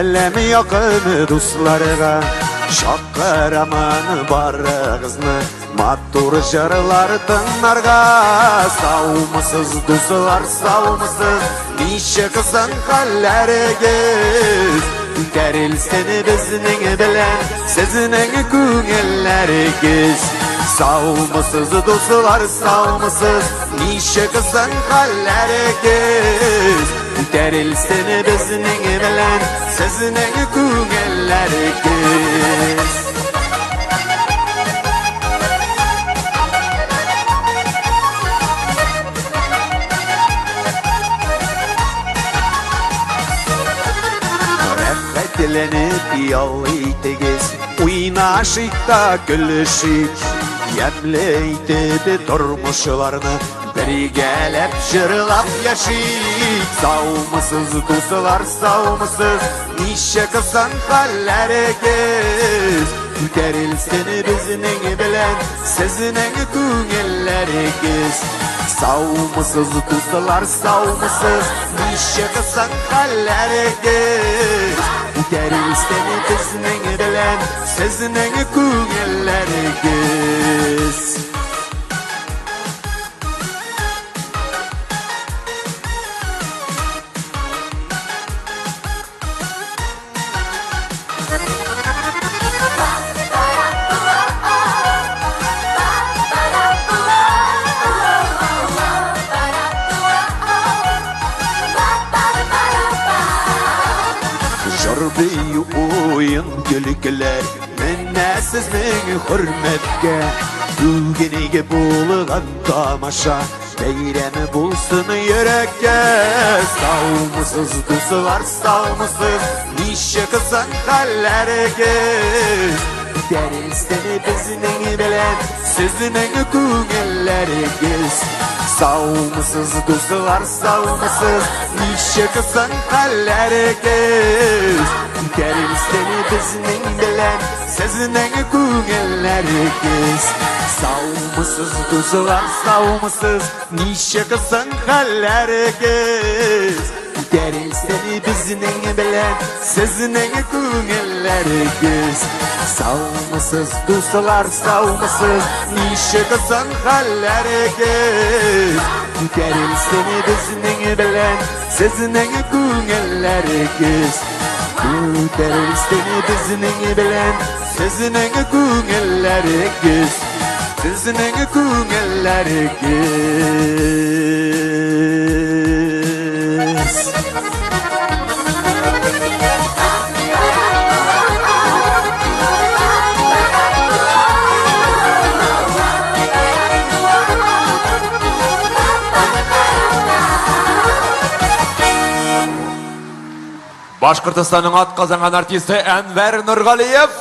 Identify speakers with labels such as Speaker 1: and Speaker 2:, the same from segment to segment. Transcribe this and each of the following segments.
Speaker 1: Сәлам якын дусларга, чакырамын барыгызны матур җырлар тыңларга. Саумысыз, дуслар, саумысыз, ничек соң хәлләрегез? Күтәрелсен безнең белән сезнең күңелләрегез. Саумысыз, дуслар, саумысыз, ничек соң хәлләрегез? Күтәрелсен безнең белән сезнең күңелләрегез. Рәхәтләнеп ял итегез, уйнашыйк та көлешик, ямьле итеп тормышларны бергәләп җырлап яшик. Саумысыз, дуслар, саумысыз, ничек соң хәлләрегез? Күтәрелсен безнең белән сезнең күңелләрегез. Саумысыз, дуслар, саумысыз, ничек соң хәлләрегез? Күтәрелсен безнең белән сезнең күңелләрегез. Җыр, бию, уен, көлкеләр менә сезнең хөрмәткә. Бүгенге булган тамаша бәйрәме булсын йөрәккә. Саумысыз, дуслар, саумысыз, ничек соң хәлләрегез? Күтәрелсен безнең белән сезнең күңелләрегез. Саумысыз, дуслар, саумысыз, ничек соң хәлләрегез? Күтәрелсен безнең белән сезнең күңелләрегез. Саумысыз, дуслар, саумысыз, ничек соң хәлләрегез? Күтәрелсен безнең белән сезнең күңелләрегез. Саумысыз, дуслар, саумысыз, ничек соң хәлләрегез? Күтәрелсен безнең белән сезнең күңелләрегез. Күтәрелсен безнең белән сезнең күңелләрегез. Сезнең күңелләрегез.
Speaker 2: Башкортостанның атказанган артисты Әнвәр Нургалиев.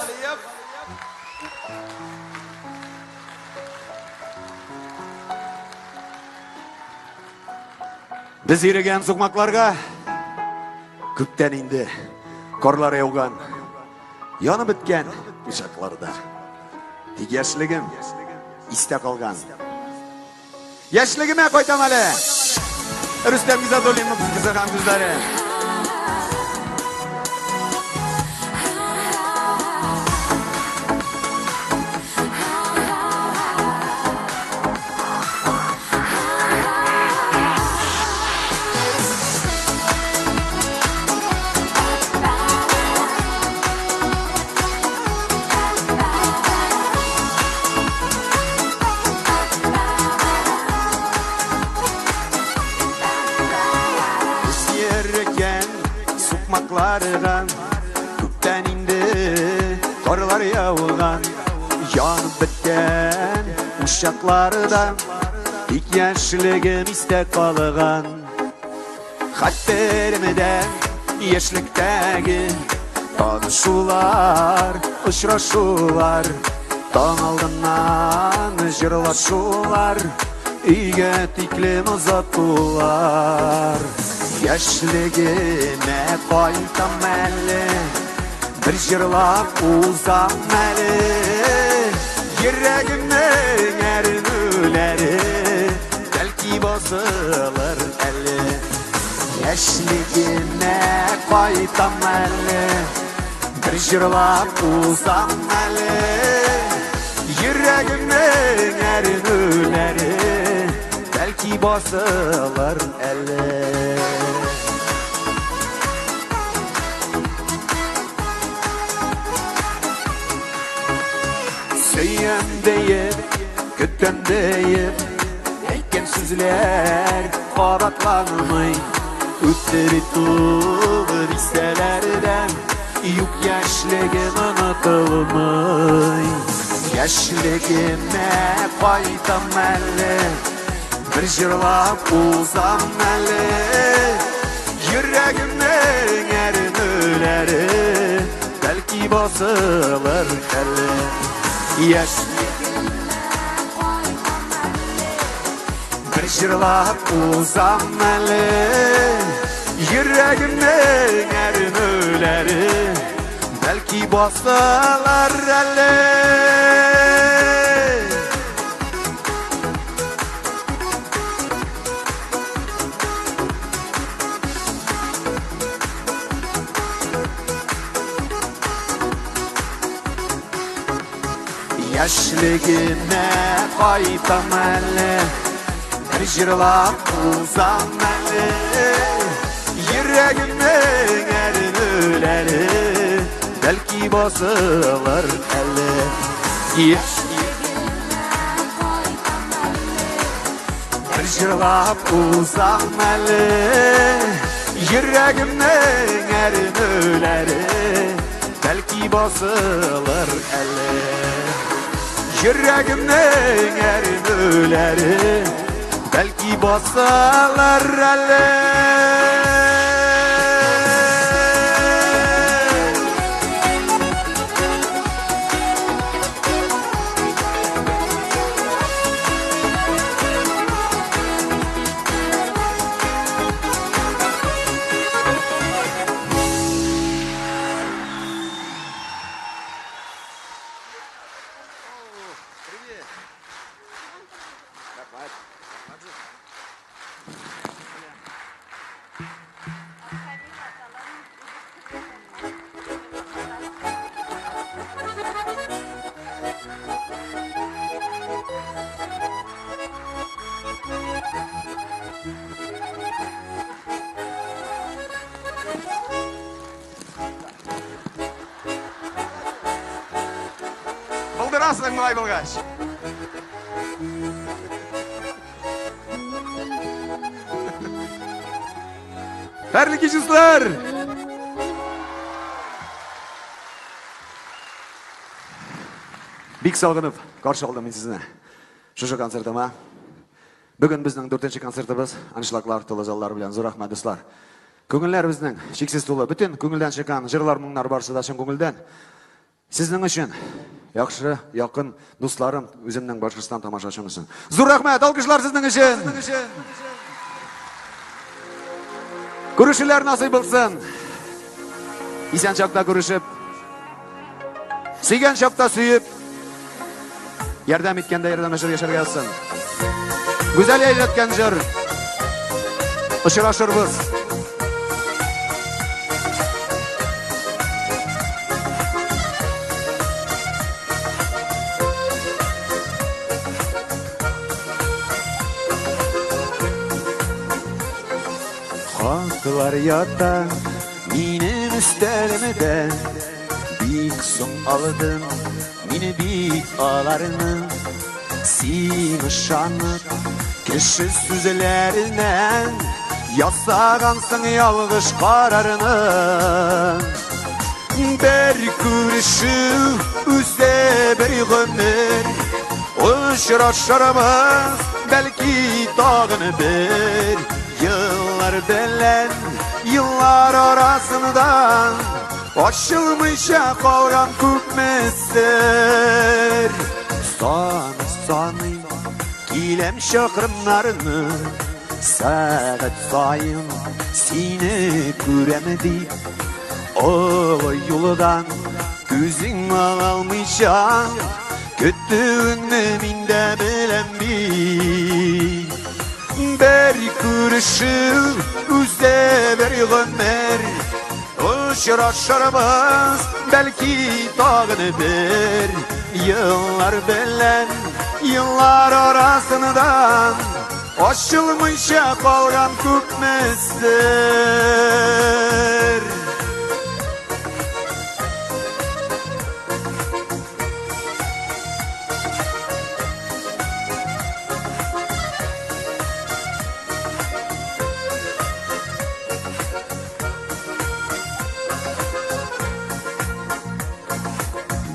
Speaker 1: Без йөрегән сукмакларга күптән инде карлар яуган, янып беткән учакларда. Тик яшьлегем истә калган. Яшьлегемә кайтам әле. Рөстәм Гизатуллин кызыган күзләре. Без йөргән сукмакларга күптән инде карлар яуган, янып беткән учакларда тик яшьлегем истә калган. Хәтеремдә яшьлектәге танышулар, очрашулар, таң алдыннан җырлашулар, өйгә тиклем озатулар. Яшьлегемә кайтам әле, бер җырлап узам әле. Йөрәгемнең әрнүләре бәлки басылыр әле. Яшьлегемә кайтам әле, бер җырлап узам әле. Йөрәгемнең әрнүләре бәлки басылыр әле. Сөям диеп, көтәм диеп, әйткән сүзләр кабатланмый. Үтте бит ул дисәләр дә, юк, яшьлегем онытылмый. Яшьлегемә кайтам әле, бер җырлап узам әле. Йөрәгемнең әрнүләре бәлки басылыр әле. Бер җырлап узам әле. Йөрәгемнең әрнүләре бәлки басылыр әле. Яшьлегемә кайтам әле, бер җырлап узам әле. Йөрәгемнең әрнүләре бәлки басылыр әле. Бер җырлап узам әле. Йөрәгемнең әрнүләре бәлки басылыр әле. Йөрәгемнең әрнүләре бәлки басылыр әле. Булдырасың болай булгач. Хәерле кич, дуслар! Бик сагынып каршы алдым мин сезне. Шушы концертыма. Бүген безнең дүртенче концертыбыз, аншлаглар тулы заллар белән. Зур рәхмәт, дуслар. Күңелләр безнең чиксез тулы. Бөтен күңелдән чыккан җырлар, моңнар барысы да чын күңелдән. Сезнең өчен, яхшы, якын дусларым, үземнең Башкортстан тамашачым өчен. Зур рәхмәт, алкышлар сезнең өчен. Күрешүләр насыйп булсын. Исән чакта күрешеп, сөйгән чакта сөеп, ярдәм иткәндә ярдәмләшеп яшәргә язсын. Гүзәл әйләткән җыр. Очрашырбыз. Хатлар ята минем өстәлемдә. Бик соң алдым мин бит аларны. Син ышанып кеше сүзләренә ясагансың ялгыш карарны. Бер күрешү үзе бер гомер. Очрашырбыз бәлки тагын бер. Еллар белән еллар арасында ачылмыйча калган күпме сер. Саный саный киләм чакрымнарны, сәгать саен сине күрәм дип. Олы юлдан күзең алмыйча көтүеңне мин дә беләм бит.
Speaker 2: Бер күрешү үзе бер гомер. Очрашырбыз, бәлки тагын бер. Еллар белән еллар арасында ачылмыйча калган күпме сер.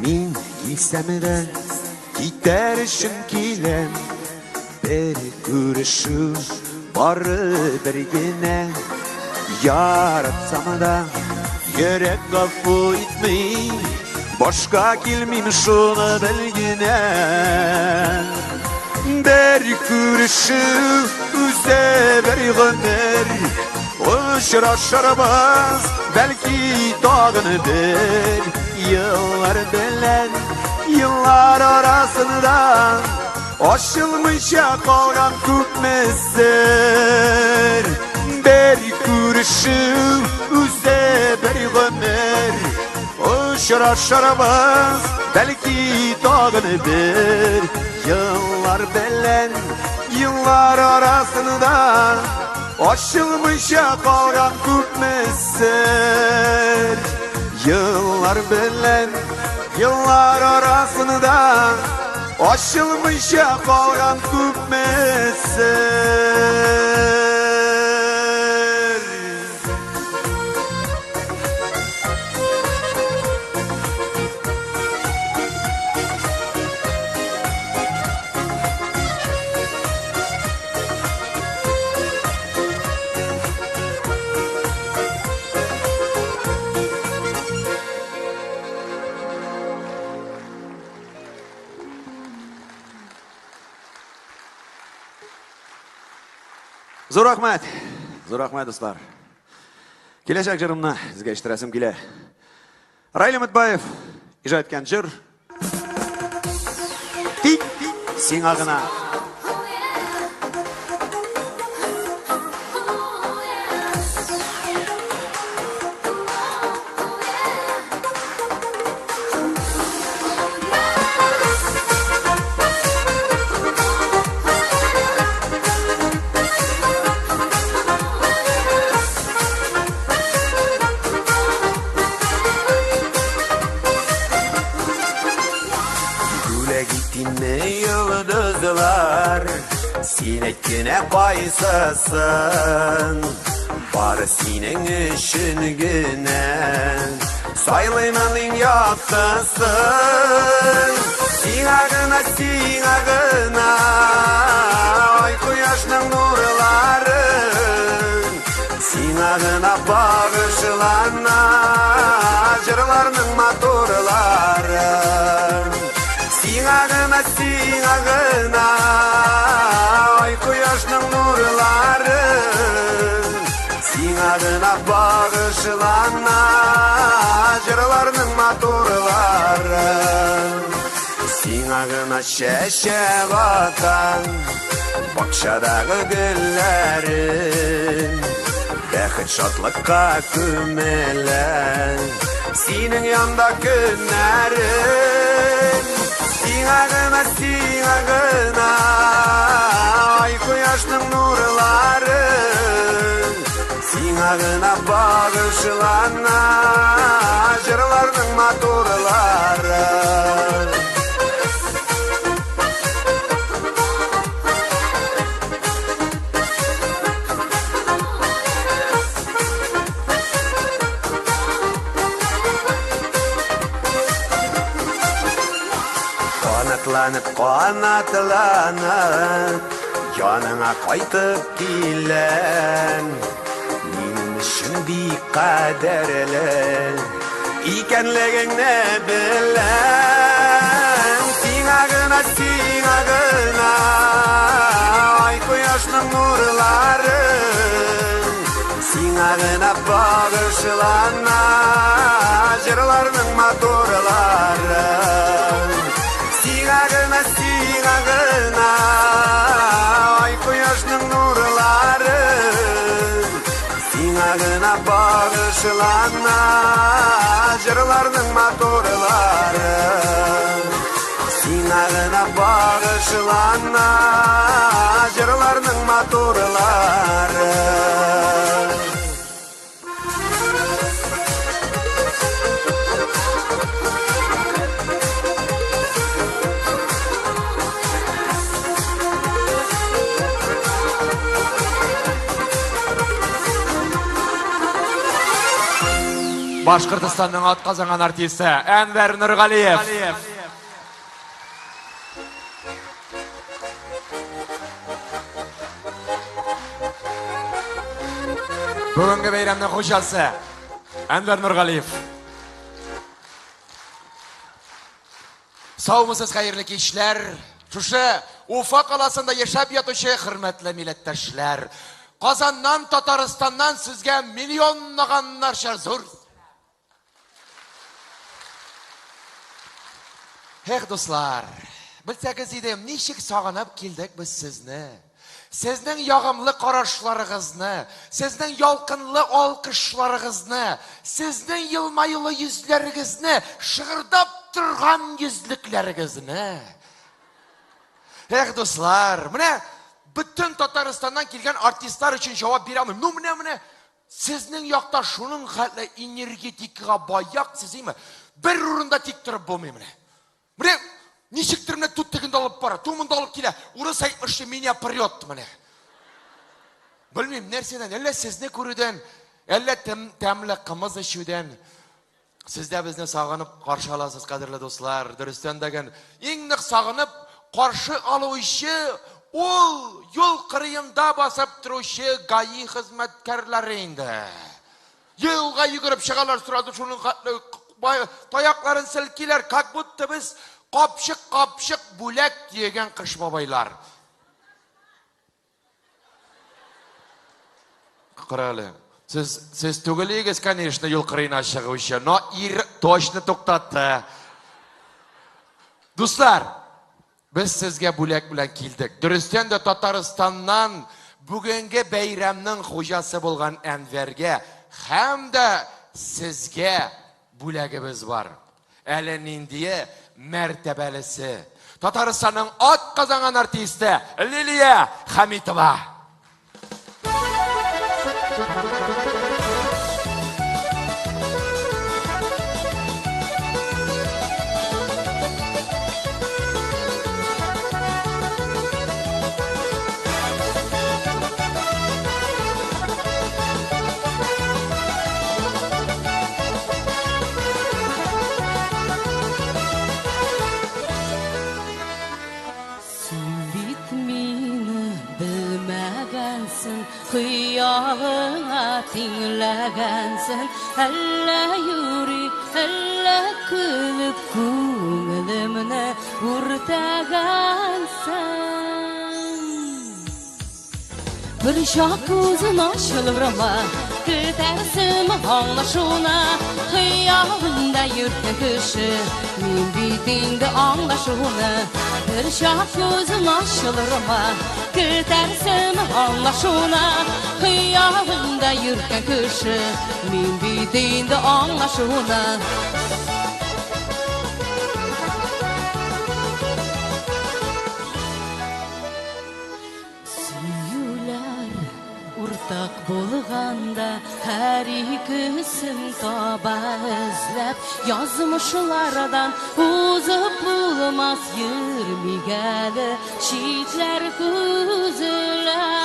Speaker 2: Мин килсәм дә китәр өчен киләм. Бер күрешү бары бер генә. Яратсам да йөрәк гафу итми. Башка килмим, шуны бел генә. Бер күрешү үзе бер гомер. Очрашырбыз, бәлки тагын бер. Еллар белән еллар арасында ачылмыйча калган күпме сер. Бер күрешү үзе бер гомер. Очрашырбыз, бәлки тагын бер. Еллар белән еллар арасында ачылмыйча калган күпме сер. Еллар белән еллар арасында ачылмыйча калган күпме сер.
Speaker 1: Зур рәхмәт. Зур рәхмәт, дуслар. Киләчәк җырымны сезгә ишеттерәсем килә. Раил Өметбаев иҗат иткән җыр. Тик сиңа гына.
Speaker 2: Бүләк итимме йолдызлар, син әйт кенә кайсысын? Бары синең өчен генә сайлыймын иң яктысын. Сиңа гына, сиңа гына, ай кояшның нурлары. Сиңа гына багышлана җырларның матурлары. Сиңа гына, сиңа гына, ай кояшның нурлары. Сиңа гына багышлана җырларның матурлары. Сиңа гына чәчәк атам бакчадагы гөлләрем. Бәхет шатлыкка күмелә синең янда көннәрем. Сиңа гына, сиңа гына, ай кояшның нурлары. Сиңа гына багышлана җырларның матурлары. Канатланып, канатланып, яныңа кайтып киләм. Минем өчен бик кадерле икәнлегеңне беләм. Сиңа гына, сиңа гына, ай кояшның нурлары. Сиңа гына багышлана җырларның матурлары. Сиңа гына, сиңа гына, ай кояшның нурлары. багышлана җырларның матурлары. Сиңа гына багышлана җырларның матурлары.
Speaker 3: Башкортостанның атказанган артисты Әнвәр Нургалиев. Бүгенге бәйрәмнең хуҗасы Әнвәр Нургалиев. Саумысыз, хәерле кичләр. Шушы Уфа каласында яшәп ятучы хөрмәтле милләттәшләр. Казаннан, Татарстаннан сезгә миллионлаганнарча зур. Эх, дуслар, белсәгез иде, ничек сагынып килдек без сезне. Сезнең ягымлы карашларыгызны, сезнең ялкынлы алкышларыгызны, сезнең елмаюлы йөзләрегезне, шыгырдап торган йөзлекләрегезне. Эх, дуслар, менә бөтен Татарстаннан килгән артистлар өчен җавап бирә алмыйм. Ну, менә сезнең якта шуның хәтле энергетикага бай як, сез бер урында тик торып булмый менә. Менә ничектер менә тут тегендә алып бара, ту монда алып килә. Урыс әйтмешли, меня прет менә. Белмим, нәрсәдән, әллә сезне күрүдән, әллә тәмле кымыз эчүдән. Сез дә безне сагынып каршы аласыз, кадерле дуслар. Дөрестән дә иң нык сагынып каршы алучы ул юл кырыенда басып торучы ГАИ хезмәткәрләре инде. Юлга йөгереп чыгалар сразу шуның хәтле таякларын селкиләр, как будто без капчык-капчык бүләк төягән кыш бабайлар. Кара әле. Сез түгел идегез, конечно, юл кырыена чыгучы, но ир точно туктатты. Дуслар, без сезгә бүләк белән килдек. Дөрестән дә Татарстаннан бүгенге бәйрәмнең хуҗасы булган Әнвәргә һәм дә сезгә бүләгебез бар. Әле ниндие мәртәбәлесе. Татарстанның ат казанган артисты Лилия Хамитова.
Speaker 4: Син бит мине белмәгәнсең, хыялыңа тиңләгәнсең. Әллә юри, әллә көлеп күңелемне үртәгәнсең. Бер чак күзем ачылырмы, көтәрсең аңлашуны, хыялымда йөрткән кеше, мин бит инде аңлашуны. Бер чак күзем ачылырмы, көтәрсең аңлашуны, хыялымда йөрткән кеше, мин бит инде аңлашуны. Сөюләр уртак булганда һәр икесен таба эзләп, язмышлардан узып булмас, йөрмик әле читләр күзләп.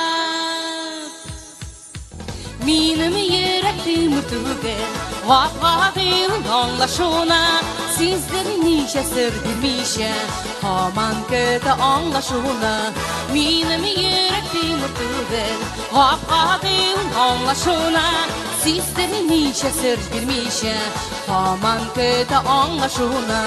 Speaker 4: Минем йөрәк тимер түгел, гап-гади аңлашуны, сиздер ничә сер бирмичә, һаман көтә аңлашуны. Минем йөрәк тимер түгел, гап-гади аңлашуны, сиздер ничә сер бирмичә, һаман көтә аңлашуны.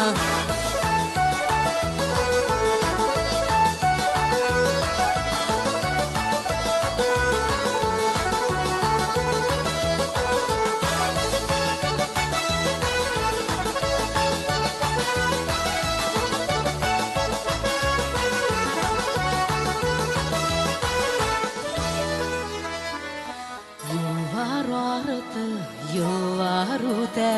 Speaker 4: Еллар арты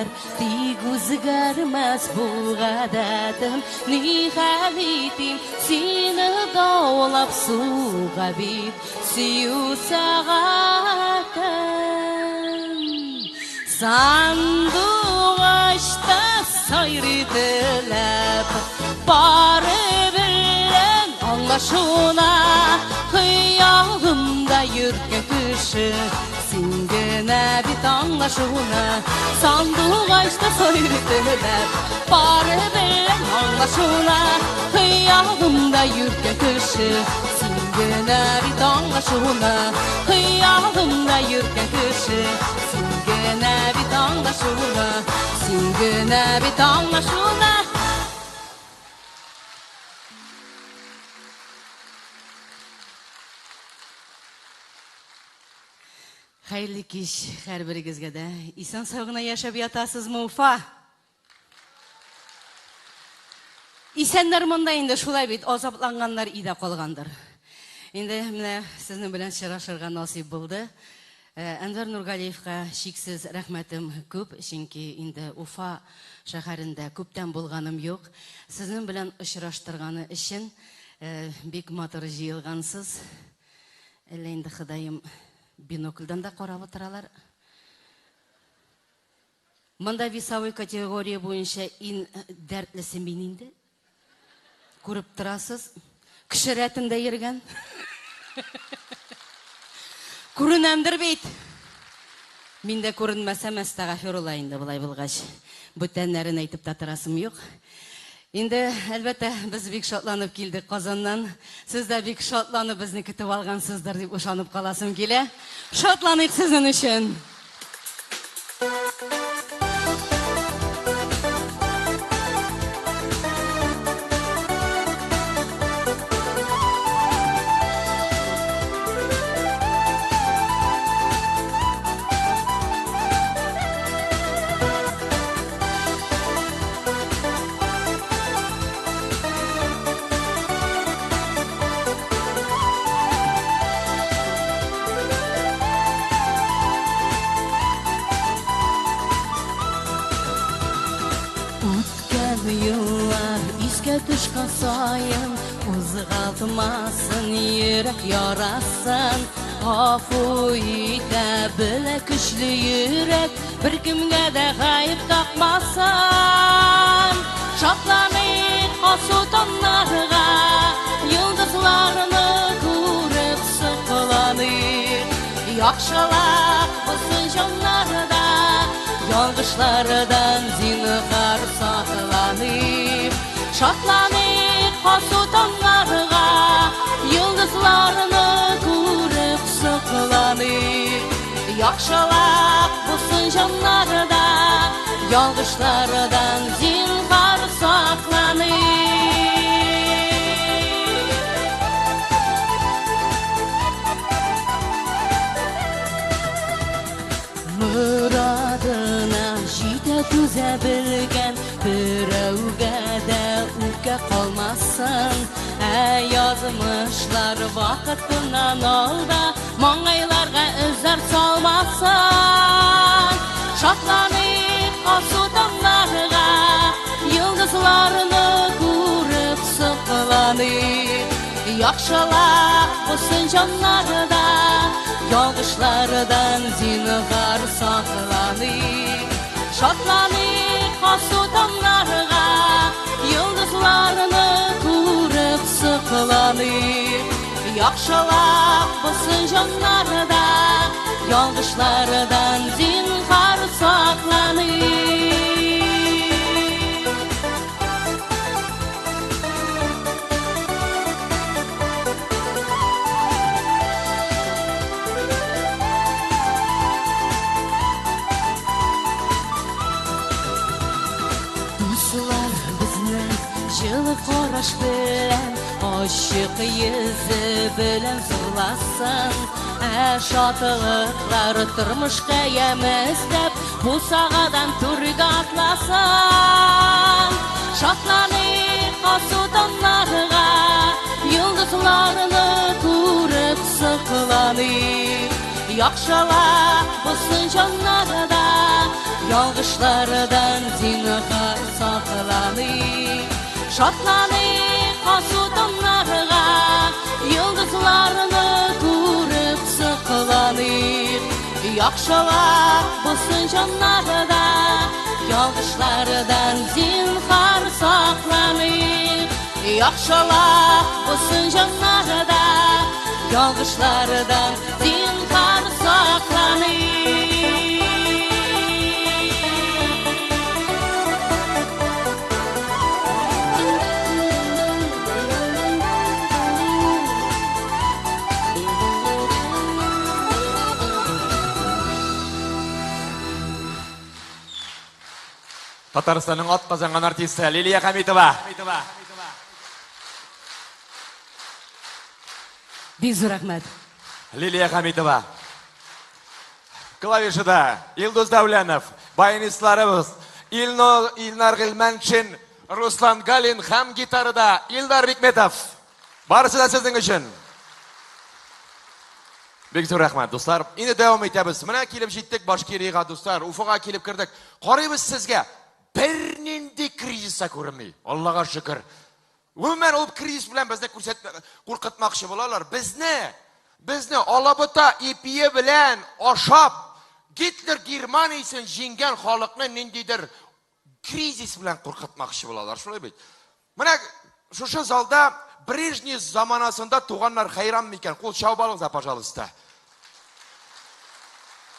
Speaker 4: көннәр, тик үзгәрмәс бу гадәтем. Ни хәл итим, сине даулап суга бит сөю сәгатем. Сандугачта сайрый теләп, бары белән аңлашуына, хыялымда йөргән кеше, син генә бит аңлашуына. Сандугачта сайрый теләп, бары белән аңлашуына, хыялымда йөргән кеше, син генә бит аңлашуына. Хыялымда йөргән кеше, син генә бит аңлашуына, син генә бит аңлашуына. Хәерле кич һәрберегезгә дә. Исән сау гына яшәп ятасызмы, Уфа? Исәннәр монда инде шулай бит, азапланганнар өйдә калгандыр. Инде менә сезнең белән очрашырга насыйп булды. Әнвәр Нургалиевка чиксез рәхмәтем күп, чөнки инде Уфа шәһәрендә күптән булганым юк. Сезнең белән очраштырганы өчен бик матур җыелгансыз. Әллә инде Ходаем бинокльдән дә карап утыралар. Монда весовой категория буенча иң дәртлесе мин инде. Күреп торасыз, кеше рәтендә йөргән. Күренәмдер бит. Мин дә күренмәсәм, әстәгафирулла инде болай булгач. Бүтәннәрен әйтеп тә торасым юк. Инде, әлбәттә, без бик шатланып килдек Казаннан. Сез дә бик шатланып безне көтеп алгансыздыр дип ышанып каласым килә. Шатланыйк сезнең өчен. Үткән еллар искә төшкән саен, кузгалтмасын йөрәк ярасын. Гафу итә белә көчле йөрәк, беркемгә дә гаеп такмасын. Шатланыйк алсу таңнарга, йолдызларны күреп сокланыйк. Яхшылык булсын җаннарда, ялгышлардан зинһар сакланыйк. Шатланыйк алсу таңнарга, йолдызларны күреп сокланыйк. Яхшылык булсын җаннарда, ялгышлардан зинһар сакланыйк. Muradına җитә түзә белгән, берәүгә дә үпкә калмасын. Ә язмышлар вакытыннан алда, маңгайларга эзләр салмасын. Шатланыйк алсу таңнарга, йолдызларны күреп сокланыйк. Яхшылык булсын җаннарда, ялгышлардан зинһар сакланыйк. Шатланыйк алсу таңнарга, йолдызларны күреп сокланыйк. Яхшылык булсын җаннарда, ялгышлардан зинһар сакланыйк. Дуслар безне җылы караш белән, ачык йөзе белән зурласын. Ә шатлыклар тормышка ямь эстәп, бусагадан түргә атласын. Шатланыйк алсу таңнарга, йолдызларны күреп сокланыйк. Яхшылык булсын җаннарда, Ялгышлардан зинһар сакланыйк. Шатланыйк алсу таңнарга, Йолдызларны күреп сокланыйк. Яхшылык булсын җаннарда, Ялгышлардан зинһар сакланыйк. Яхшылык булсын җаннарда, Ялгышлардан зинһар сакланыйк.
Speaker 3: Татарстанның атказанган артисты Лилия Хәмитова.
Speaker 4: Бик зур рәхмәт.
Speaker 3: Лилия Хәмитова. Клавишада Илдус Дәүләнов, баянистларыбыз Илно, Илнар Гыйльмәншин, Руслан Галин һәм гитарада Илдар Бикметов. Барысы да сезнең өчен. Бик зур рәхмәт, дуслар. Инде дәвам итәбез. Менә килеп җиттек Башкириягә, дуслар. Уфага килеп кердек. Карыйбыз сезгә. Бернинди кризис та күренми. Аллага шөкер. Гомумән, ул кризис белән безне күрсәтмә, куркытмакчы булалар. Безне, безне алабута ипие белән ашап, Гитлер Германиясен җиңгән халыкны ниндидер кризис белән куркытмакчы булалар. Шулай бит. Менә шушы залда Брежнев заманасында туганнар хәйран микән? Кул чабып алыгыз, пожалуйста.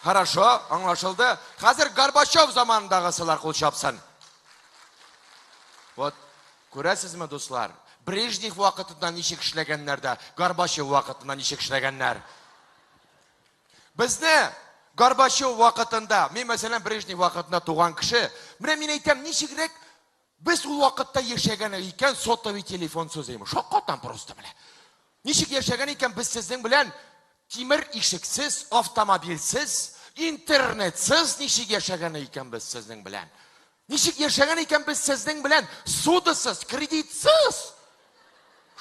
Speaker 3: Хорошо, аңлашылды. Хәзер Горбачев заманындагысылар кул чапсын. Вот, күрәсезме, дуслар? Брежнев вакытында ничек эшләгәннәр дә, Горбачев вакытында ничек эшләгәннәр. Безне Горбачев вакытында, мин мәсәлән Брежнев вакытында туган кеше, менә мин әйтәм, ничегрәк без ул вакытта яшәгән икән сотовый телефонсыз имеш. Шаккатам просто менә. Ничек яшәгән икән без сезнең белән тимер ишексез, автомобильсез, интернетсыз ничек яшәгән икән без сезнең белән? Ничек яшәгән икән без сезнең белән ссудасыз, кредитсыз?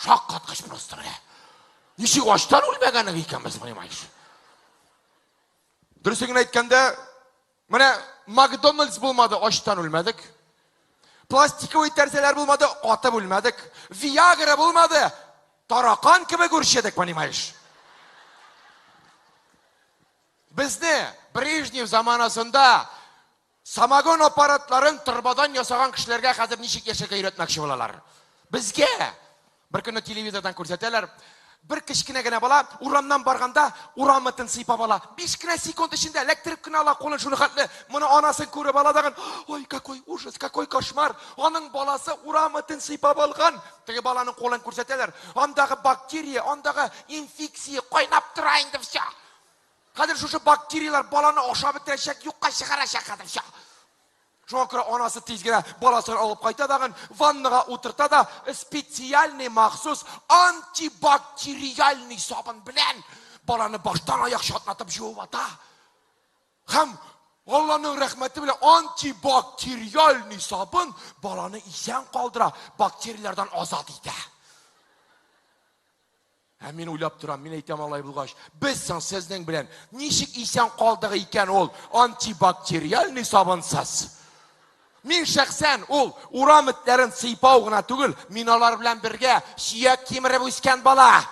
Speaker 3: Шаккаткыч просто менә. Ничек ачтан үлмәгән икән без, понимаешь? Дөресен генә әйткәндә, менә Макдональдс булмады, ачтан үлмәдек. Пластиковый тәрәзәләр булмады, атып үлмәдек. Виагра булмады, таракан кебек үрчедек, понимаешь? Безне Брежнев заманасында самогон аппаратларын торбадан ясаган кешеләргә хәзер ничек яшәргә өйрәтмәкче булалар. Безгә бер көнне телевизордан күрсәтәләр, бер кечкенә генә бала урамнан барганда урам этен сыйпап ала. 5 кенә секунд эчендә эләктереп кенә ала кулын шуны хәтле. Моны анасын күреп ала дагын, ой, какой ужас, какой кошмар. Аның баласы урам этен сыйпап алган. Теге баланың кулын күрсәтәләр. Андагы бактерия, андагы инфекция кайнап тора инде все. Хәзер шушы бактерияләр баланы ашап бетерәчәк, юкка чыгарачак хәзер все. Шуңа күрә анасы тиз генә баласын алып кайта дагын, ваннага утырта да, специальный махсус антибактериальный сабын белән баланы баштан аяк чатнатып жуып ата. Һәм Алланың рәхмәте белән антибактериальный сабын баланы исән калдыра, бактерияләрдән азат итә. Ә мин уйлап торам, мин әйтәм алай булгач, без соң сезнең белән ничек исән калдык икән ул антибактериальный сабынсыз? Мин шәхсән ул урам этләрен сыйпау гына түгел, мин алар белән бергә сөяк кимереп үскән бала.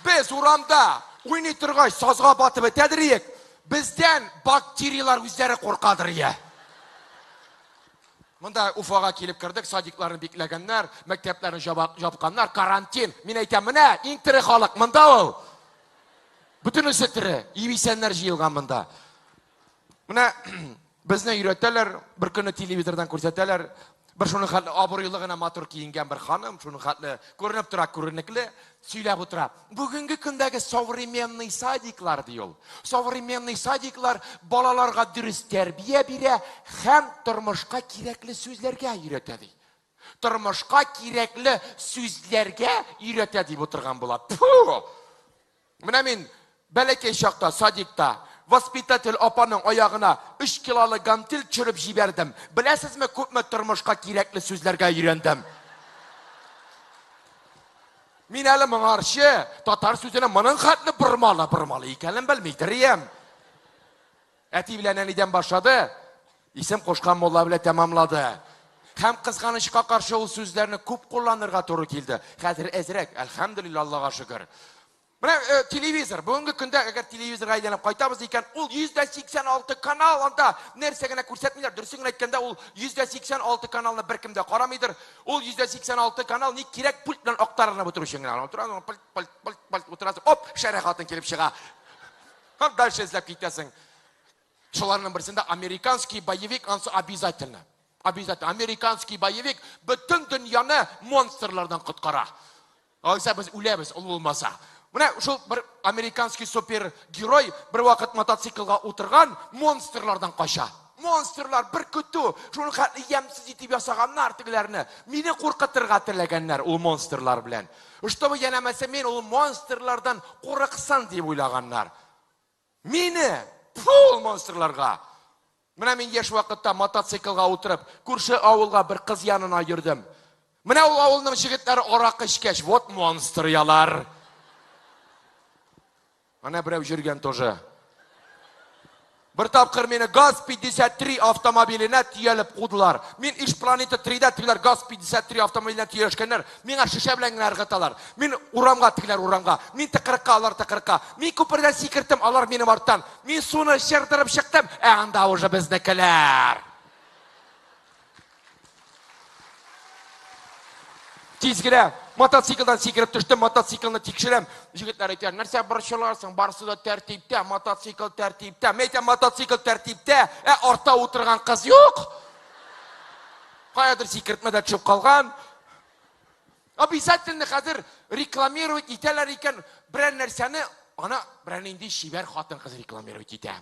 Speaker 3: Без урамда уйный торгач, сазга батып бетәдер идек. Бездән бактерияләр үзләре куркадыр ия. Монда Уфага килеп кердек, садикларны бикләгәннәр, мәктәпләрне жапканнар, карантин. Мин әйтәм, менә иң тере халык монда ул. Бөтенесе тере, исәннәр җыелган монда. Менә безне өйрәтәләр, бер көнне телевизордан күрсәтәләр. Бер шуның хәтле абруйлы гына матур киенгән бер ханым, шуның хәтле күренеп тора, күренекле, сөйләп утыра. Бүгенге көндәге современный садиклар ди ул. Современный садиклар балаларга дөрес тәрбия бирә һәм тормышка кирәкле сүзләргә өйрәтә ди. Тормышка кирәкле сүзләргә өйрәтә дип утырган була. Фу! Менә мин бәләкәй чакта садикта воспитатель апаның аягына 3 килолы гантель төшереп җибәрдем. Беләсезме, күпме тормышка кирәкле сүзләргә өйрәндем? Мин әле моңарчы татар сүзенең моның хәтле бормалы-бормалы икәнен белми торыйм. Әти белән әнидән башлады, исем кушкан мулла белән тәмамлады. Һәм кызганычка каршы ул сүзләрне күп кулланырга туры килде. Хәзер әзрәк, әлхәмдүлилләһ, Аллага шөкер. Менә э, телевизор. Бүгенге көндә әгәр телевизорга әйләнеп кайтабыз икән, ул 186 канал анда нәрсә генә күрсәтмиләр. Дөресен генә әйткәндә, ул 186 каналны беркем дә карамыйдыр. Ул 186 канал ник кирәк пульт белән актарынып утыру өчен генә. Утырасың, пульт, пульт, пульт, пульт утырасың. Оп, шәрә хатын килеп чыга. Һәм дальше эзләп китәсең. Шуларның берсендә американский боевик ансы обязательно. Обязательно. Американский боевик бөтен дөньяны монстрлардан коткара. Алайса без үләбез, ул булмаса. Менә шул бер американский супергерой бер вакыт мотоциклга утырган, монстрлардан кача. Монстрлар бер көтү, шуның хәтле ямьсез итеп ясаганнар тегеләрне. Мине куркытырга теләгәннәр ул монстрлар белән. Чтобы янәмәсе мин ул монстрлардан курыксын дип уйлаганнар. Мине! Тфу, ул монстрларга! Менә мин яшь вакытта мотоциклга утырып, күрше авылга бер кыз янына йөрдем. Менә ул авылның җегетләре аракы эчкәч, вот монстр ялар. Әнә берәү йөргән тоже. Бер тапкыр мине ГАЗ-53 автомобиленә төялеп кудылар. Мин Иш планета 3-дә тегеләр ГАЗ-53 автомобиленә төялешкәннәр. Миңа шешә белән генә ыргыталар. Мин урамга, тегеләр урамга. Мин тыкрыкка, алар тыкрыкка. Мин күпердән сикертем, алар минем арттан. Мин суны чырдырып чыктым, ә анда уже безнекеләр. Тиз генә мотоциклдан сикереп төштем, мотоциклны тикшерәм. Җегетләр әйтә, нәрсә борчыласың, барысы да тәртиптә, мотоцикл тәртиптә. Мин әйтәм, мотоцикл тәртиптә, ә артта утырган кыз юк. Каядыр сикертмәдә төшеп калган. Обязательно хәзер рекламировать итәләр икән берәр нәрсәне, ана берәр нинди чибәр хатын-кыз рекламировать итә.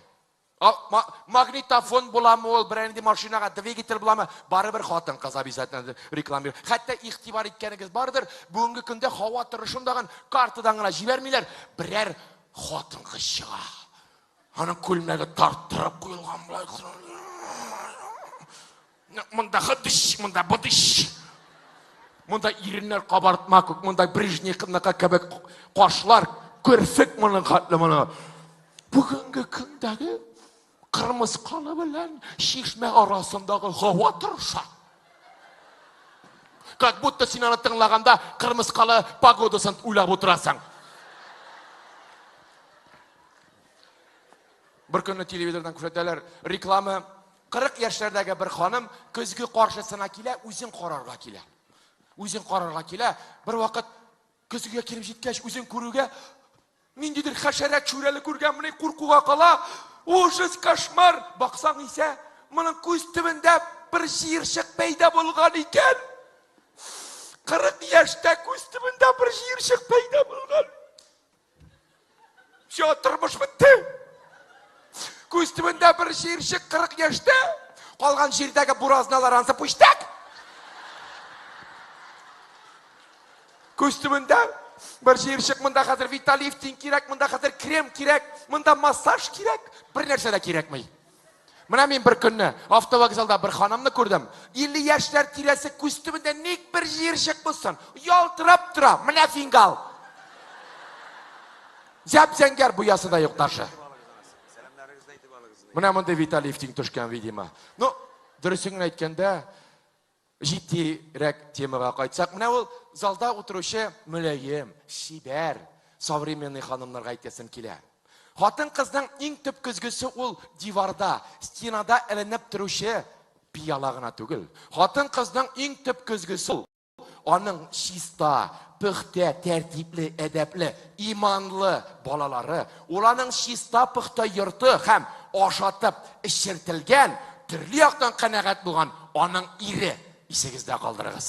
Speaker 3: Магнитофон буламы ул, берәр нинди машинага двигатель буламы, барыбер хатын-кыз обязательно рекламировать. Хәтта игътибар иткәнегез бардыр, бүгенге көндә һава торышын дагын картадан гына җибәрмиләр, берәр хатын-кыз чыга. Аның күлмәге тарттырып куелган болай. Монда хыдыш, монда быдыш. Монда иреннәр кабартма күк, монда Брежневныкы кебек кашлар, керфек моның хәтле моны. Бүгенге көндәге кырмыскалы белән чишмә арасындагы һава торышы. Как будто син аны тыңлаганда кырмыскалы погодасын уйлап утырасың. Бер көнне телевизордан күрсәтәләр реклама. 40 яшьләрдәге бер ханым көзге каршысына килә, үзен карарга килә. Үзен карарга килә. Бер вакыт көзгегә килеп җиткәч, үзен күрүгә ниндидер хәшәрәт шүрәле күргән, менә куркуга кала. Ужас, кошмар! Баксаң исә, моның күз төбендә бер җыерчык пәйда булган икән. 40 яшьтә күз төбендә бер җыерчык пәйда булган. Все, тормыш бетте. Күз төбендә бер җыерчык 40 яшьтә. Калган җирдәге буразналар ансы пүчтәк. Күз төбендә бер җыерчык, монда хәзер виталифтинг кирәк, монда хәзер крем кирәк, монда массаж кирәк, бер нәрсә дә кирәкми. Менә мин бер көнне автовокзалда бер ханымны күрдем. 50 яшьләр тирәсе күз төбендә ник бер җыерчык булсын. Ялтырап тора. Менә фингал. Зәп-зәңгәр буясы да юк даже. Менә мондый Виталий төшкән, видимо. Ну, дөресен генә әйткәндә, Җитдирәк темага кайтсак, менә ул залда утыручы мөлаем, чибәр, современный ханымнарга әйтәсем килә. Хатын-кызның иң төп көзгесе ул диварда, стенада эленеп торучы пыяла гына түгел. Хатын-кызның иң төп көзгесе ул аның чиста, пөхтә, тәртипле, әдәпле, иманлы балалары, ул аның чиста, пөхтә йорты һәм ашатып эчертелгән, төрле яктан канәгать булган аның ире. Исегездә калдырыгыз.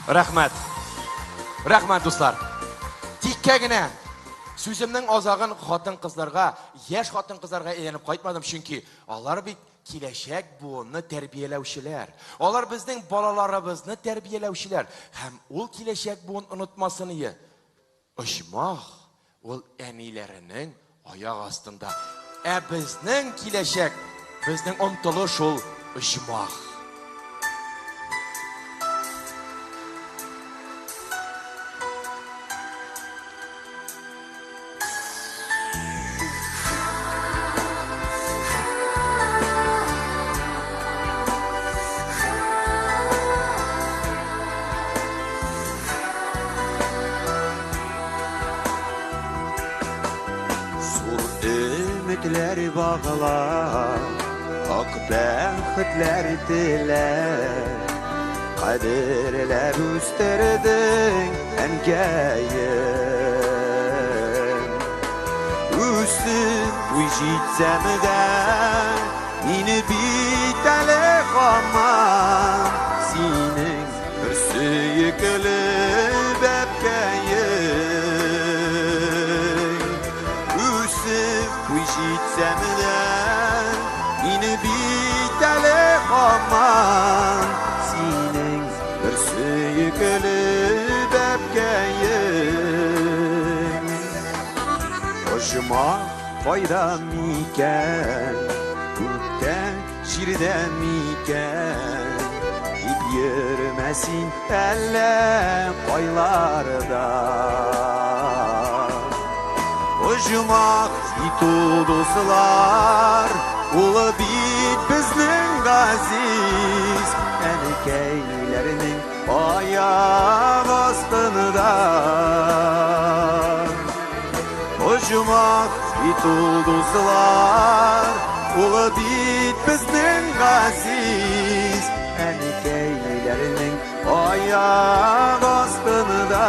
Speaker 3: Рәхмәт. Рәхмәт, дуслар. Тиккә генә сүземнең азагын хатын-кызларга, яшь хатын-кызларга әйләнеп кайтмадым, чөнки алар бит киләчәк буынны тәрбияләүчеләр. Алар безнең балаларыбызны тәрбияләүчеләр. Һәм ул киләчәк буын онытмасын ие. Оҗмах ул әниләренең аяк астында. Ә безнең киләчәк, безнең омтылыш ул оҗмах.
Speaker 2: Өметләр баглап, ак бәхетләр теләп, кадерләп үстердең, әнкәем. Үсеп буй җитсәм дә, мине бит әле һаман синең бер сөекле бәбкәең. Үсеп буй җитсәм дә, мине бит әле һаман синең бер сөекле бәбкәең. Оҗмах кайда микән, күктә, җирдә микән, дип йөрмә син әллә кайларда. Оҗмах бит ул, дуслар, ул бит безнең газиз әнкәйләрнең аяк астында. Оҗмах бит ул, дуслар, ул бит безнең газиз әнкәйләрнең аяк астында.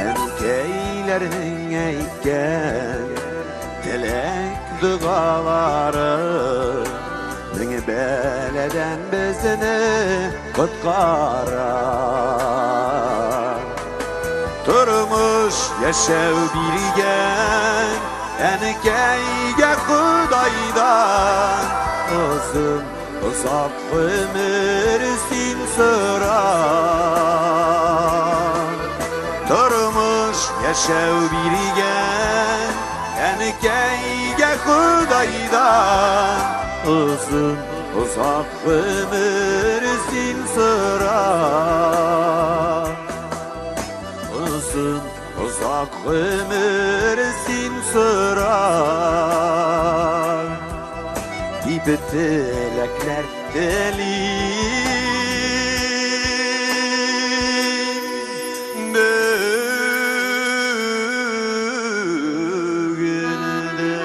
Speaker 2: Әнкәйләрнең әйткән теләк догалары мең бәладән безне коткара. Тормыш яшәү биргән әнкәйгә Ходайдан озын озак гомер син сора. Тормыш яшәү биргән әнкәйгә Ходайдан озын озак гомер син сора. Озын озак гомер син сора. Дип теләкләр телим бүген дә.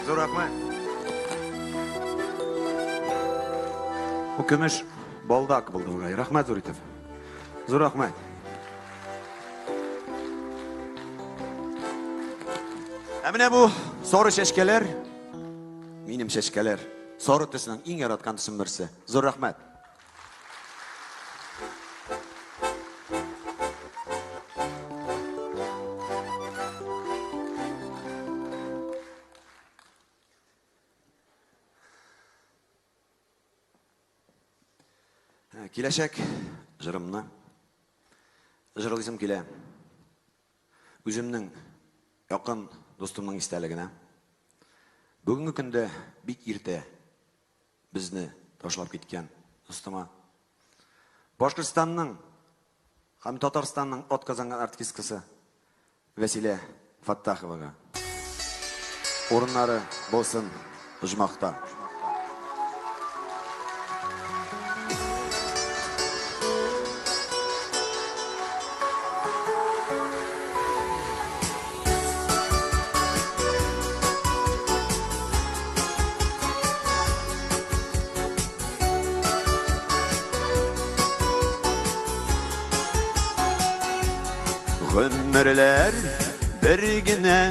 Speaker 1: Зур рәхмәт. Бу көмеш балдак булды бугай. Рәхмәт зур итеп. Зур рәхмәт. Ә менә бу соры чәчкәләр, минем чәчкәләр. Соры төсенең иң яраткан төсем берсе. Зур рәхмәт. Киләчәк җырымны җырлыйсым килә. Үземнең якын дустымның истәлегенә. Бүгенге көндә бик иртә безне ташлап киткән дустыма. Башкортстанның һәм Татарстанның атказанган артисткасы Вәсилә Фаттаховага. Урыннары булсын оҗмахта.
Speaker 2: Гомерләр бер генә,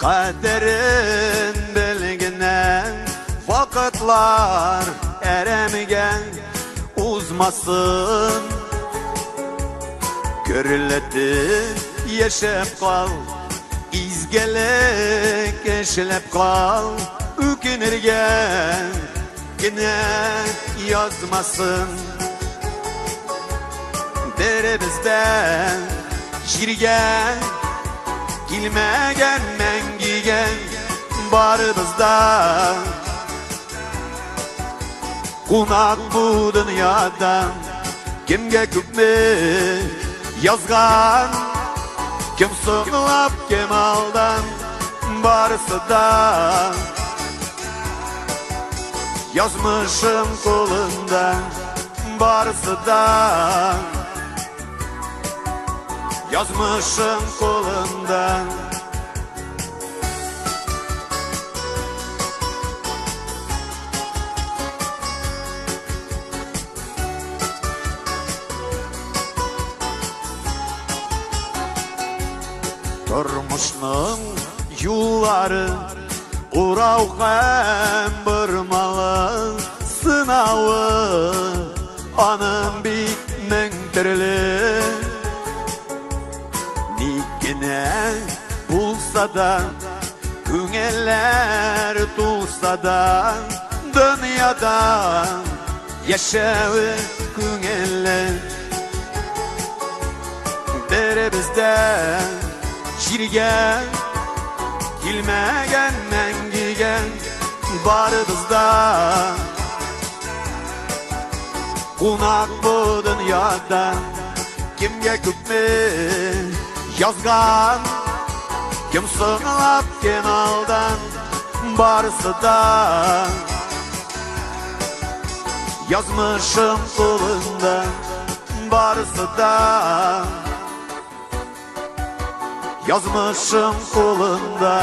Speaker 2: кадерен бел генә. Вакытлар әрәмгә узмасын. Гөрләтеп яшәп кал, изгелек эшләп кал, үкенергә генә язмасын. Беребез дә җиргә килмәгән мәңгегә, барыбыз да кунак бу дөньяда. Кемгә күпме язган, кем соңлап, кем алдан, барысы да язмышым кулында, барысы да язмышым кулында. Тормышның юллары урау һәм бормалы, сынавы аның бик мең төрле. Ник кенә булса да, күңелләр тулса да, дөньяда яшәве күңелле. Беребез дә җиргә килмәгән мәңгегә, барыбыз да кунак бу дөньяда. Кемгә күпме язган, кем соңлап, кем алдан, барысы да язмышым кулында, барысы да язмышым кулында.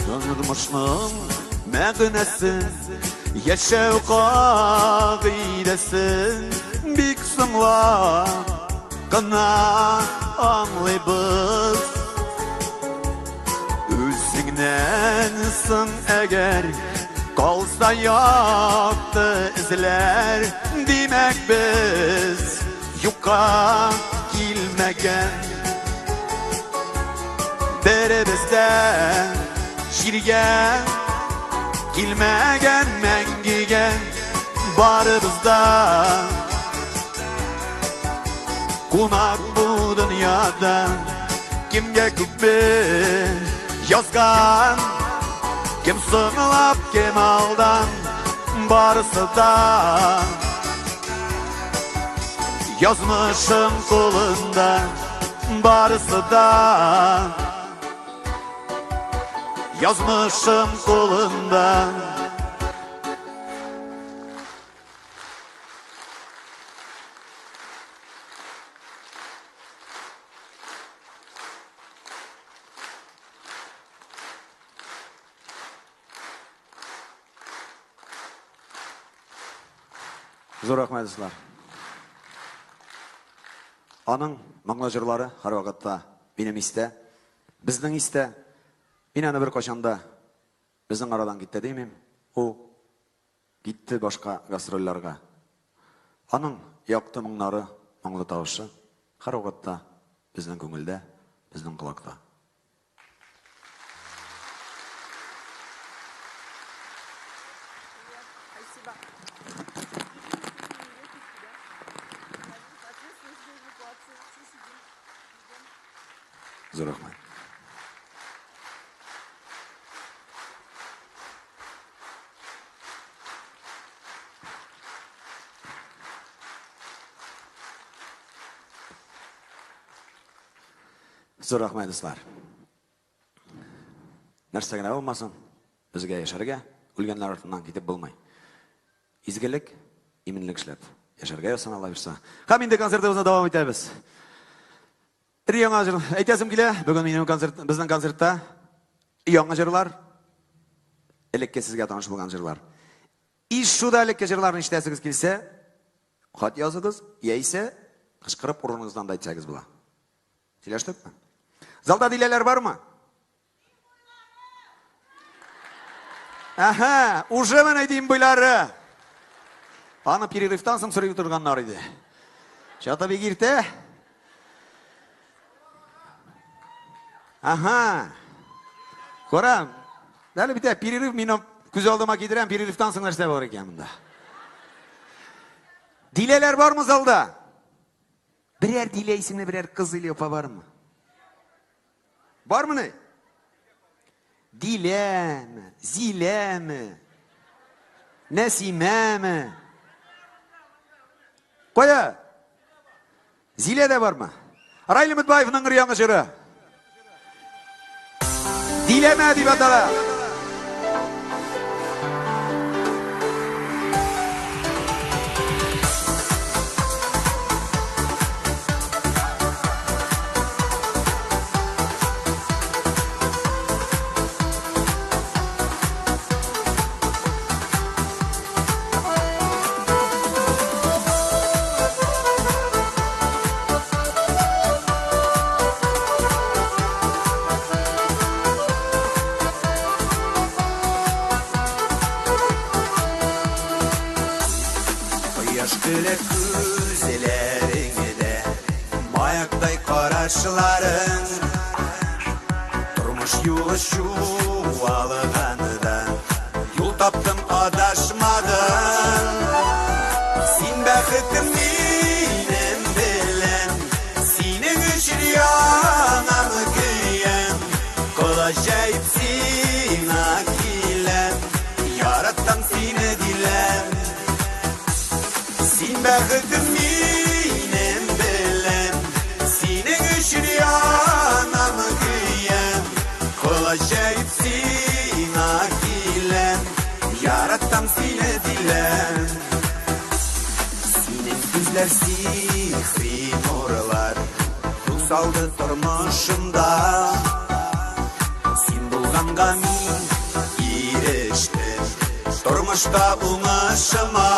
Speaker 2: Тормышның мәгънәсен, яшәү кагыйдәсен бик соңлап кына аңлыйбыз. Үзеңнән соң әгәр калса якты эзләр, димәк, без юкка килмәгән. Беребез дә җиргә килмәгән мәңгегә, барыбыз да кунак бу дөньяда. Кемгә күпме язган, кем соңлап, кем алдан, барысы да язмышым кулында, барысы да язмышым кулында.
Speaker 1: Зур рәхмәт, дуслар. Аның моңлы җырлары һәрвакытта минем истә, безнең истә. Мин аны беркайчан да безнең арадан китте димим. Ул китте башка гастрольләргә. Аның якты моңнары, моңлы тавышы һәрвакытта безнең күңелдә, безнең колакта.
Speaker 5: Спасибо.
Speaker 1: Зур рәхмәт. Зур рәхмәт, дуслар. Нәрсә генә булмасын, безгә яшәргә, үлгәннәр артыннан китеп булмый. Изгелек, иминлек эшләп. Яшәргә язсын, Алла бирса. Һәм инде концертыбызны дәвам итәбез. Бер яңа җыр әйтәсем килә. Бүген минем концерт, безнең концертта яңа җырлар, элекке сезгә таныш булган җырлар. Иш шуда элекке җырларны ишетәсегез килсә, хат языгыз, яисә кычкырып урыныгыздан да әйтсәгез була. Сөйләштекме? Залда диләләр бармы? Әһә, уже менә дим буйлары. Аны перерывтан соң сорый торганнар иде. Чата бик иртә. Ага. Кара, әле бит перерыв мин күз алдыма китерәм, перерывтан соң нәрсә бар икән монда. Диләләр бармы залда? Берәр Дилә исемле берәр кыз или апа бармы? Бармыни? Диләме, Зиләме, Нәсимәме? Кая? Зилә дә бармы? Раил Өметбаевның яңа җыры. Диләмә дип атала.
Speaker 2: Кояш көлә күзләреңдә, Маяктай карашларың. Тормыш юлы чуалганда, Юл таптым, адашмадым. Син бәхетем минем белән, Синең өчен янам, көям. Колач җәеп сиңа киләм, Яратам сине, Диләм. Син бәхетем минем белән, Синең өчен янам, көям. Колач җәеп сиңа киләм, Яратам сине, Диләм. Синең күзләр сихри нурлар, Нур салды тормышымда. Син булганга мин ирештем Тормышта уңышыма.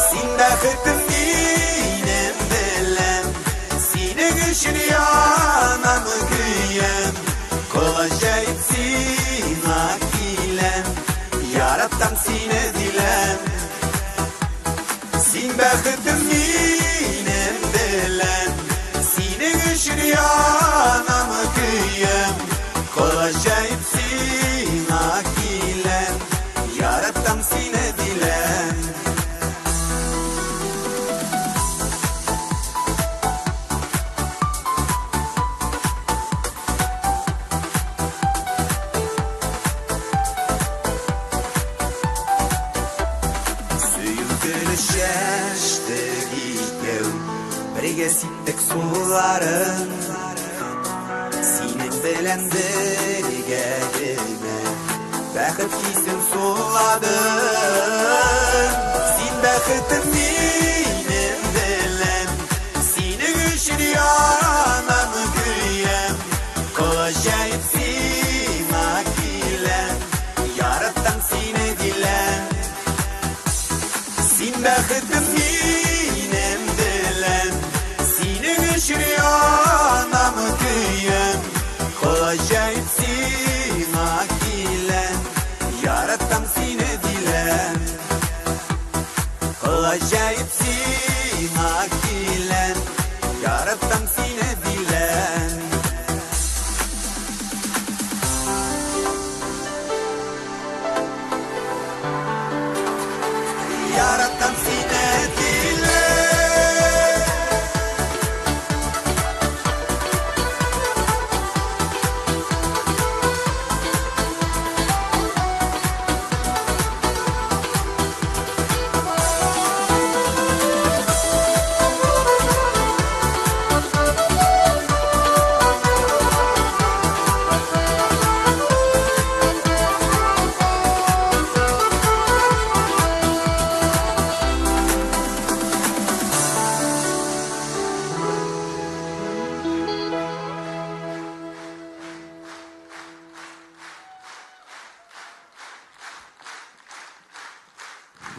Speaker 2: Син бәхетем минем белән, Синең өчен янам, көям. Колач җәеп сиңа киләм, Яратам сине, Диләм. Син бәхетем минем белән, Синең өчен янам, көям. Колач җәеп сиңа киләм, Яратам сине, Диләм. Сөю гөле чәчтек икәү, Бергә сиптек суларын. Синең белән бергә генә Бәхет хисен суладым. Син бәхетем минем белән, Синең өчен янам, көям. Колач җәеп сиңа киләм, Яратам сине, Диләм. Син бәхетем минем белән, Синең өчен янам, көям. Колач җәеп сиңа киләм, Яратам сине, Диләм. Колач җәеп сиңа киләм, Яратам сине, Диләм. Яратам сине, Диләм.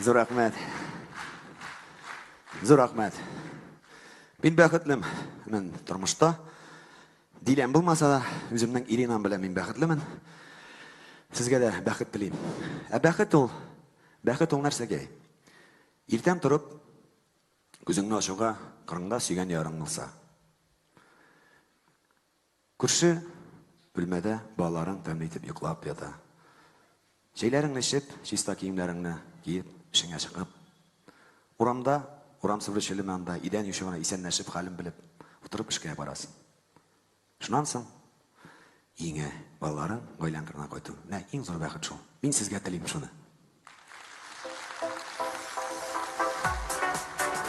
Speaker 1: Зур рәхмәт. Зур рәхмәт. Мин бәхетлем. Мин тормышта. Диләм булмаса да, үземнең Иринам белән мин бәхетлемен. Сезгә дә бәхет телим. Ә бәхет ул, бәхет ул нәрсәгә? Иртән торып, күзеңне ачуга, кырыңда сөйгән ярың булса. Күрше бүлмәдә балаларың тәмле итеп йоклап ята. Чәйләреңне эчеп, чиста киемнәреңне киеп, эшеңә чыгып, урамда, урам себерүче анда, идән юучы гына исәнләшеп, хәлен белеп, утырып эшкә барасың. Шуннан соң өеңә, балаларың, гаиләң кырына кайту. Менә иң зур бәхет шул. Мин сезгә телим шуны.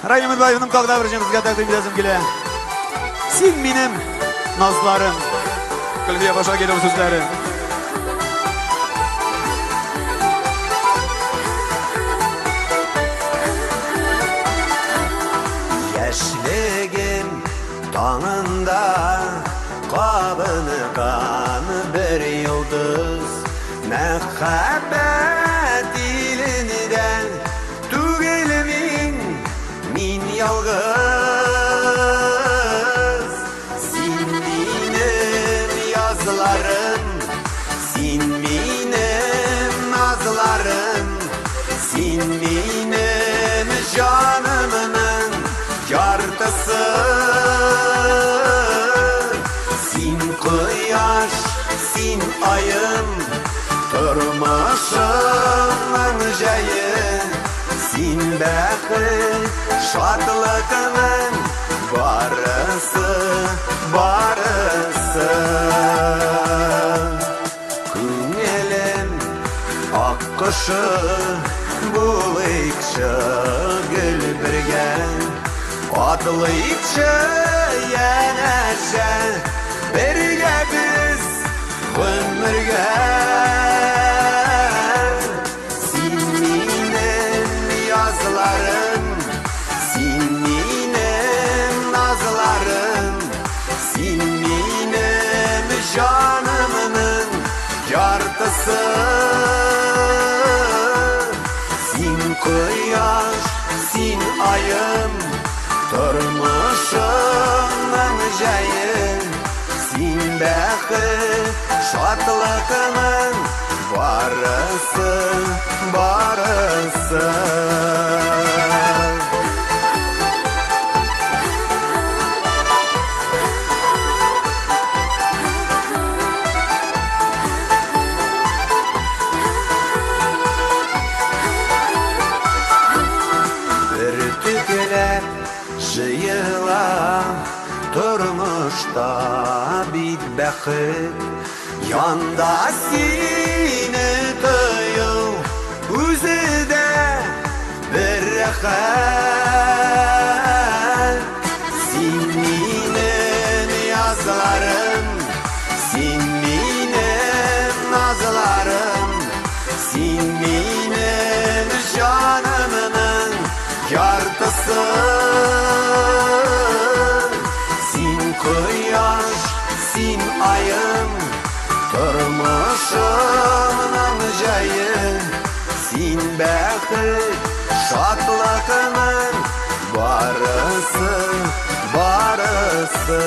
Speaker 1: Раил Өметбаевның тагы да бер җырын сезгә тәкъдим итәсем килә. Син минем назларым. Гөлфия Башагирова сүзләре.
Speaker 2: Яшьлегем таңында кабынган бер йолдыз. Мәхәббәт илендә түгел мин, мин ялгыз. Син минем язларым, син минем назларым, син минем җанымның яртысы. Син кояш, син аем, тормышымның җәе. Син бәхет, шатлыгының барысы, барысы. Күңелем аккошы булыйкчы гел бергә. Атлыйкчы янәшә, бергә без гомергә. Син минем язларым, син минем назларым, син минем җанымның яртысы. Син кояш, син аем, тормышымның җәе. Син бәхет, шатлыгының барысы, барысы. Бөртекләп җыела тормышта бит бәхет. Янда сине тою үзе дә бер рәхәт. Син минем язларым, син минем назларым, син минем җанымның яртысы. Син кояш, син аем, тормышымның җәе. Син бәхет, шатлыгының барысы, барысы.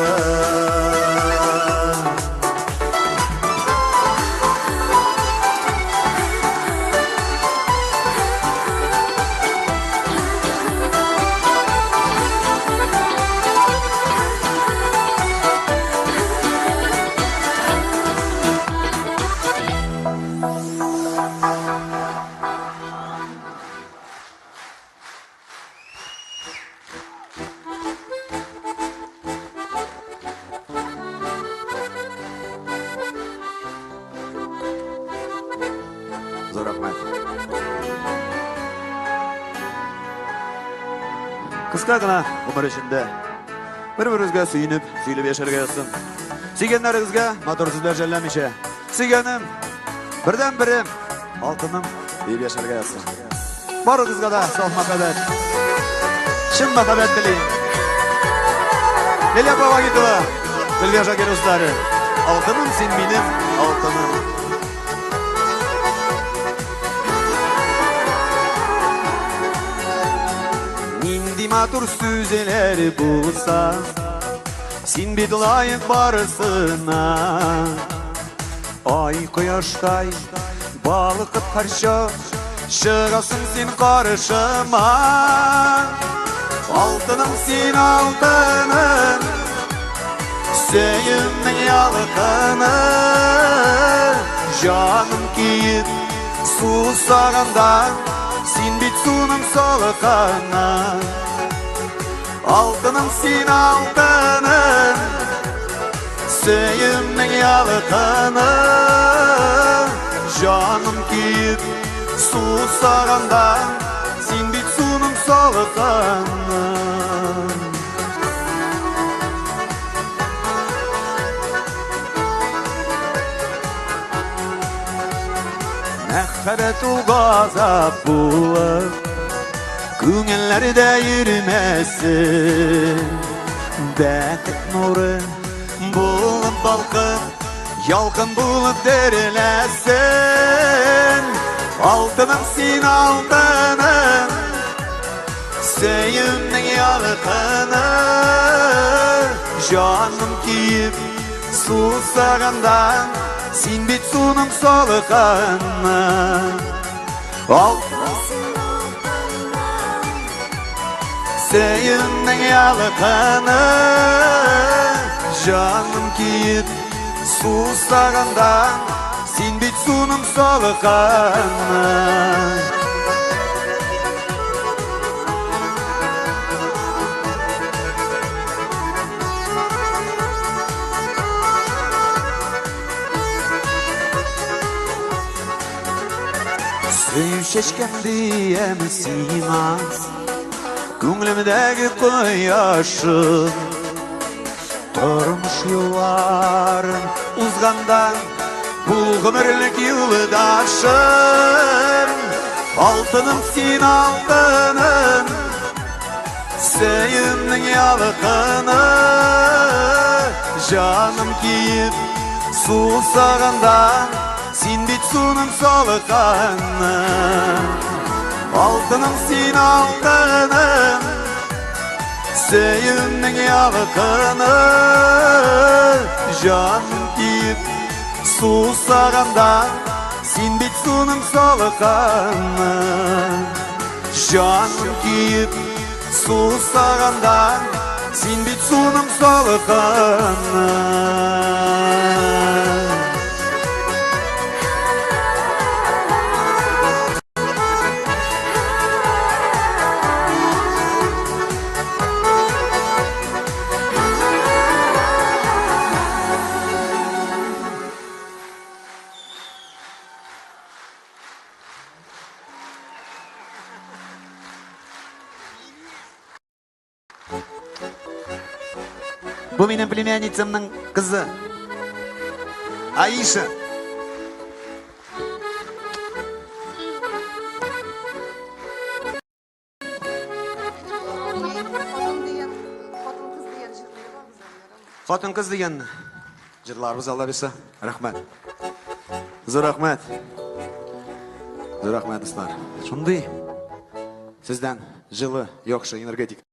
Speaker 1: Зур рәхмәт. Кыска гына гомер эчендә бер-беребезгә сөенеп, сөйләп яшәргә язсын. Сөйгәннәрегезгә матур сүзләр жәлләмичә. Сөйгәнем, бердән-берем, алтыным диеп яшәргә язсын. Барыгызга да саф мәхәббәт, чын мәхәббәт телим. Лилия апа Вагитова, Зөлфия Шакир дуслары. Алтыным син минем, алтыным.
Speaker 2: Нинди матур сүзләр булса, син бит лаек барысына. Ай кояштай балкып һәрчак чыгасың син каршыма. Алтыным син алтыным, сөюмнең ялкыны. Җаным көеп сусаганда, син бит суның салкыны. Алтыным син алтыным, сөюмнең ялкыны. Җаным көеп сусаганда, син бит суның салкыны. Мәхәббәт ул газап булып, күңелләрдә йөрмәсен. Бәхет нуры булып балкып, ялкын булып дереләсен. Алтыным син алтыным, сөюмнең ялкыны. Җаным көеп сусаганда, син бит суның салкыны. Алтыным син алтыным, сөюмнең ялкыны. Җаным көеп сусаганда, син бит суның салкыны. Сөю чәчкәм диям сиңа, күңелемдәге кояшым. Тормыш юлларын узганда, бу гомерлек юлдашым. Алтыным син алтыным, сөюмнең ялкыны. Җаным көеп сусаганда, син бит суның салкыны. Алтыным син алтыным, сөюмнең ялкыны. Җаным көеп сусаганда, син бит суның салкыны. Җаным көеп сусаганда, син бит суның салкыны. Бу минем племянницамның кызы Аиша. Хатын-кыз дигән җырларыбыз Алла бирсә. Рәхмәт. Зур рәхмәт. Зур рәхмәт, дуслар. Шундый сездән җылы, яхшы энергетик.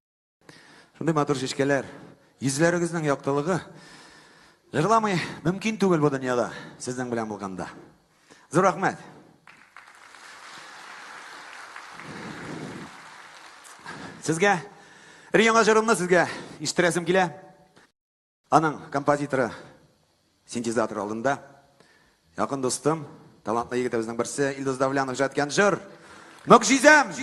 Speaker 2: Шундый матур чәчкәләр, йөзләрегезнең яктылыгы җырламый мөмкин түгел бу дөньяда сезнең белән булганда. Зур рәхмәт. Сезгә бер яңа җырымны сезгә ишеттерәсем килә. Аның композиторы синтезатор алдында. Якын дустым, талантлы егетебезнең берсе Илдус Давлянов иҗат иткән җыр. Могҗизәм!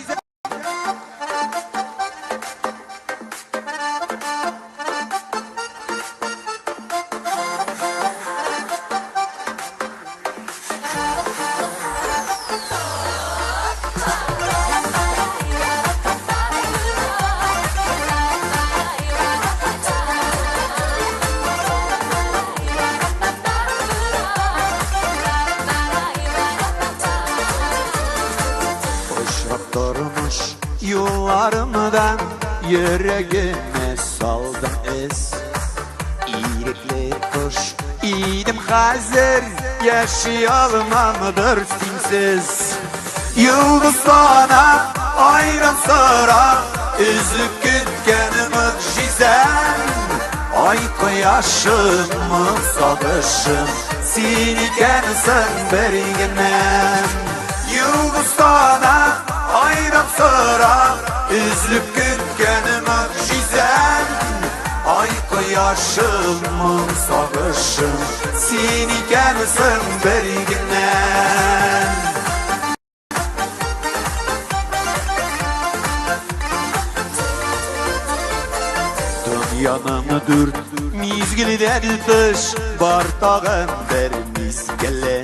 Speaker 2: Очрап тормыш юлларымда йөрәгемә салдың эз. Ирекле кош идем, хәзер яши алмамдыр синсез. Йолдызлана айран сыра. Өзелеп көткән могҗизәм. Ай кояшым, моң сагышым, син икәнсең бер генәм. Йолдыздан айдан сорап, өзелеп көткән могҗизәм. Ай кояшым, моң сагышым, син икәнсең бер генәм. Дөньяның дүрт мизгелдән тыш бар тагын бер мизгеле.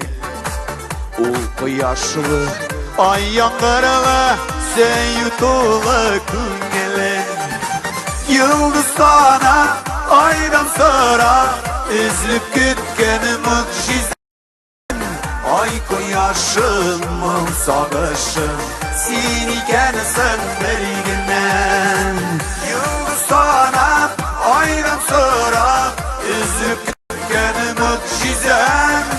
Speaker 2: Ул кояшлы, ай яңгырлы, сөю тулы күңеле. Йолдыздан, айдан сорап, өзелеп көткән могҗизә. Ай кояшым, моң сагышым, син икәнсең бер генәм. Йолдыздан, айдан сорап, өзелеп көткән могҗизәм.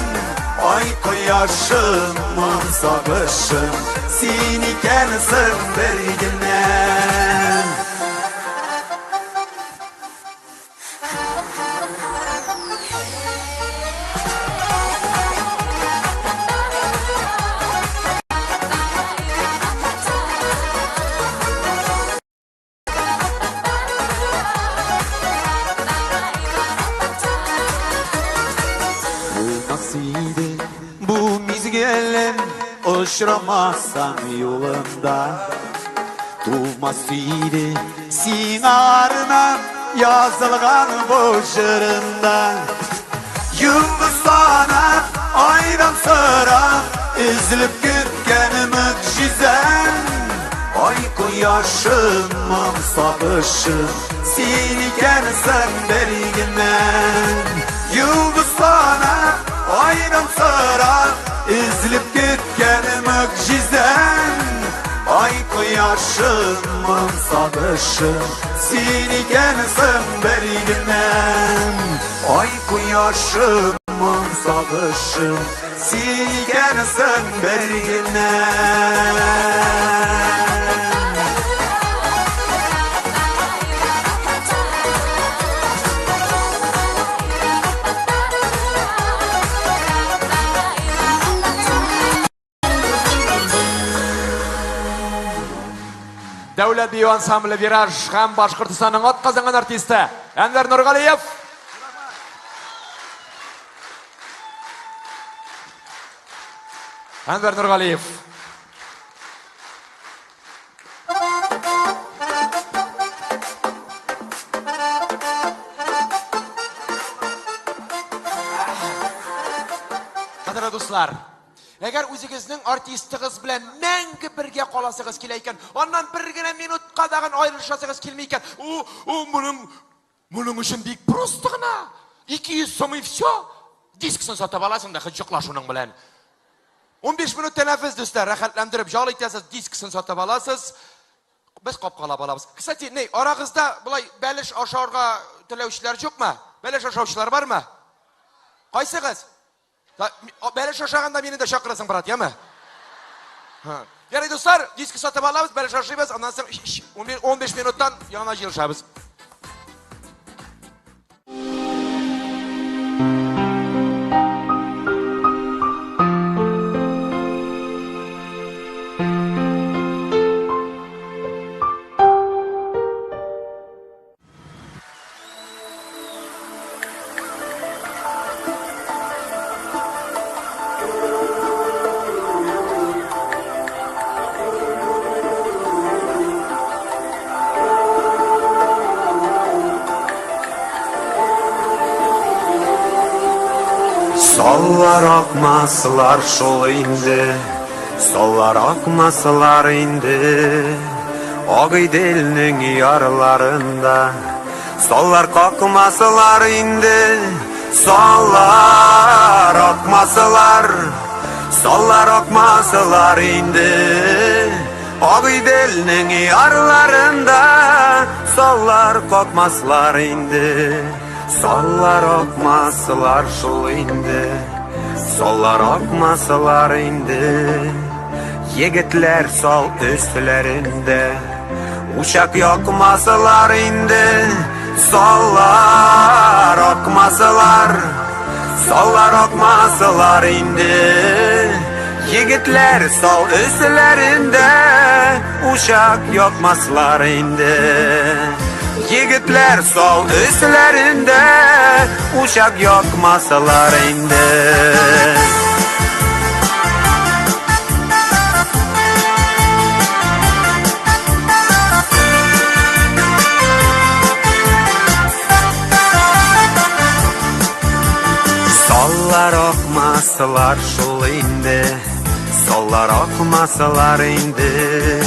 Speaker 2: Ай кояшым, моң сагышым, син икәнсең бер генәм. Булмас иде бу мизгелем, очрамасаң юлымда. Тулмас иде сиңа арнап язылган бу җырымда. Йолдыздан, айдан сорап, өзелеп көткән могҗизәм. Ай кояшым, моң сагышым, син икәнсең бер генәм. Йолдыздан, айдан сорап, өзелеп көткән могҗизәм. Ай кояшым, моң сагышым, син икәнсең бер генәм. Ай кояшым, моң сагышым, син икәнсең бер генәм.
Speaker 3: Дәүләт бию ансамбле «Вираж» һәм Башкортостанның атказанган артисты Әнвәр Нургалиев. Әнвәр Нургалиев. Кадерле дуслар, әгәр үзегезнең артистыгыз белән мәңге бергә каласыгыз килә икән, аннан бер генә минутка тагын аерылышасыгыз килми икән, у моның өчен бик просто гына. 200 сум и все. Дискысын сатып аласың да, хоть йокла шуның белән. 15 минут тәнәфес, дуслар, рәхәтләндереп ял итәсез, дискысын сатып аласыз. Без капкалап алабыз. Кстати, ни, арагызда болай бәлеш ашарга теләүчеләр юкмы? Бәлеш ашаучылар бармы? Кайсыгыз? Бәлеш ашаганда мине дә чакырасың, брат, яме? Ярый, дуслар, диск сатып алабыз, бәлеш ашыйбыз, аннан соң 15 минуттан яңа җыелышабыз.
Speaker 2: Саллар акмаслар шул инде, саллар акмаслар инде. Агыйделнең ярларында саллар какмаслар инде, саллар акмаслар, саллар акмаслар инде. Агыйделнең ярларында саллар какмаслар инде, саллар акмаслар шул инде, саллар акмаслар инде. Егетләр сал өсләрендә. Учак якмасалар инде, саллар акмасалар, саллар акмасалар инде. Егетләр сал өсләрендә учак якмаслар инде. Егетләр сал өсләрендә учак якмасалар инде. Саллар акмасалар шул инде, саллар акмасалар инде.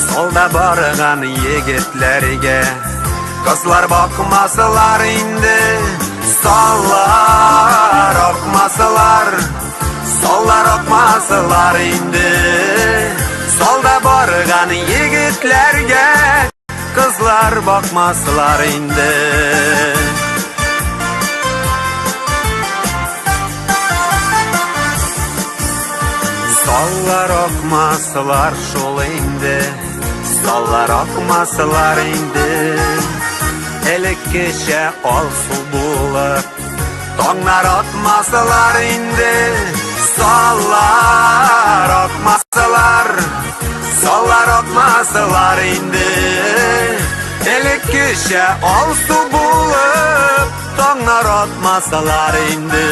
Speaker 2: Салда барган егетләргә кызлар бакмасалар инде. Саллар акмасалар, саллар акмасалар инде. Салда барган егетләргә кызлар бакмасалар инде. Саллар акмасалар шул инде, саллар акмасалар инде. Элеккечә алсу булып, таңнар атмасалар инде. Саллар акмасалар, саллар акмасалар инде. Элеккечә алсу булып, таңнар атмасалар инде.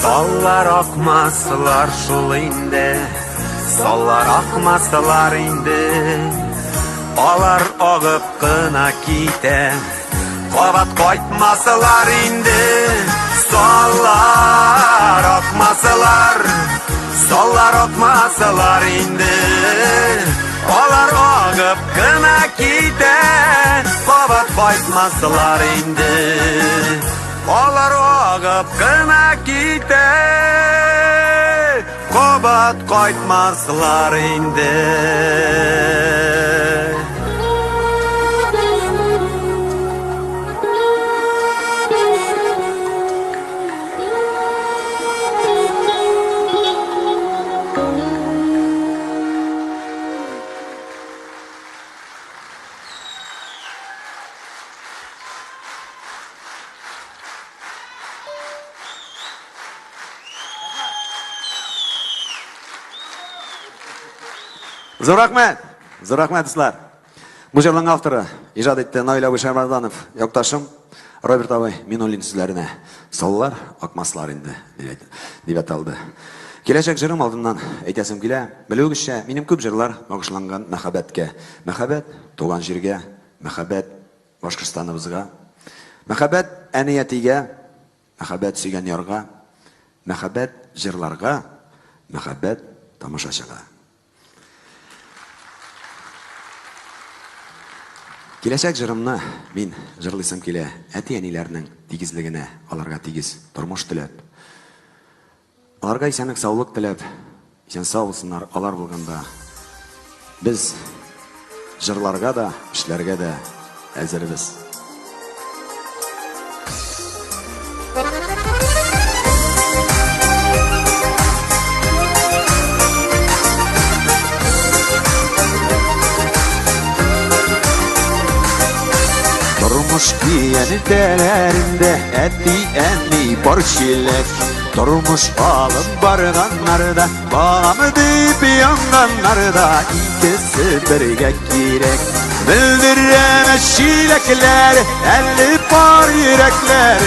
Speaker 2: Саллар акмасалар шул инде, саллар акмасалар инде. Алар агып кына китә, кабат кайтмасалар инде. Саллар акмасалар, саллар акмасалар инде. Алар агып кына китә, кабат кайтмасалар инде. Алар агып кына китә, кабат кайтмаслар инде. Зур рәхмәт! Зур рәхмәт, дуслар! Бу җырның авторы иҗат итте Наил абый Шәймәрданов, якташым Роберт абый Минуллин сүзләренә. Саллар, акмаслар инде, дип аталды. Киләчәк җырым алдыннан әйтәсем килә, белүегезчә, минем күп җырлар багышланган мәхәббәткә. Мәхәббәт туган җиргә, мәхәббәт Башкортстаныбызга, мәхәббәт әни-әтигә, мәхәббәт сөйгән ярга, мәхәббәт җырларга, мәхәббәт тамашачыга. Киләчәк җырымны мин җырлыйсым килә әти-әниләрнең тигезлегенә, аларга тигез тормыш теләп. Аларга исәнлек-саулык теләп, исән-сау булсыннар, алар булганда без җырларга да, эшләргә дә әзербез. Тормыш киянтәләрендә әти-әни бар чиләк. Тормыш алып барганнарда, балам дип янганнарда икесе бергә кирәк. Белдерәм чиләкләр, әле пар йөрәкләр.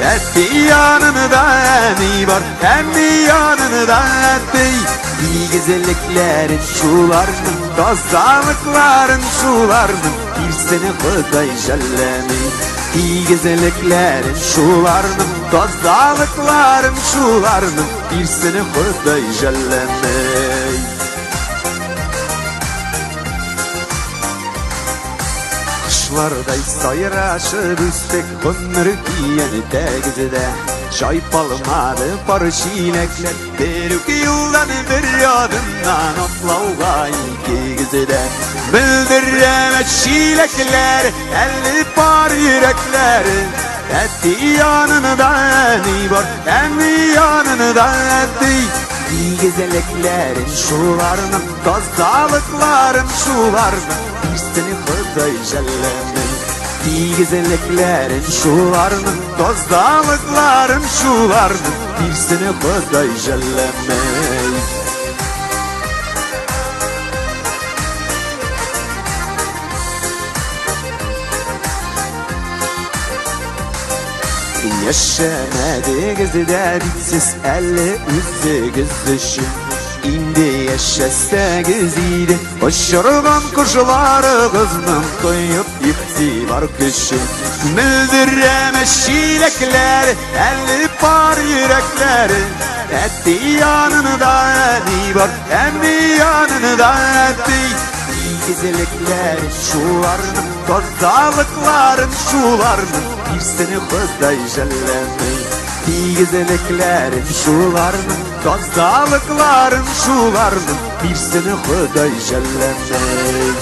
Speaker 2: Әти янында әни бар, әни янында әти. Игезлекләрен шуларның, тазалыкларын шуларның, бирсен Ходай жәлләми. Игезлекләрен шуларның, тазалыкларын шуларның, бирсен Ходай жәлләми. Кошлардай сайрашып үстек, гомер киянтәгездә. Чайпалмады пар чиләкләр, бер үк юлдан бер адымнан атлауга икегез дә. Белдерәме чиләкләр, әле пар йөрәкләр. Әти янында әни бар, әни янында әти. Игезлекләрен шуларның, тазалыкларын шуларның, бирсен Ходай жәлләмей. Тигезлекләрен шуларның, тазалыкларын шуларның, бирсен Ходай жәлләмей. Яшәмәдегез дә бит сез әле үзегез өчен. Инде яшәсәгез иде, очырган кошларыгызның тоеп игътибар көчен. Мөлдерәмә чиләкләр, әле пар йөрәкләр. Әти янында әни бар, әни янында әти. Игезлекләрен шуларның, тазалыкларын шуларның, бирсен Ходай жәлләмей. Тигезлекләрен шуларның, тазалыкларын шуларның, бирсен Ходай жәлләмей.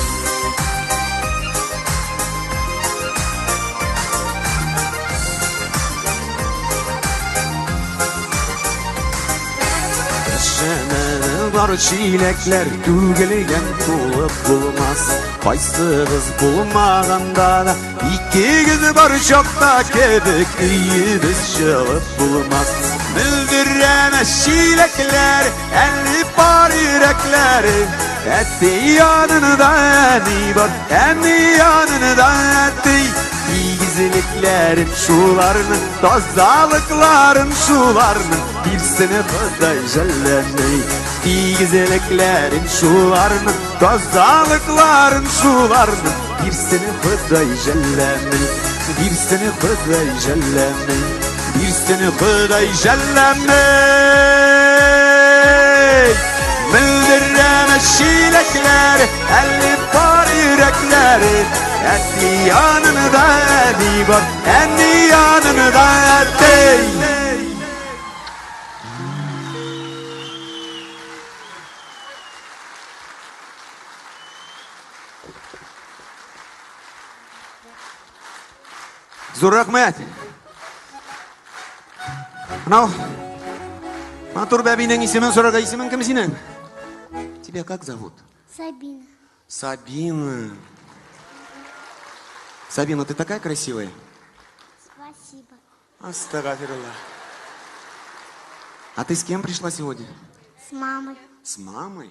Speaker 2: Яшәмәде бар чиләкләр, түгелгән тулып булмас. Кайсыгыз булмаганда да, икегез бар чакта кебек өебез җылып булмас. Мөлдерәмә чиләкләр, әле пар йөрәкләр. Әти янында әни бар, әни янында әти. Игезлекләрен шуларның, тазалыкларын шуларның, бирсен Ходай жәлләмей. Тигезлекләрен шуларның, тазалыкларын шуларның, бирсен Ходай жәлләмей. Бирсен Ходай жәлләмей. Бирсен Ходай жәлләмей. Мөлдерәмә чиләкләр, әле пар йөрәкләр. Әти янында әни бар, әни янында әти. Зур рәхмәт. Мынау матур бәбинең исемен сорарга, исемең кем синең? Тебя как зовут?
Speaker 5: Сабина.
Speaker 2: Сабина. Сабина, ты такая красивая.
Speaker 5: Спасибо.
Speaker 2: Астагафирулла. А ты с кем пришла сегодня?
Speaker 5: С мамой.
Speaker 2: С мамой?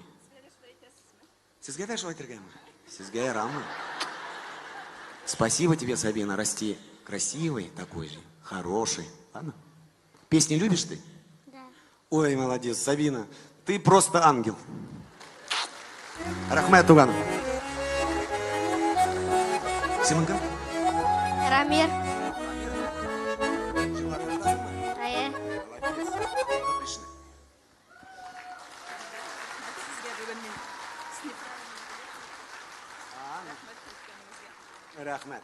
Speaker 2: Сезгә дә шулай әйтергәме? Сезгә ярамый. Спасибо тебе, Сабина, расти красивый такой же, хороший. Ладно? Песни любишь ты?
Speaker 5: Да.
Speaker 2: Ой, молодец, Сабина. Ты просто ангел. Рәхмәт, туганым. Исемең кем?
Speaker 5: Рамир. Әйе.
Speaker 2: Рәхмәт.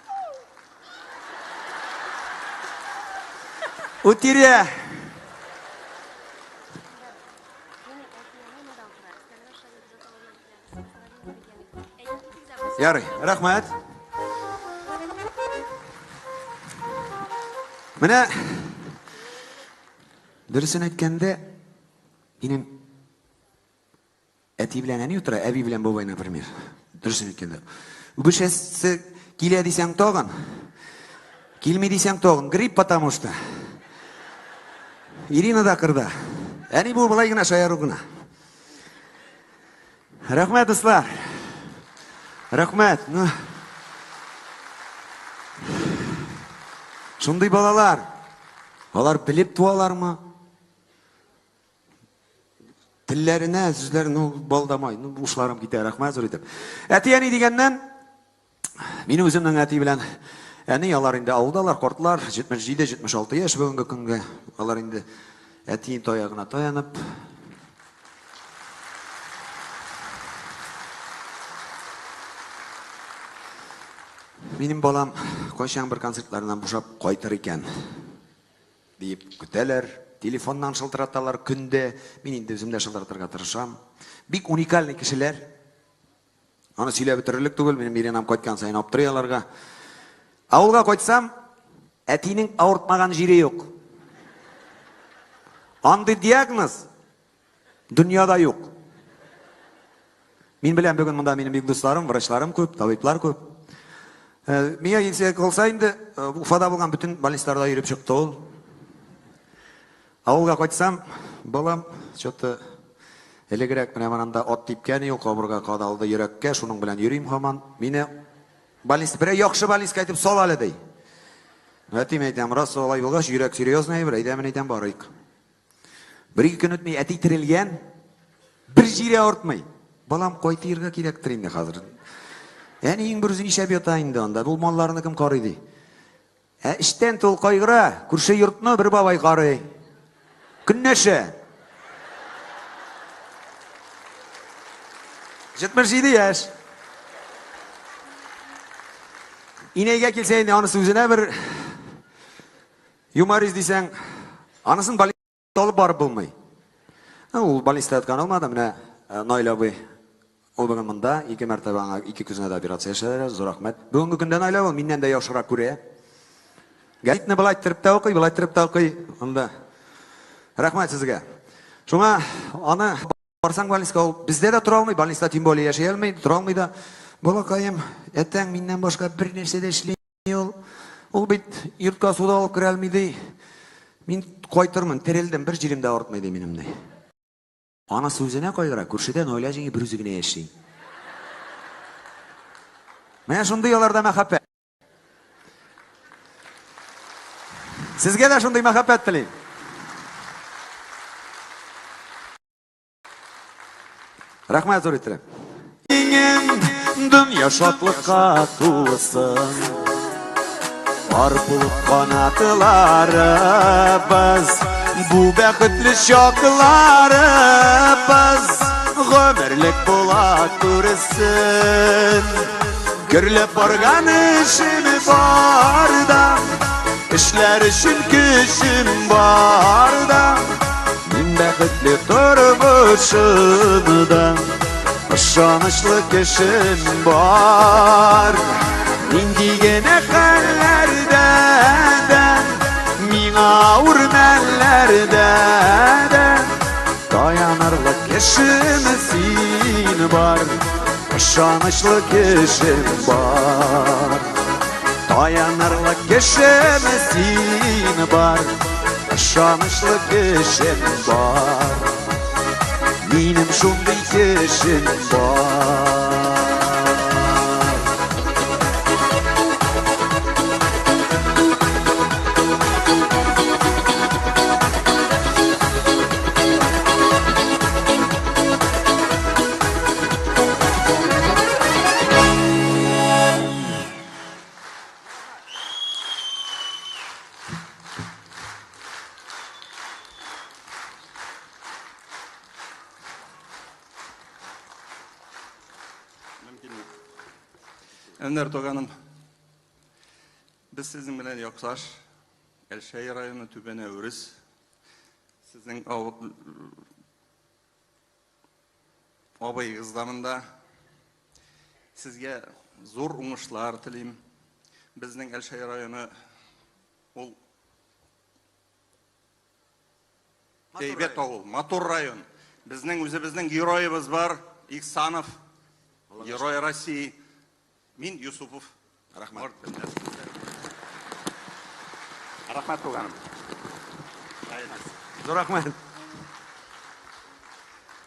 Speaker 2: Үтирә. Ярый, рәхмәт. Менә дөресен әйткәндә, минем әти белән әни утыра, әби белән бабай, например. Дөресен әйткәндә. Үбешәсе килә дисәң тагын, килми дисәң тагын, грипп потому что. Ирина да кырда. Әни бу болай гына шаяру гына. Рәхмәт, дуслар. Рәхмәт. Ну. Шундый балалар. Алар белеп туалармы? Телләренә, сүзләр, ну, балдамай, ну, ушларым китә, рәхмәт зур итеп. Әти-әни дигәннән, мин үземнең әти белән әни, алар инде авылдалар, картлар, 77-76 яшь бүгенге көнгә. Алар инде әти таягына таянып, Минем балам кайчан бер концертларыннан бушап кайтыр икән? диеп көтәләр. Телефоннан шылтыраталар көндә. Мин инде үзем дә шылтыратырга тырышам. Бик уникальный кешеләр. Аны сөйләп бетерерлек түгел, минем Иринам кайткан саен аптырый аларга. Авылга кайтсам, әтинең авыртмаган җире юк. Андый диагноз дөньяда юк. Мин беләм, бүген монда минем бик дусларым, врачларым күп, табиблар күп. Э, миңа килсә калса инде, э, Уфада булган бөтен больницаларда йөреп чыкты ул. Авылга кайтсам, балам, что-то элегрәк менә монда ат типкән юк, кабырга кадалды йөрәккә, шуның белән йөрим һаман. Мине больница, берәр яхшы больницага әйтеп сал әле, ди. Әтием әйтәм, рас алай булгач, йөрәк серьезный әйбер, әйдә мин әйтәм, барыйк. Бер-ике көн үтми, әти терелгән, бер җире авыртмый. Балам, кайтырга кирәктер инде хәзер. Әниең бер үзе нишләп ята инде анда, бу малларны кем карый ди. Ә эчтән тул кайгыра, күрше йортны бер бабай карый. Көннәшә. 77 яшь. Инәйгә килсә инде анысы үзенә бер юморист дисәң, анысын алып барып булмый. Ул больницада яткан алмады, менә э, Наил абый ул бүген монда, ике мәртәбә аңа ике күзенә дә операция ясадылар, зур рәхмәт. Бүгенге көндә Наил абый миннән дә яхшырак күрә. Газетны былай иттереп тә укый, былай иттереп тә укый. Анда. Рәхмәт сезгә. Шуңа аны барсаң больницага, ул бездә дә тора алмый, больницада тем более яши алмый, тора алмый да. Балакаем, әтәң миннән башка бер нәрсә дә эшли ул. Ул бит йортка су да алып керә алмый ди. Мин кайтырмын, терелдем, бер җирем дә авыртмый ди минем ди. Анасы үзенә кайгыра, күршедә Наилә җиңги бер үзе генә яши. Менә шундый аларда мәхәббәт. Сезгә дә шундый мәхәббәт телим. Рәхмәт зур иттереп. Иңем дөнья шатлыкка тулсын. Бар булып канатларыбыз, бу бәхетле чакларыбыз гомерлек була күрсен. Гөрләп барган эшем бар да, эшләр өчен көчем бар да. Мин бәхетле тормышымда, ышанычлы кешем бар. Нинди генә хәлләрдә дә, миңа авыр мәлләрдә дә, таянырлык кешем син бар. Ышанычлы кешем бар. Таянырлык кешем син бар. Ышанычлы кешем бар. Минем шундый кешем бар.
Speaker 6: Әнвәр туганым, без сезнең белән якташ, Әлшәй районы Түбән Әүрез. Сезнең авыл абыегыз да монда. Сезгә зур уңышлар телим. Безнең Әлшәй районы ул әйбәт авыл, матур район. Безнең үзебезнең героебыз бар, Ихсанов, герой России. Мин Юсупов.
Speaker 2: Рәхмәт.
Speaker 6: Рәхмәт, туганым.
Speaker 2: Зур рәхмәт.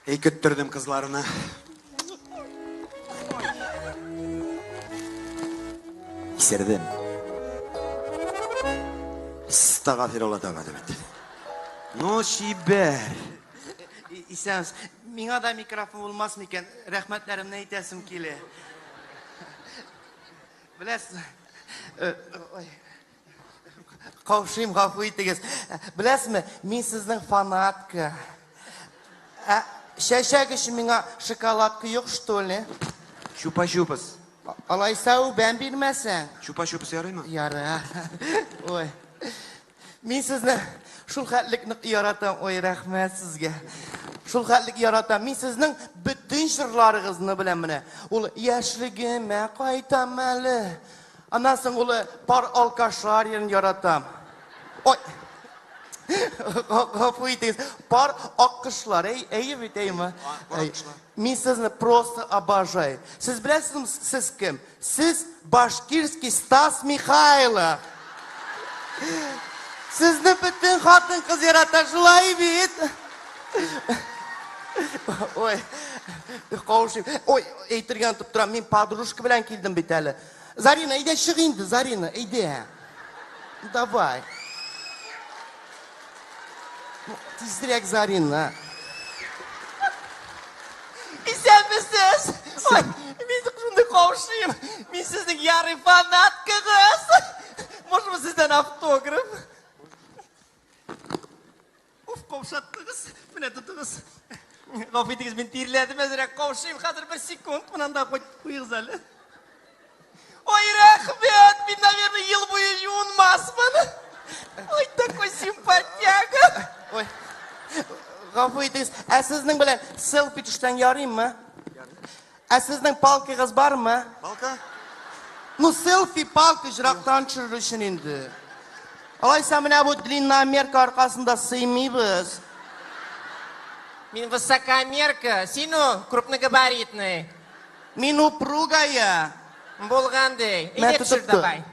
Speaker 2: Эй, көттердем кызларны. Исердем. Астагфирулла тәүбә тәүбә. Ну, чибәр.
Speaker 7: Исәнмесез. Миңа да микрофон булмас микән? Рәхмәтләремне әйтәсем килә. Беләсез, э, ой, каушыйм, гафу итегез. Беләсезме, мин сезнең фанатка. Ә чәчәк өчен миңа шоколадка юк, что ли?
Speaker 2: Чупа-чупс.
Speaker 7: Алайса үбәм бирмәсәң.
Speaker 2: Чупа-чупс ярыймы?
Speaker 7: Ярар. Ой. Мин сезне шул хәтлек нык яратам. Ой, рәхмәт сезгә. Шул хәтлек яратам. Мин сезнең бөтен җырларыгызны беләм менә. Ул яшьлегемә кайтам әле. Аннан соң ул пар алкашлар йырын яратам. Ой. Гафу итегез. Пар аккошлар. Әй, әйе бит, әйме? Мин сезне просто обожаю. Сез беләсезме, сез кем? Сез башкирский Стас Михайлов. Сезне бөтен хатын-кыз ярата, шулай бит? Ой, каушыйм. Ой, әйтергә онытып торам, мин подружка белән килдем бит әле. Зарина, әйдә чык инде, Зарина, әйдә. Давай. Ну, тизрәк, Зарина.
Speaker 8: Исәнмесез! Ой, мин шундый каушыйм. Мин сезнең ярый фанаткагыз. Можемы сездән автограф? Уф, каушаттыгыз. Менә тотыгыз. Гафу итегез, мин тирләдем әзрәк, каушыйм. Хәзер бер секунд, монанда куегыз әле. Ой, рәхмәт! Мин, наверное, ел буе юынмасмын. Ой, такой симпатяга.
Speaker 7: Ой, гафу итегез, ә сезнең белән селфи төшсәң ярыймы? Ә сезнең палкагыз бармы?
Speaker 1: Палка?
Speaker 7: Ну, селфи палка җырактан төшерер өчен инде. Алайса менә бу длинномерка аркасында сыймыйбыз.
Speaker 8: Мин высокомерка, син ул крупногабаритный.
Speaker 7: Мин упругая.
Speaker 8: Булган ди.
Speaker 7: Мә,
Speaker 8: Әйдә төшер
Speaker 7: тотып тор.
Speaker 8: давай.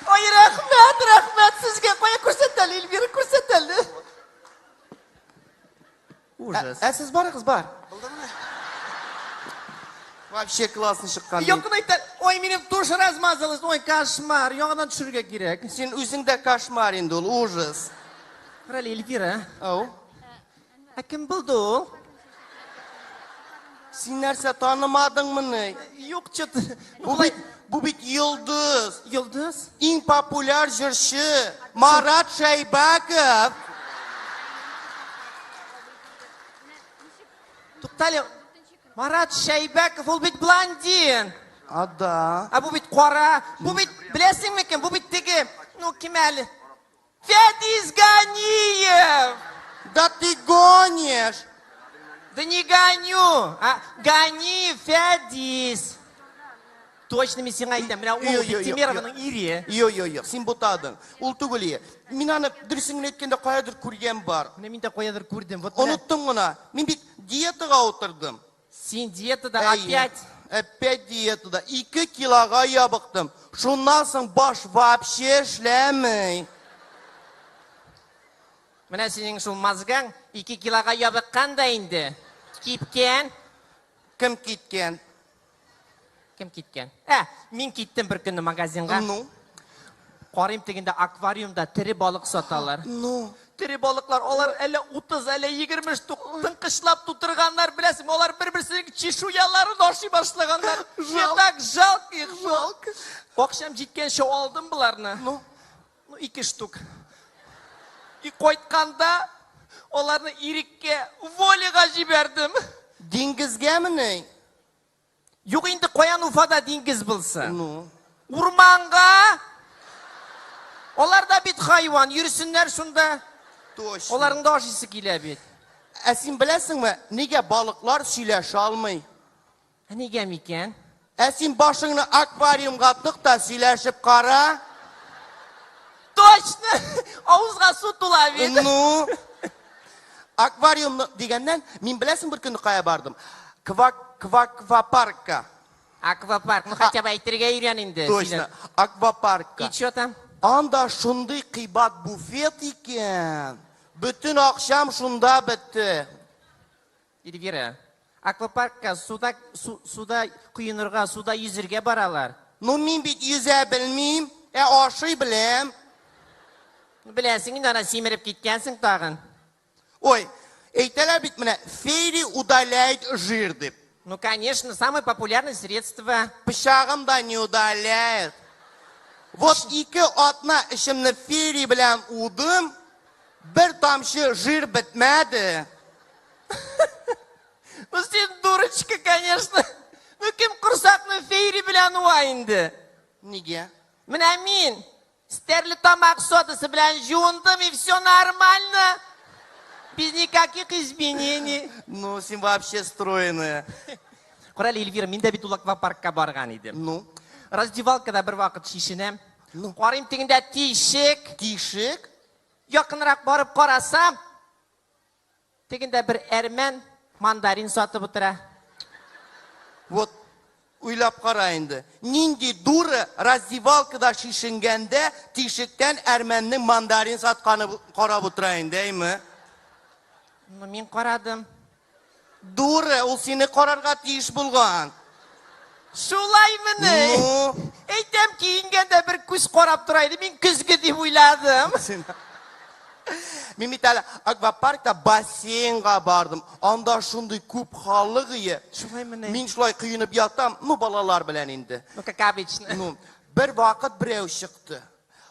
Speaker 8: Ой, рәхмәт, рәхмәт сезгә. Кая күрсәт әле, Эльвира, күрсәт әле. Ужас.
Speaker 7: Ә сез барыгыз, бар. Вообще классно чыккан. бит.
Speaker 8: Якын әйтә. Ой, минем тушь размазалась. Ой, кошмар. Яңадан төшерергә кирәк.
Speaker 7: Син үзең дә кошмар инде ул, ужас.
Speaker 8: Карале, Эльвира.
Speaker 7: Ау.
Speaker 8: Ә кем булды ул?
Speaker 7: Син нәрсә танымадыңмыни?
Speaker 8: Юк, чё-то.
Speaker 7: Бу бит йолдыз.
Speaker 8: Йолдыз?
Speaker 7: Иң популяр җырчы Марат Шәйбәков.
Speaker 8: Туктале. Марат Шәйбәков, ул бит блондин.
Speaker 7: А, да.
Speaker 8: Ә бу бит кара. Бу бит, беләсеңме кем? Бу бит теге, ну кем әле? Фәдис Ганиев!
Speaker 7: Да ты гонишь.
Speaker 8: Да не гоню, а Ганиев Фәдис. Точно мин сиңа әйтәм, менә ул
Speaker 7: Йо, йо, йо,
Speaker 8: Биктимерованың ире.
Speaker 7: Йо, йо, йо, син бутадың. Ул түгел ие. Мин аны дөресен генә әйткәндә каядыр күргән бар.
Speaker 8: Менә мин дә каядыр күрдем. Вот менә.
Speaker 7: Оныттым гына. Мин бит диетага утырдым.
Speaker 8: Син диетада
Speaker 7: Әйе.
Speaker 8: опять.
Speaker 7: Опять диетада. 2 килога ябыктым. Шуннан соң баш вообще эшләми.
Speaker 8: Менә синең шул мозгаң 2 килога ябыккан да инде. Кипкән.
Speaker 7: Кем киткән?
Speaker 8: Кем киткән? Ә, мин киттем бер көнне магазинга.
Speaker 7: Ну?
Speaker 8: Карыйм тегендә аквариумда тере балык саталар.
Speaker 7: Ну?
Speaker 8: Тере балыклар, алар әллә 30, әллә 20 штук тыңкышлап тутырганнар, беләсеңме? Алар бер-берсенең чешуяларын ашый башлаганнар. Мне так жалко их. Жалко. Акчам җиткәнче алдым боларны.
Speaker 7: Ну?
Speaker 8: Ну, ике штук. И кайтканда аларны иреккә, воляга җибәрдем.
Speaker 7: Диңгезгәмени?
Speaker 8: Юк инде, каян Уфада диңгез булсын?
Speaker 7: Ну?
Speaker 8: Урманга! Алар да бит хайван, йөрсеннәр шунда.
Speaker 7: Точно.
Speaker 8: Аларның да ашыйсы килә бит.
Speaker 7: Ә син беләсеңме, нигә балыклар сөйләшә алмый?
Speaker 8: Ә нигә микән?
Speaker 7: Ә син башыңны аквариумга тык та сөйләшеп кара.
Speaker 8: Точно! Авызга су тула бит.
Speaker 7: Ну? Аквариум дигәннән, мин беләсең бер көнне кая бардым? Квак кваквапаркка.
Speaker 8: Аквапарк, ну хотя бы әйтергә өйрән инде.
Speaker 7: Точно, аквапаркка.
Speaker 8: И чё там?
Speaker 7: Анда шундый кыйбат буфет икән. Бөтен акчам шунда бетте.
Speaker 8: Эльвира, аквапаркка суда, суда коенырга, суда йөзергә баралар.
Speaker 7: Ну мин бит йөзә белмим, ә ашый беләм.
Speaker 8: Ну, беләсең инде, ана симереп киткәнсең тагын.
Speaker 7: Ой, әйтәләр бит менә, Фейри удаляет жир дип.
Speaker 8: Ну, конечно, самое популярное средство.
Speaker 7: Пычагым да не удаляет. Вот 2 атна эчемне Фейри белән удым, бер тамчы жир бетмәде.
Speaker 8: Ну, син дурочка, конечно. Ну, кем корсакны Фейри белән януа инде.
Speaker 7: Нигә?
Speaker 8: Менә мин Стәрлетамак содасы белән жуындым и все нормально. Без никаких изменений.
Speaker 7: Ну, син вообще стройная.
Speaker 8: Кара әле, Эльвира, мин дә бит ул аквапаркка барган идем.
Speaker 7: Ну?
Speaker 8: Раздевалкада бер вакыт чишенәм.
Speaker 7: Ну?
Speaker 8: Карыйм тегендә тишек.
Speaker 7: Тишек?
Speaker 8: Якынрак барып карасам, тегендә бер әрмән мандарин сатып утыра.
Speaker 7: Вот уйлап кара инде. Нинди дура раздевалкада чишенгәндә тишектән әрмәннең мандарин сатканы карап утыра инде, әйме?
Speaker 8: Ну, мин карадым.
Speaker 7: Дура, ул сине карарга тиеш булган.
Speaker 8: Шулаймыни?
Speaker 7: Ну?
Speaker 8: Әйтәм, киенгәндә бер күз карап тора иде, мин көзге дип уйладым.
Speaker 7: Мин бит әле аквапаркта бассейнга бардым. Анда шундый күп халык ие.
Speaker 8: Шулаймыни?
Speaker 7: Мин шулай коенып ятам, ну балалар белән инде.
Speaker 8: Ну, как обычно.
Speaker 7: Ну, бер вакыт берәү чыкты.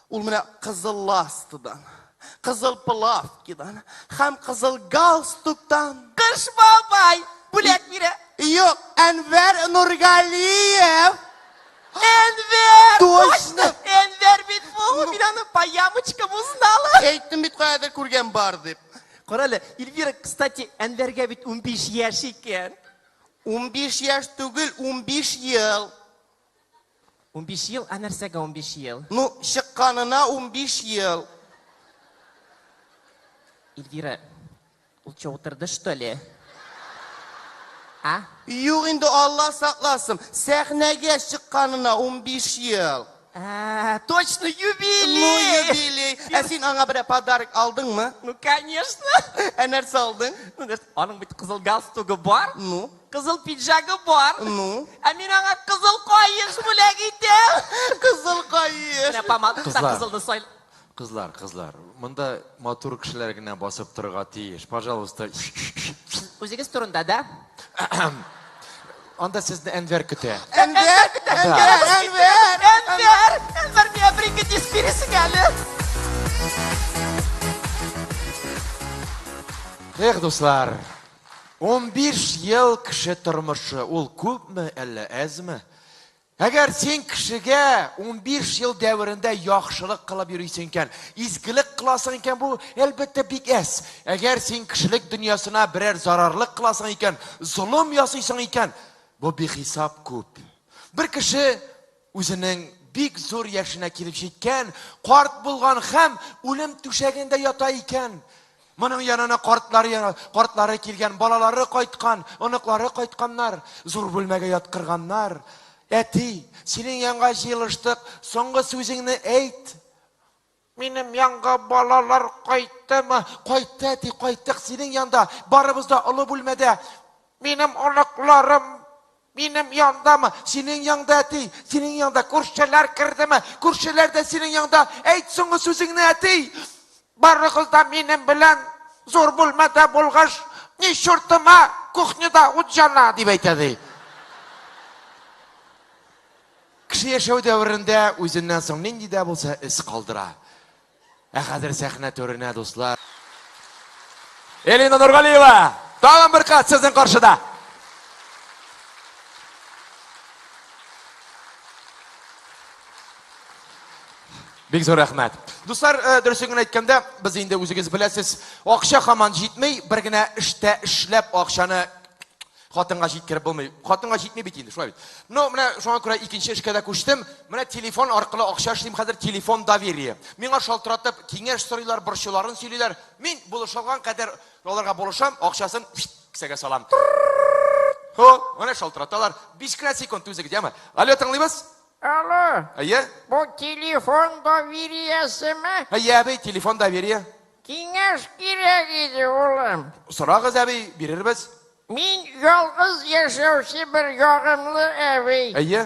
Speaker 7: Ул менә кызыл ластыдан, кызыл плавкидан һәм кызыл галстуктан.
Speaker 8: Кыш бабай бүләк бирә.
Speaker 7: Юк, Әнвәр Нургалиев.
Speaker 8: Әнвәр!
Speaker 7: Точно!
Speaker 8: Әнвәр бит бу! Мин аны по ямочкам узнала.
Speaker 7: Әйттем бит каядыр күргән бар дип.
Speaker 8: Кара әле, Эльвира, кстати, Әнвәргә бит 15 яшь икән.
Speaker 7: 15 яшь түгел, 15 ел.
Speaker 8: 15 ел? Ә нәрсәгә 15 ел?
Speaker 7: Ну, чыкканына 15 ел.
Speaker 8: Эльвира, ул что, утырды, что ли? А?
Speaker 7: Юк инде, Алла сакласын. Сәхнәгә чыкканына 15 ел.
Speaker 8: А, точно, юбилей!
Speaker 7: Ну, юбилей. Ә син аңа берәр подарок алдыңмы?
Speaker 8: Ну, конечно.
Speaker 7: Ә нәрсә алдың?
Speaker 8: Ну, нәрсә, аның бит кызыл галстугы бар.
Speaker 7: Ну?
Speaker 8: Кызыл пиджагы бар.
Speaker 7: Ну?
Speaker 8: Ә мин аңа кызыл каеш бүләк итәм.
Speaker 7: Кызыл каеш.
Speaker 8: Менә помада да
Speaker 9: Кызлар.
Speaker 8: кызылны сай.
Speaker 9: Кызлар, кызлар, монда матур кешеләр генә басып торырга тиеш. Пожалуйста.
Speaker 8: Үзегез турында, да?
Speaker 3: Анда сезне Әнвәр көтә.
Speaker 7: Әнвәр, Әнвәр, Әнвәр.
Speaker 8: Әнвәр, Әнвәр, миңа бер ике диск бирәсең әле.
Speaker 3: Эх, дуслар, 15 ел кеше тормышы, ул күпме, әллә әзме? Әгәр син кешегә 15 ел дәверендә яхшылык кылып йөрисең икән, изгелек кыласың икән, бу, әлбәттә, бик әз. Әгәр син кешелек дөньясына берәр зарарлык кыласың икән, золым ясыйсың икән, бу бихисап күп. Бер кеше үзенең бик зур яшенә килеп җиткән, карт булган һәм үлем түшәгендә ята икән. Моның янына картлары, картлары килгән, балалары кайткан, оныклары кайтканнар, зур бүлмәгә яткырганнар. Әти, синең янга җыелыштык, соңгы сүзеңне әйт. Минем янга балалар кайттымы? Кайтты, әти, кайттык синең янда. Барыбыз да олы бүлмәдә. Минем оныкларым минем яндамы? Синең янда, әти, синең янда. Күршеләр кердеме? Күршеләр дә синең янда. Әйт соңгы сүзеңне, әти. Барыгыз да минем белән зур бүлмәдә булгач, ни чуртыма кухняда ут яна, дип әйтә ди. Кеше яшәү дәверендә үзеннән соң нинди дә булса эз калдыра. Ә хәзер сәхнә түренә, дуслар. Элина Нургалиева, тагын бер кат сезнең каршыда. Бик зур рәхмәт. Дуслар, э, дөресен генә әйткәндә, без инде үзегез беләсез, акча һаман җитми, бер генә эштә эшләп акчаны хатынга җиткереп булмый. Хатынга җитми бит инде, шулай бит. Ну, менә шуңа күрә икенче эшкә дә күчтем. Менә телефон аркылы акча эшлим хәзер, телефон доверие. Миңа шалтыратып, киңәш сорыйлар, борчуларын сөйлиләр. Мин булышалган кадәр аларга булышам, акчасын кесәгә салам. Хо, менә шалтыраталар. 5 кенә секунд түзегез, яме. Алло, тыңлыйбыз?
Speaker 10: Алло.
Speaker 3: Әйе.
Speaker 10: Бу телефон довериясеме?
Speaker 3: Әйе, әби, телефон доверие.
Speaker 10: Киңәш кирәк иде, улым.
Speaker 3: Сорагыз, әби, бирербез.
Speaker 10: Мин ялгыз яшәүче бер ягымлы әби.
Speaker 3: Әйе.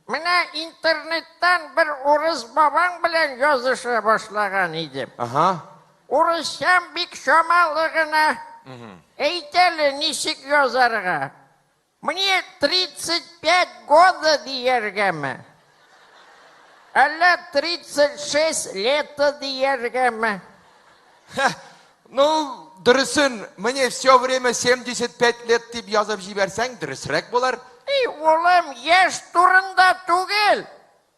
Speaker 10: Менә интернеттан бер урыс бабаң белән языша башлаган идем.
Speaker 3: Ага.
Speaker 10: Урысчам бик чамалы гына. Әйт әле, ничек язарга? Мне 35 года дияргәме? Әллә 36 лета дияргәме?
Speaker 3: Ну, дөресен, мне все время 75 лет дип язып җибәрсәң, дөресрәк булыр.
Speaker 10: Эй, улым, яшь турында түгел,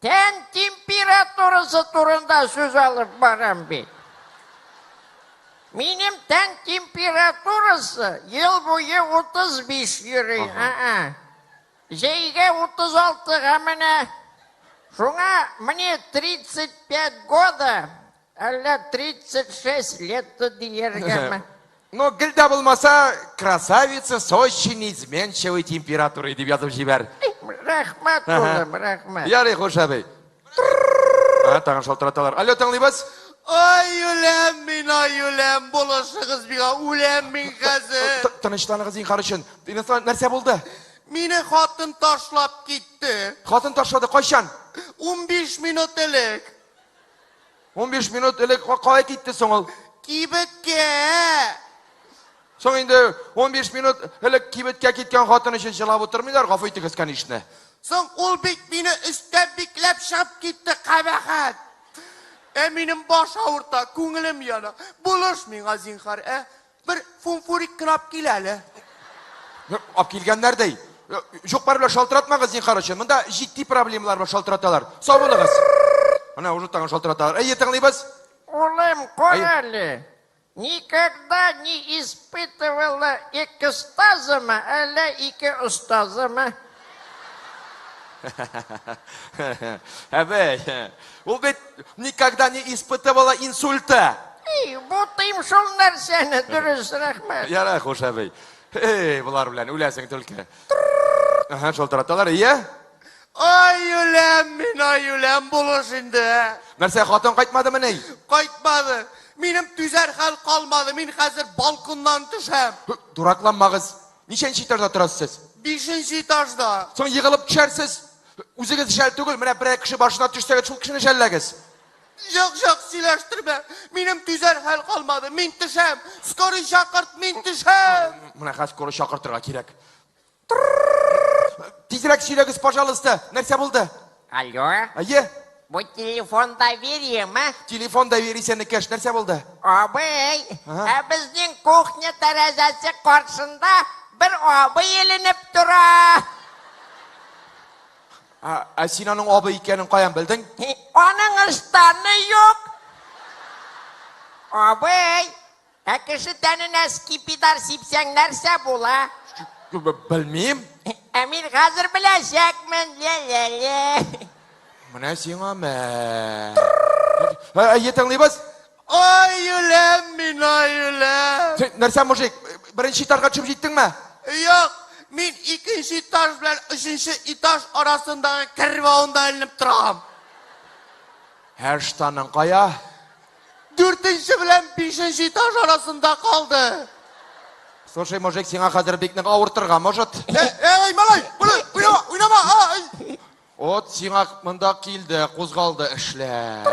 Speaker 10: тән температурасы турында сүз алып барам бит. Минем тән температурасы ел буе 35 йөри. Аа. Җәйгә 36-га менә. Шуңа мне 35 года, әллә 36 лет дияргәме?
Speaker 3: Ну, гел дә булмаса, красавица с очень изменчивой температурой дип язып җибәр.
Speaker 10: Рәхмәт, улым, рәхмәт.
Speaker 3: Ярый, хуш, әби. Ага, тагын шалтыраталар. Алло, тыңлыйбыз.
Speaker 7: Ай, үләм мин, ай, үләм, булышыгыз миңа, үләм мин хәзер.
Speaker 3: Тынычланыгыз, зинһар өчен. Тынычлан, нәрсә булды?
Speaker 7: Мине хатын ташлап китте.
Speaker 3: Хатын ташлады, кайчан?
Speaker 7: 15 минут элек.
Speaker 3: 15 минут элек кая китте соң ул?
Speaker 7: Кибеткә.
Speaker 3: Соң инде 15 минут элек кибеткә киткән хатын өчен җылап утырмыйлар, гафу итегез, конечно.
Speaker 7: Соң ул бит мине өстән бикләп чыгып китте, кабахәт. Ә минем баш авырта, күңелем яна. Булыш миңа, зинһар, ә? Бер фумфурик кына алып кил әле.
Speaker 3: Алып килгәннәр ди. Юк бар белән шалтыратмагыз, зинһар өчен. Монда җитди проблемалар белән шалтыраталар. Сау булыгыз. Менә уже тагын шалтыраталар. Әйе, тыңлыйбыз.
Speaker 10: Улым, кара әле. Никогда не испытывала экстазымы, әллә ике остазымы?
Speaker 3: Әбәй, ул бит никогда не испытывала инсульта.
Speaker 10: Эй, бутыйм шул нәрсәне, дөрес, рәхмәт.
Speaker 3: Ярар, хуш, әбәй. Эй, болар белән үләсең түлке. Ага, шалтыраталар, ия?
Speaker 7: Ай, үләм мин, ай, үләм, булыш инде.
Speaker 3: Нәрсә, хатын кайтмадымыни?
Speaker 7: Кайтмады. Минем түзәр хәл калмады. Мин хәзер балконнан төшәм.
Speaker 3: Дуракланмагыз. Ничәнче этажда торасыз сез?
Speaker 7: Бишенче этажда.
Speaker 3: Соң егылып төшәрсез. Үзегез жәл түгел, менә берәр кеше башына төшсәгез, шул кешене жәлләгез.
Speaker 7: Юк, юк, сөйләштермә. Минем түзәр хәл калмады. Мин төшәм. Скорый чакырт, мин төшәм.
Speaker 3: Менә хәзер скорый чакыртырга кирәк. Тизрәк сөйләгез, пожалуйста. Нәрсә булды?
Speaker 10: Алло.
Speaker 3: Әйе.
Speaker 10: Бу телефон довериеме?
Speaker 3: Телефон доверие сенеке, нәрсә булды?
Speaker 10: Абый, ә безнең кухня тәрәзәсе каршында бер абый эленеп тора.
Speaker 3: Ә син аның абый икәнен каян белдең?
Speaker 10: Аның ыштаны юк. Абый, Ә кеше тәненә скипидар сипсәң нәрсә була?
Speaker 3: Белмим.
Speaker 10: Ә мин хәзер беләчәкмен. Ле-ле-ле.
Speaker 3: Менә сиңа мә. Әйе, тыңлыйбыз.
Speaker 7: Ай, үләм мин, ай, үләм.
Speaker 3: Нәрсә, мужик, беренче этажга төшеп җиттеңме?
Speaker 7: Юк, мин икенче этаж белән өченче этаж арасындагы кер бавында эленеп торам.
Speaker 3: Ә штаның кая?
Speaker 7: Дүртенче белән бишенче этаж арасында калды.
Speaker 3: Слушай, мужик, сиңа хәзер бик нык авыртырга может.
Speaker 7: Эй, малай, малай, уйнама, уйнама, ай.
Speaker 3: Вот сиңа монда килде, кузгалды эшләр.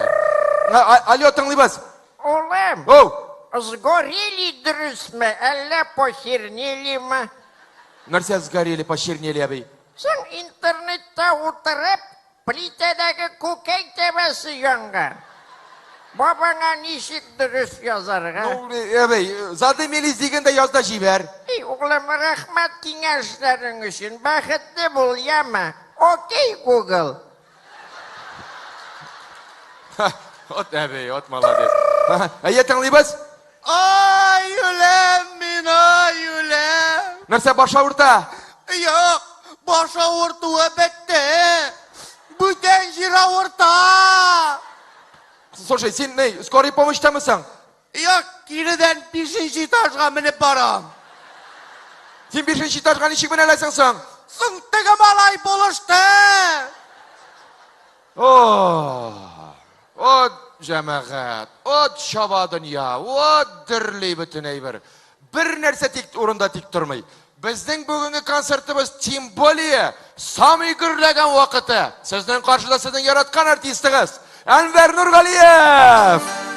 Speaker 3: Алло, тыңлыйбыз.
Speaker 10: Улым.
Speaker 3: Оу.
Speaker 10: Сгорели дөресме, әллә почернелиме?
Speaker 3: Нәрсә сгорели, почернели, әби?
Speaker 10: Соң интернетта утырып, Плитәдәге күкәй тәбәсе янган. Бабаңа ничек дөрес язарга?
Speaker 3: Ну, әбәй, задымились дигәндә яз да җибәр.
Speaker 10: Эй, углым, рәхмәт киңәшләрең өчен. Бәхетле бул, яме. Окей, Google.
Speaker 3: Вот әбәй, вот молодец. Әйе, тыңлыйбыз.
Speaker 7: Ай, үләм мин, ай, үләм.
Speaker 3: Нәрсә, баш авырта?
Speaker 7: Юк, баш авыртуы бетте. Бүтән җир авырта.
Speaker 3: Слушай, син ни, скорый помощьтамысың?
Speaker 7: Юк, киредән бишенче этажга менеп барам.
Speaker 3: Син бишенче этажга ничек менә аласың соң?
Speaker 7: Соң теге малай булышты.
Speaker 3: О, от җәмәгать, от чаба дөнья, от дөрли бөтен әйбер. Бер нәрсә тик урында тик тормый. Безнең бүгенге концертыбыз тем более самый гөрләгән вакыты. Сезнең каршыда сезнең яраткан артистыгыз Әнвәр Нургалиев!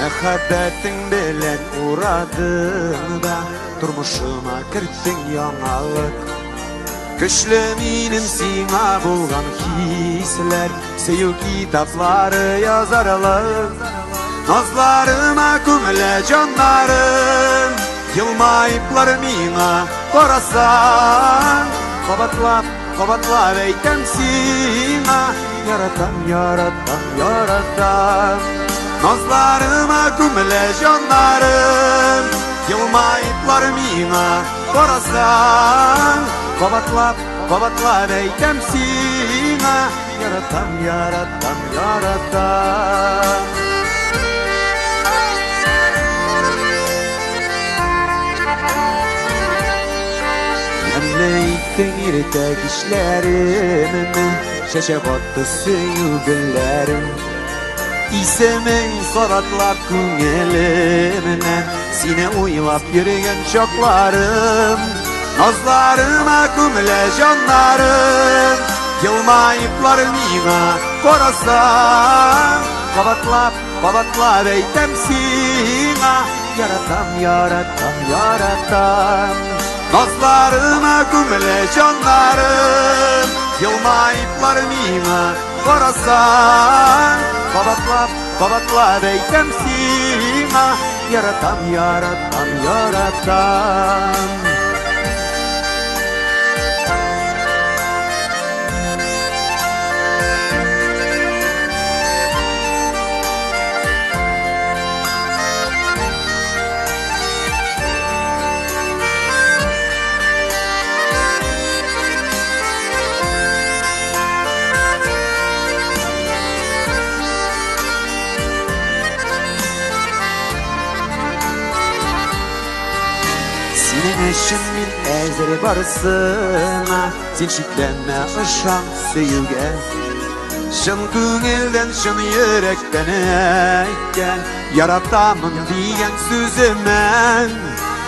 Speaker 2: Мәхәббәтең белән урадың да, тормышыма керттең яңалык. Көчле минем сиңа булган хисләр, сөю китаплары язарлык. Назларыма күмелә җаннарым, елмаеплар миңа карасаң. Кабатлап, кабатлап әйтәм сиңа, яратам, яратам, яратам. Назларыма күмелә җаннарым, елмаеплар миңа карасаң. Кабатлап, кабатлап әйтәм сиңа, яратам, яратам, яратам. Ямле иттең иртә кичләремне, чәчәк атты сөю гөлләрем. Исемең кабатлап күңелемнән, сине уйлап йөргән чакларым. Назларыма күмелә җаннарым, елмаеплар миңа карасаң. Кабатлап, кабатлап әйтәм сиңа, яратам, яратам, яратам. Назларыма күмелә җаннарым, елмаеплар миңа карасаң. Кабатлап, кабатлап әйтәм сиңа, яратам, яратам, яратам. Синең өчен мин әзер барысына, син шикләнмә, ышан сөюгә. Чын күңелдән, чын йөрәктән әйткән, яратамын дигән сүземә.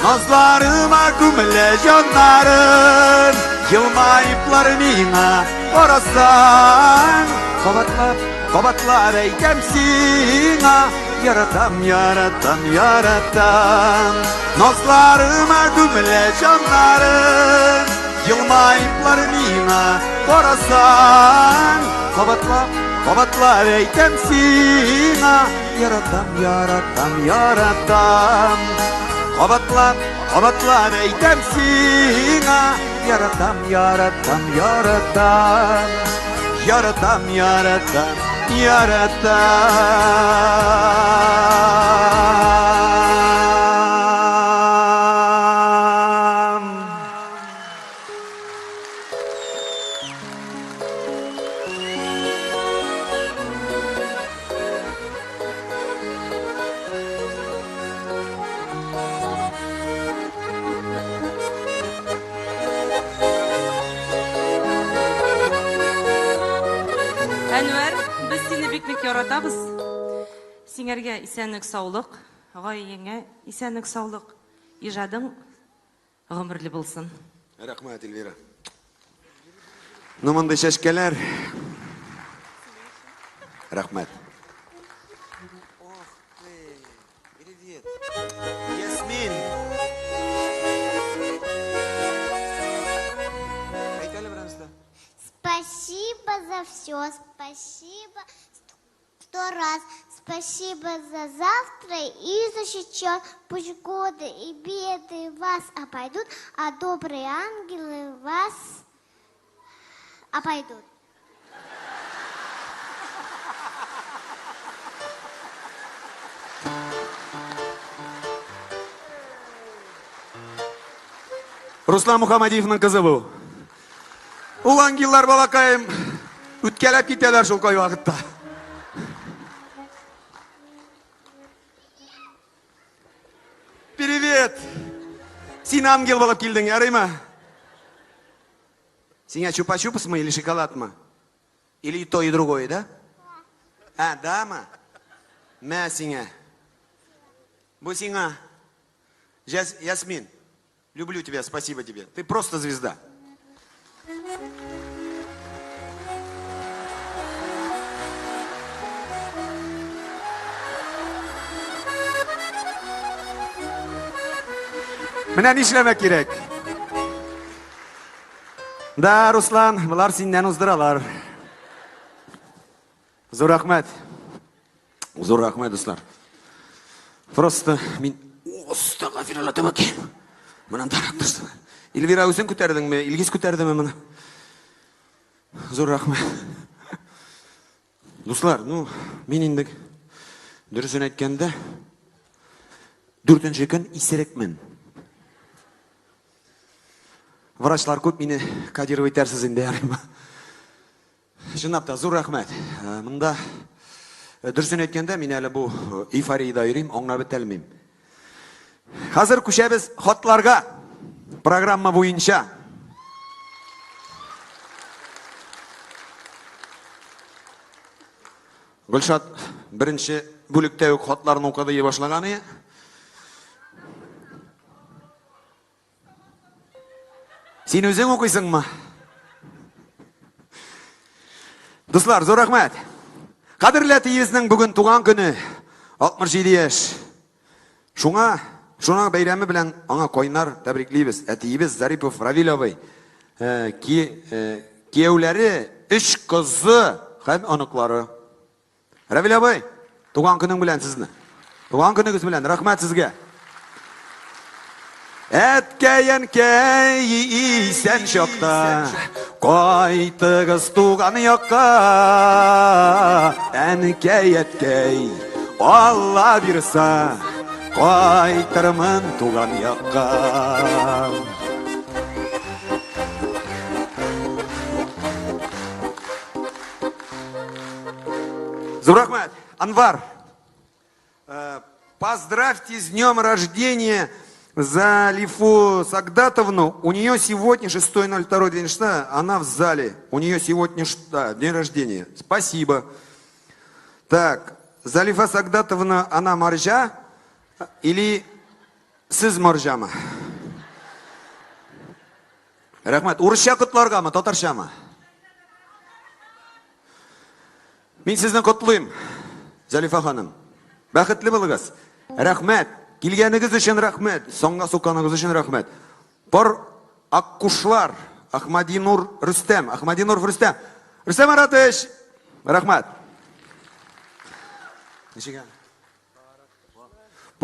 Speaker 2: Назларыма күмелә җаннарым, елмаеплар миңа карасаң. Кабатлап, кабатлап әйтәм сиңа, яратам, яратам, яратам. Назларыма күмелә җаннарым, елмаеплар миңа карасаң. Кабатлап, кабатлап әйтәм сиңа, яратам, яратам, яратам. Кабатлап, кабатлап әйтәм сиңа, яратам, яратам, яратам. Яратам, яратам, яратам.
Speaker 11: Әнвәр, без сине бик нык яратабыз. Сиңәргә исәнлек, саулык, гаиләңә исәнлек, саулык, иҗадың гомерле булсын.
Speaker 2: Рәхмәт, Эльвира. Ну, мондый чәчкәләр. Рәхмәт. Привет. Ясмин. Әйт әле берәрсе.
Speaker 5: Спасибо за все, спасибо сто раз. Спасибо за завтра и за сейчас. Пусть годы и беды вас обойдут, а добрые ангелы вас обойдут.
Speaker 2: Руслан Мухаммадиевның кызы бу. Ул ангеллар балакаем үткәләп китәләр шул кай вакытта. Привет! Син ангел булып килдең, ярыймы? Сиңа чупа-чупсмы или шоколадмы? Или и то, и другое, да? А, дамы? Мә сиңа. Бу сиңа. Ясмин, люблю тебя, спасибо тебе. Ты просто звезда. Менә нишләмәк кирәк? Да, Руслан, болар синнән уздыралар. Зур рәхмәт. Зур рәхмәт, дуслар. Просто мин Астагфирулла тәбәки. Менә тарак Эльвира үзең күтәрдеңме? Илгиз күтәрдеме моны? Зур рәхмәт. Дуслар, ну, мин инде дөресен әйткәндә, дүртенче көн исерекмен. Врачлар күп мине кодировать итәрсез инде, ярыймы? Чынлап та, зур рәхмәт. Э, монда э, дөресен әйткәндә, мин әле бу э, эйфориядә йөрим, аңлап бетәлмим. Хәзер күчәбез хатларга. Программа буенча. Гөлшат беренче бүлектә үк хатларны укыды башлаган иде. Син үзең укыйсыңмы? Дуслар, зур рәхмәт. Кадерле әтиебезнең бүген туган көне, 67 яшь. Шуңа, шуңа бәйрәме белән аңа кайнар тәбриклибез. Әтиебез Зарипов Равил абый, э, ки, э, кияүләре, өч кызы һәм оныклары. Равил абый, туган көнең белән сезне. Туган көнегез белән, рәхмәт сезгә. Әткәй, әнкәй, исән чакта, кайтыгыз туган якка. Әнкәй, әткәй, Алла бирса, кайтырмын туган якка. Зур рәхмәт. Анвар, э, поздравьте с днем рождения Залифу Сагдатовну. У нее сегодня 6.02.2016, она в зале. У нее сегодня да, день рождения. Спасибо. Так, Залифа Сагдатовна, она маржа или сез маржамы? Рәхмәт. Урысча котларгамы, татарчамы? Мин сезне котлыйм, Зәлифә ханым. Бәхетле булыгыз. Рәхмәт. Килгәнегез өчен рәхмәт. Соңга сукканыгыз өчен рәхмәт. Пар аккушлар. Ахмадинур Рөстәм. Ахмадинур Рөстәм. Рөстәм Маратович, рәхмәт. Ничек әле?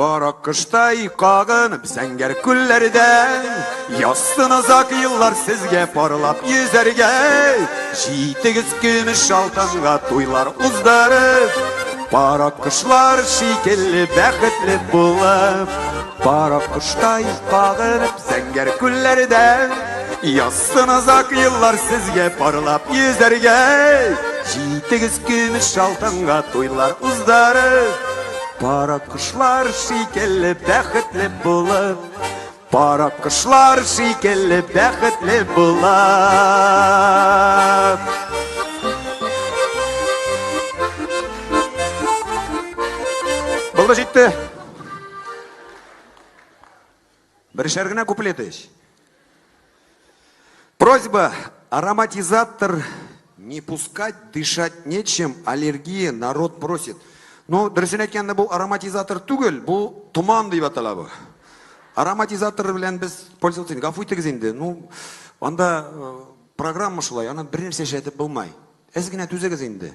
Speaker 2: Пар аккоштай кагынып зәңгәр күлләрдән Язсын озак еллар сезгә парлап йөзәргә Җитегез көмеш алтынга туйлар уздырып Пар аккошлар шикелле бәхетле булып Пар аккоштай кагынып зәңгәр күлләрдән Язсын озак еллар сезгә парлап йөзәргә Җитегез көмеш алтынга туйлар уздырып Пар аккошлар шикелле бәхетле булып, Пар аккошлар шикелле бәхетле булып. Булды җитте. Берешәр генә куплет ич. Просьба, ароматизатор не пускать, дышать нечем, аллергия, народ просит. Ну, дөресен әйткәндә, бу ароматизатор түгел, бу томан дип атала бу. Ароматизатор белән без пользоваться, гафу итегез инде. Ну, анда э, программа шулай, аны бер нәрсә эшләтеп булмай. Әз генә түзегез инде.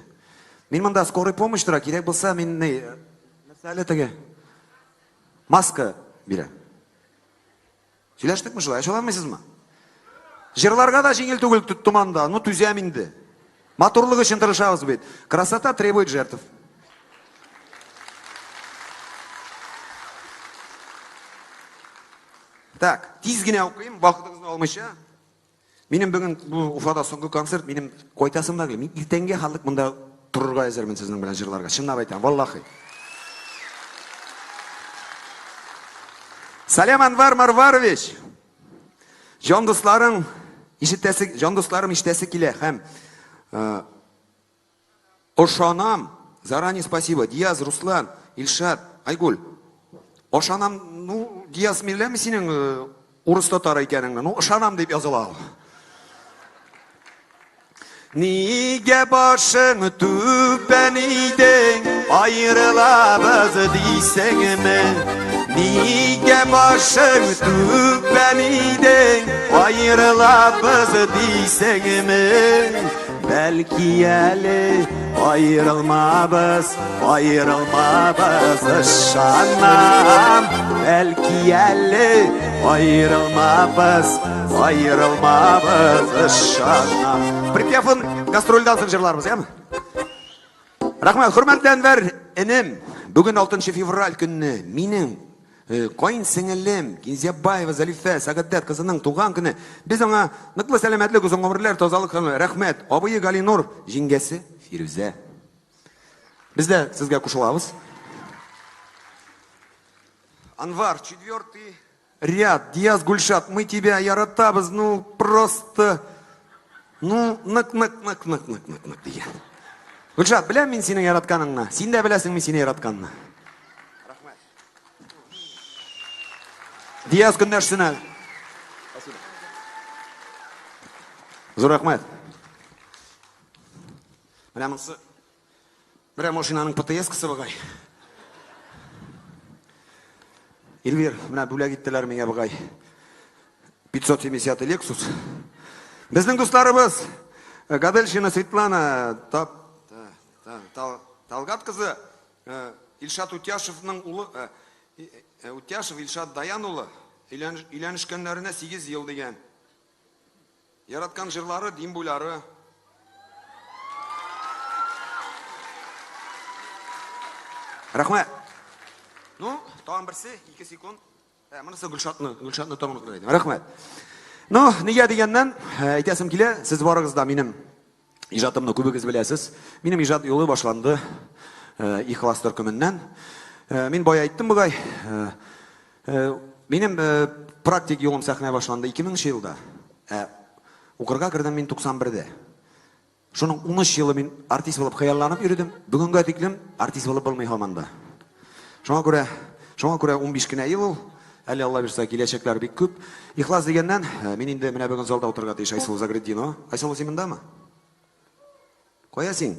Speaker 2: Мин монда скорый помощь тора, кирәк булса, мин ни, нәрсә әле теге? Маска бирә. Сөйләштекме шулай? Ачуланмыйсызмы? Җырларга да җиңел түгел томанда, ну түзәм инде. Матурлык өчен тырышабыз бит. Красота требует жертв. Так, тиз генә укыйм, вакытыгызны алмыйча. Минем бүген бу Уфада соңгы концерт, минем кайтасым да килми. Мин иртәнгә хәтлек монда торырга әзермен сезнең белән җырларга. Чынлап әйтәм, валлахи. Салям Анвар Марварович. Җан дусларың ишетәсе, җан дусларым ишетәсе килә һәм э, Ошанам! Заранее спасибо. Диаз, Руслан, Илшат, Айгуль. Ошанам, ну, Диаз, мин беләм синең э, урыс татар икәнеңне. Ну, ышанам дип языла ул. Нигә башың түбән идең, аерылабыз дисеңме? Нигә башың түбән идең, аерылабыз дисеңме? Бәлки әле аерылмабыз, аерылмабыз, ышанам. Бәлки әле аерылмабыз, аерылмабыз, ышанам. Припевын гастрольдән соң җырларбыз, яме? Рәхмәт, хөрмәтле Әнвәр энем. Бүген 6 февраль көнне минем э, каен сеңелем Кинзябаева Зәлифә Сәгадәт кызының туган көне. Без аңа ныклы сәламәтлек, озын гомерләр, тазалык һәм рәхмәт. Абые Галинур, җиңгәсе Фирүзә. Без дә сезгә кушылабыз. Анвар, четвертый ряд, Диас Гульшат, мы тебя яратабыз, ну просто, ну, нык, нык, нык, нык, нык, нык, нык дигән. Гульшат, беләм мин синең яратканыңны, син дә беләсең мин сине яратканны. Рәхмәт. Диас көндәшсенә. Зур рәхмәт. Менә монысы Менә машинаның ПТС-кысы бугай. Эльвир, менә бүләк иттеләр миңа бугай. 570 Lexus. Безнең дусларыбыз э, Гаделшина Светлана Тап, та, Талгат кызы э, Илшат Утяшевның улы э, Утяшев Илшат Даян улы өйләнешкәннәренә 8 ел дигән. Яраткан җырлары, Дим буйлары. Рәхмәт. Ну, тагын берсе, 2 секунд. Ә, монысы Гөлшатны, Гөлшатны тагын укып әйтәм. Рәхмәт. Ну, нигә дигәннән, э, әйтәсем килә, сез барыгыз да минем иҗатымны күбегез беләсез. Минем иҗат юлы башланды э, Ихлас төркеменнән. Э, мин бая әйттем бугай, Минем практик юлым сәхнә башланды 2000 елда. Ә укырга кердем мин 91-дә. Шуның 13 елы мин артист булып хыялланып йөрдем. Бүгенгә тиклем артист булып булмый һаман да. Шуңа күрә, шуңа күрә 15 кенә ел ул. Әле Алла бирсә, киләчәкләр бик күп. Ихлас дигәннән, мин инде менә бүген залда утырырга тиеш Айсылу Загретдинова. Айсылу, син мондамы? Кая син?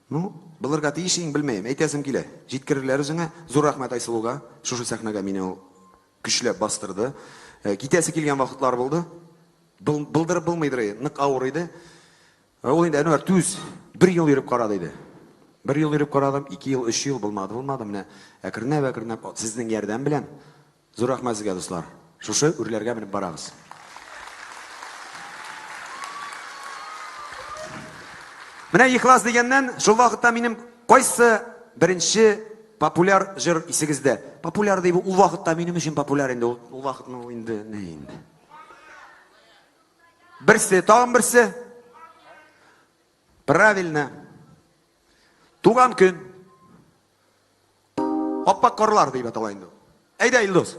Speaker 2: Ну, булырга тиеш иң, белмәем, әйтәсем килә. Җиткерерләр үзеңә. Зур рәхмәт Айсылуга. Шушы сәхнәгә мине ул көчләп бастырды. Э, китәсе килгән вакытлар булды. Был, булдырып булмыйдыр, нык авыр иде. Э, ул инде Әнвәр түз, бер ел йөреп кара диде. Бер ел йөреп карадым, ике ел, өч ел булмады, булмады. Менә әкренләп, әкренләп сезнең ярдәм белән. Зур рәхмәт сезгә, дуслар. Шушы үрләргә менеп барабыз. Менә ихлас дигәннән, шул вакытта минем кайсы беренче популяр җыр исегездә? Популяр дип, ул вакытта минем өчен популяр инде, ул, ул вакытны ул инде не инде. Берсе, тагын берсе. Правильно. Туган көн. Аппак карлар дип атала инде. Әйдә, Илдус.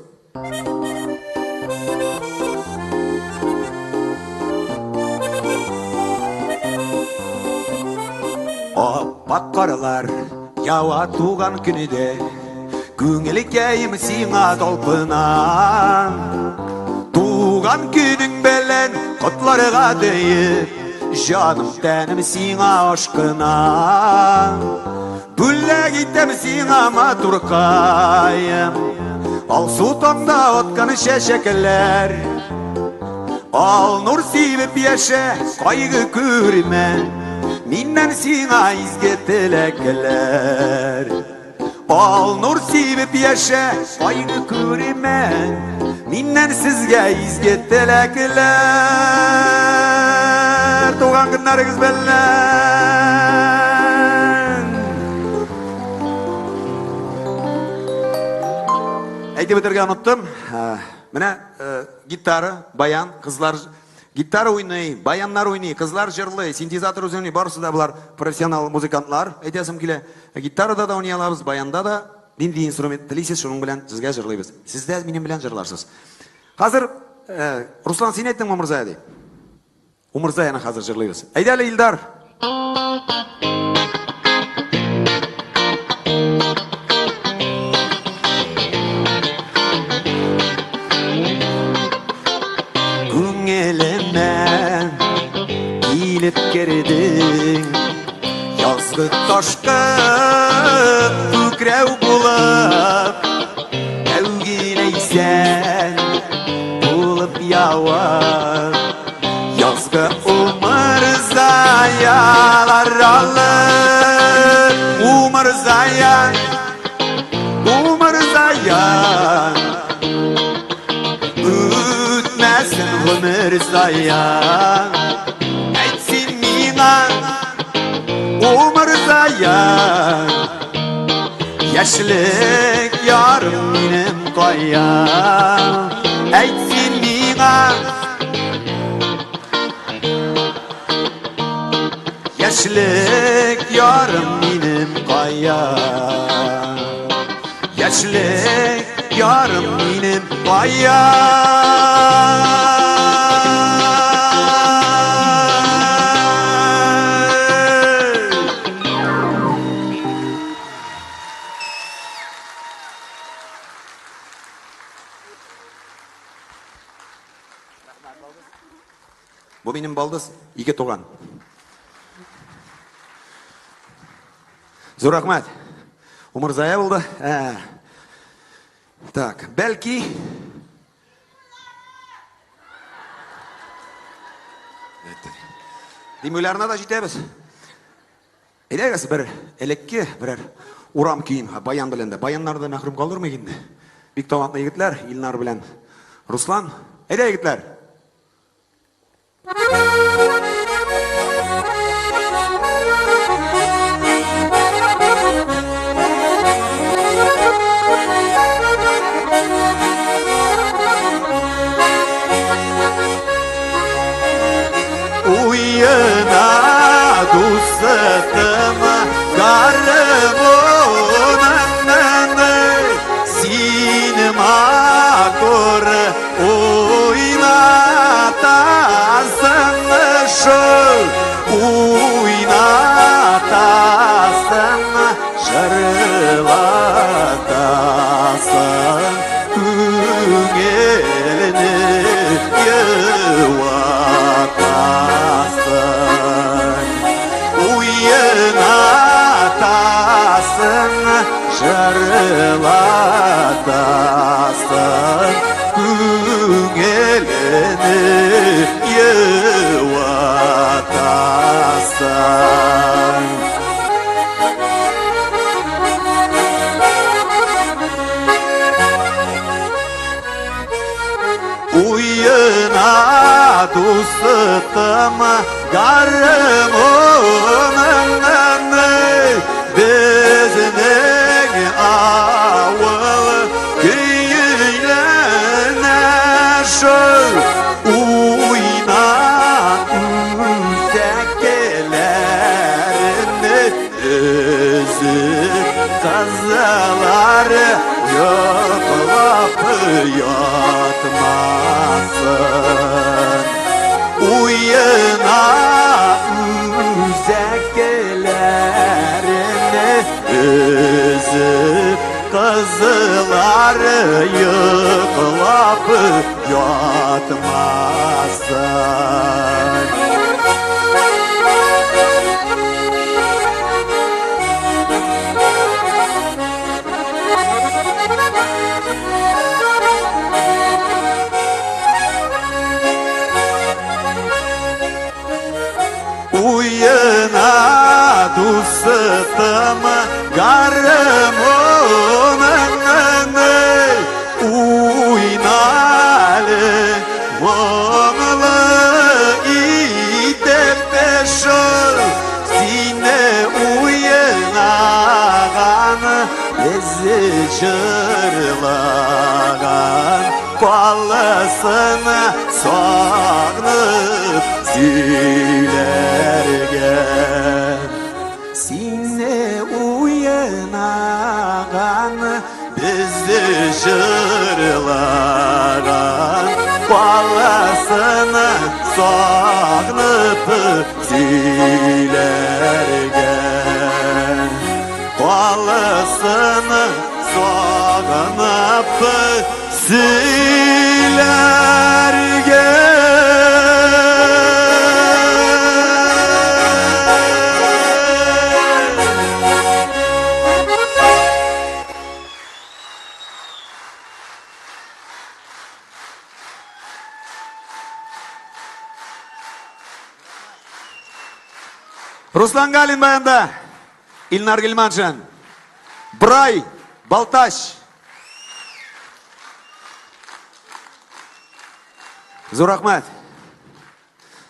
Speaker 2: Аппак карлар ява туган көнедә, Күңелкәем сиңа талпына. Туган көнең белән котларга диеп, Җаным тәнем сиңа ашкына. Бүләк итәм сиңа матуркаем, Алсу таңда аткан чәчәкләр. Ал нур сибеп яшә, кайгы күрмә, Миннән сиңа изге теләкләр. Ал нур сибеп яшә, кайгы күрмә, Миннән сезгә изге теләкләр. Туган көннәрегез белән! Әйтеп үтәргә оныттым. Менә гитара, баян, кызлар гитара уйный, баяннар уйный, кызлар җырлый, синтезатор үзе уйный, барысы да болар профессионал музыкантлар, әйтәсем килә. Гитарада да уйный алабыз, баянда да. Нинди инструмент телисез, шуның белән сезгә җырлыйбыз. Сез дә минем белән җырларсыз. Хәзер, Руслан, син әйттең Умырзая дип. Умырзаяны хәзер җырлыйбыз. Әйдә әле, Илдар. Күңелемә Килеп кердең. Язгы ташкын күкрәү булып, Тәүге ләйсән булып ява. Язгы умырзаялар алып, Умырзая, умырзая. Үтмәсен гомер зая. Әйт син миңа, умырзая, Яшьлек ярым минем кая? Әйт син миңа, Яшьлек ярым минем кая? Яшьлек ярым минем кая? Бу минем балдыз, ике туган. Зур рәхмәт. Умырзая булды. Ә. Так, бәлки Димүләренә дә җитәбез. Әйдәгез бер элекке берәр урам көен баян белән дә. Баяннарны да мәхрүм калдырмыйк инде. Бик талантлы егетләр, Илнар белән Руслан. Әйдә, егетләр. Уена дустым гармуныңны, Син матур уйнатасың шул, уйнатасың, жырлатасың, күңелне юатасың. Уйнатасың, жырлатасың, күңелне юатасың. Уена дустым гармуныңны, Безнең авыл көйләнә шул, Уйна үзәкләрне өзеп, Кызлар йоклап ятмасын. Уена үзәкләрне өзеп, Кызлар йоклап ятмасын. Уена дустым гармуныңны, Уйна әле моңлы итеп шул, Сине уйнаган, без җырлаган Калсын сагынып сөйләргә. Сине уйнаган, без җырлаган Калсын сагынып сөйләргә. Калсын сагынып сөйләргә. Руслан Галин баянда, Илнар Гильманшин, Брай Балтач. Зур рәхмәт.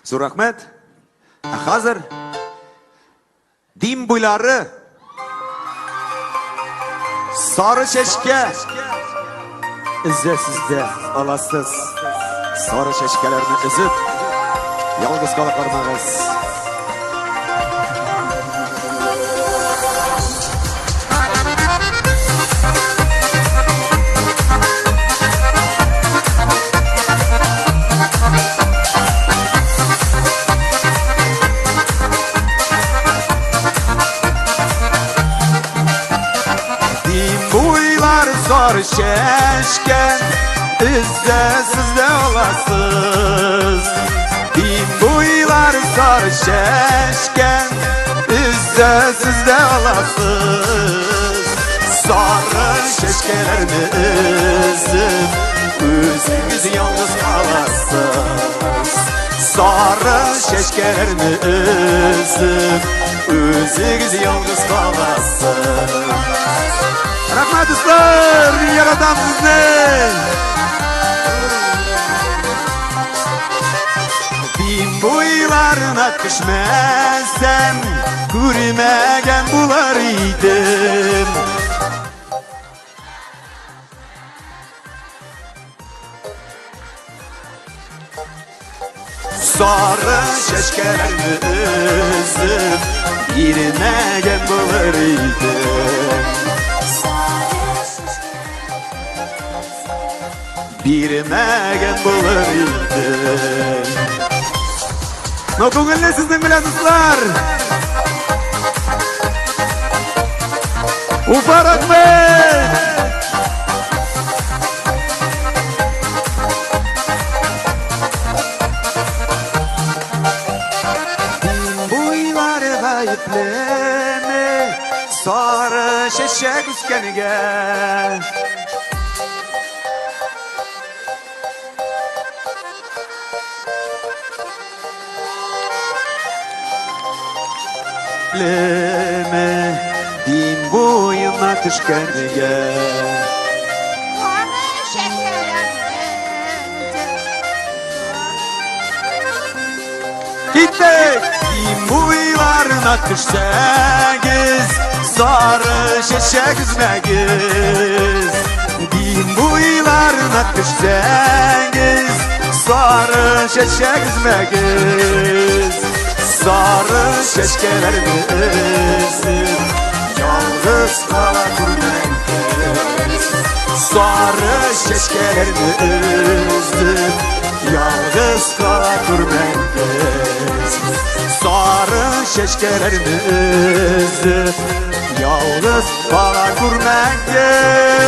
Speaker 2: Зур рәхмәт. Ә хәзер Дим буйлары сары чәчкә өзәсез дә аласыз. Сары чәчкәләрне өзеп, ялгыз кала кармагыз. Буйлар сары чәчкә, Өзәсез дә аласыз. Дим буйлар сары чәчкә, Өзәсез дә аласыз. Сары чәчкәләрне өзеп, Үзегез ялгыз каласыз. Сары чәчкәләрне өзеп, Үзегез ялгыз каласыз. Рәхмәт, дуслар, мин яратам сезне. Дим буйларына төшмәсәм, күрмәгән булыр идем. Сары чәчкәләрне өзеп, бирмәгән булыр идем. Бирмәгән булыр идем. Ну, күңелле сезнең белән, дуслар! Уфа, рәхмәт! Буйлары гаеплеме, сары чәчәк үскәнгә? Леме, дим буена төшкәнгә. Киттек! Дим буйларына төшсәгез, сары чәчәк өзмәгез. Дим буйларына төшсәгез, сары чәчәк өзмәгез. Сары чәчкәләрне өзеп, ялгыз кала күрмәгез. Сары чәчкәләрне өзеп, ялгыз кала күрмәгез. Сары чәчкәләрне өзеп, ялгыз кала күрмәгез.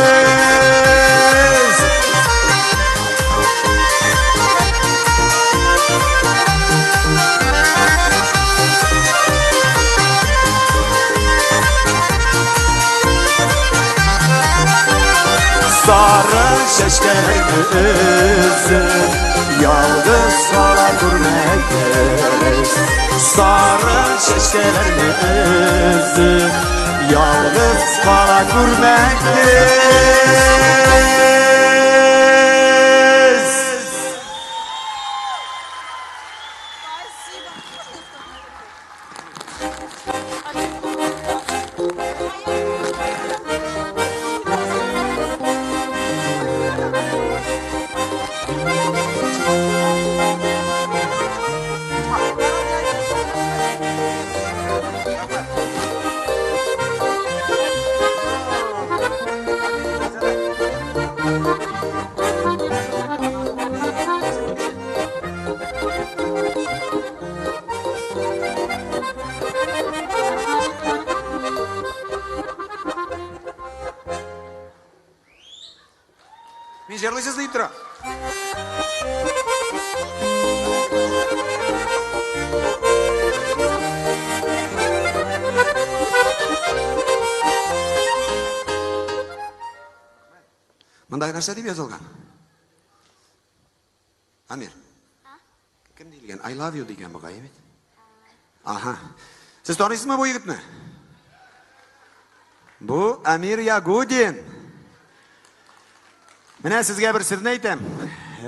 Speaker 2: Сары чәчкәләрне өзеп, ялгыз кала күрмәгез. Сары чәчкәләрне өзеп, ялгыз кала күрмәгез. Мин җырлыйсыз дип тора. Монда нәрсә дип язылган? Амир. Кем диелгән? I love you дигән бугай бит. Ага. Сез таныйсызмы бу егетне? Бу Әмир Ягудин. Менә сезгә бер серне әйтәм.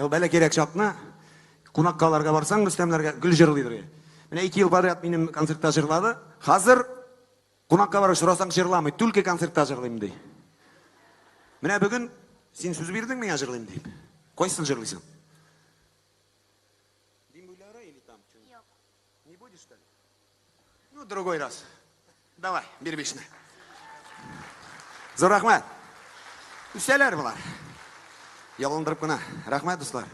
Speaker 2: Ул бәлә кирәк чакны кунакка аларга барсаң, Рөстәмнәргә гел җырлыйдыр. Менә 2 ел подряд минем концертта җырлады. Хәзер кунакка барып сорасаң җырламый, түлке концертта җырлыйм ди. Менә бүген син сүз бирдең миңа җырлыйм дип. Кайсын җырлыйсың? Дим буйлары или там что-нибудь? Не будешь, что ли? Ну, другой раз. Давай, бир бишне. Зур рәхмәт. Үсәләр болар. Ялындырып кына. Рәхмәт, дуслар.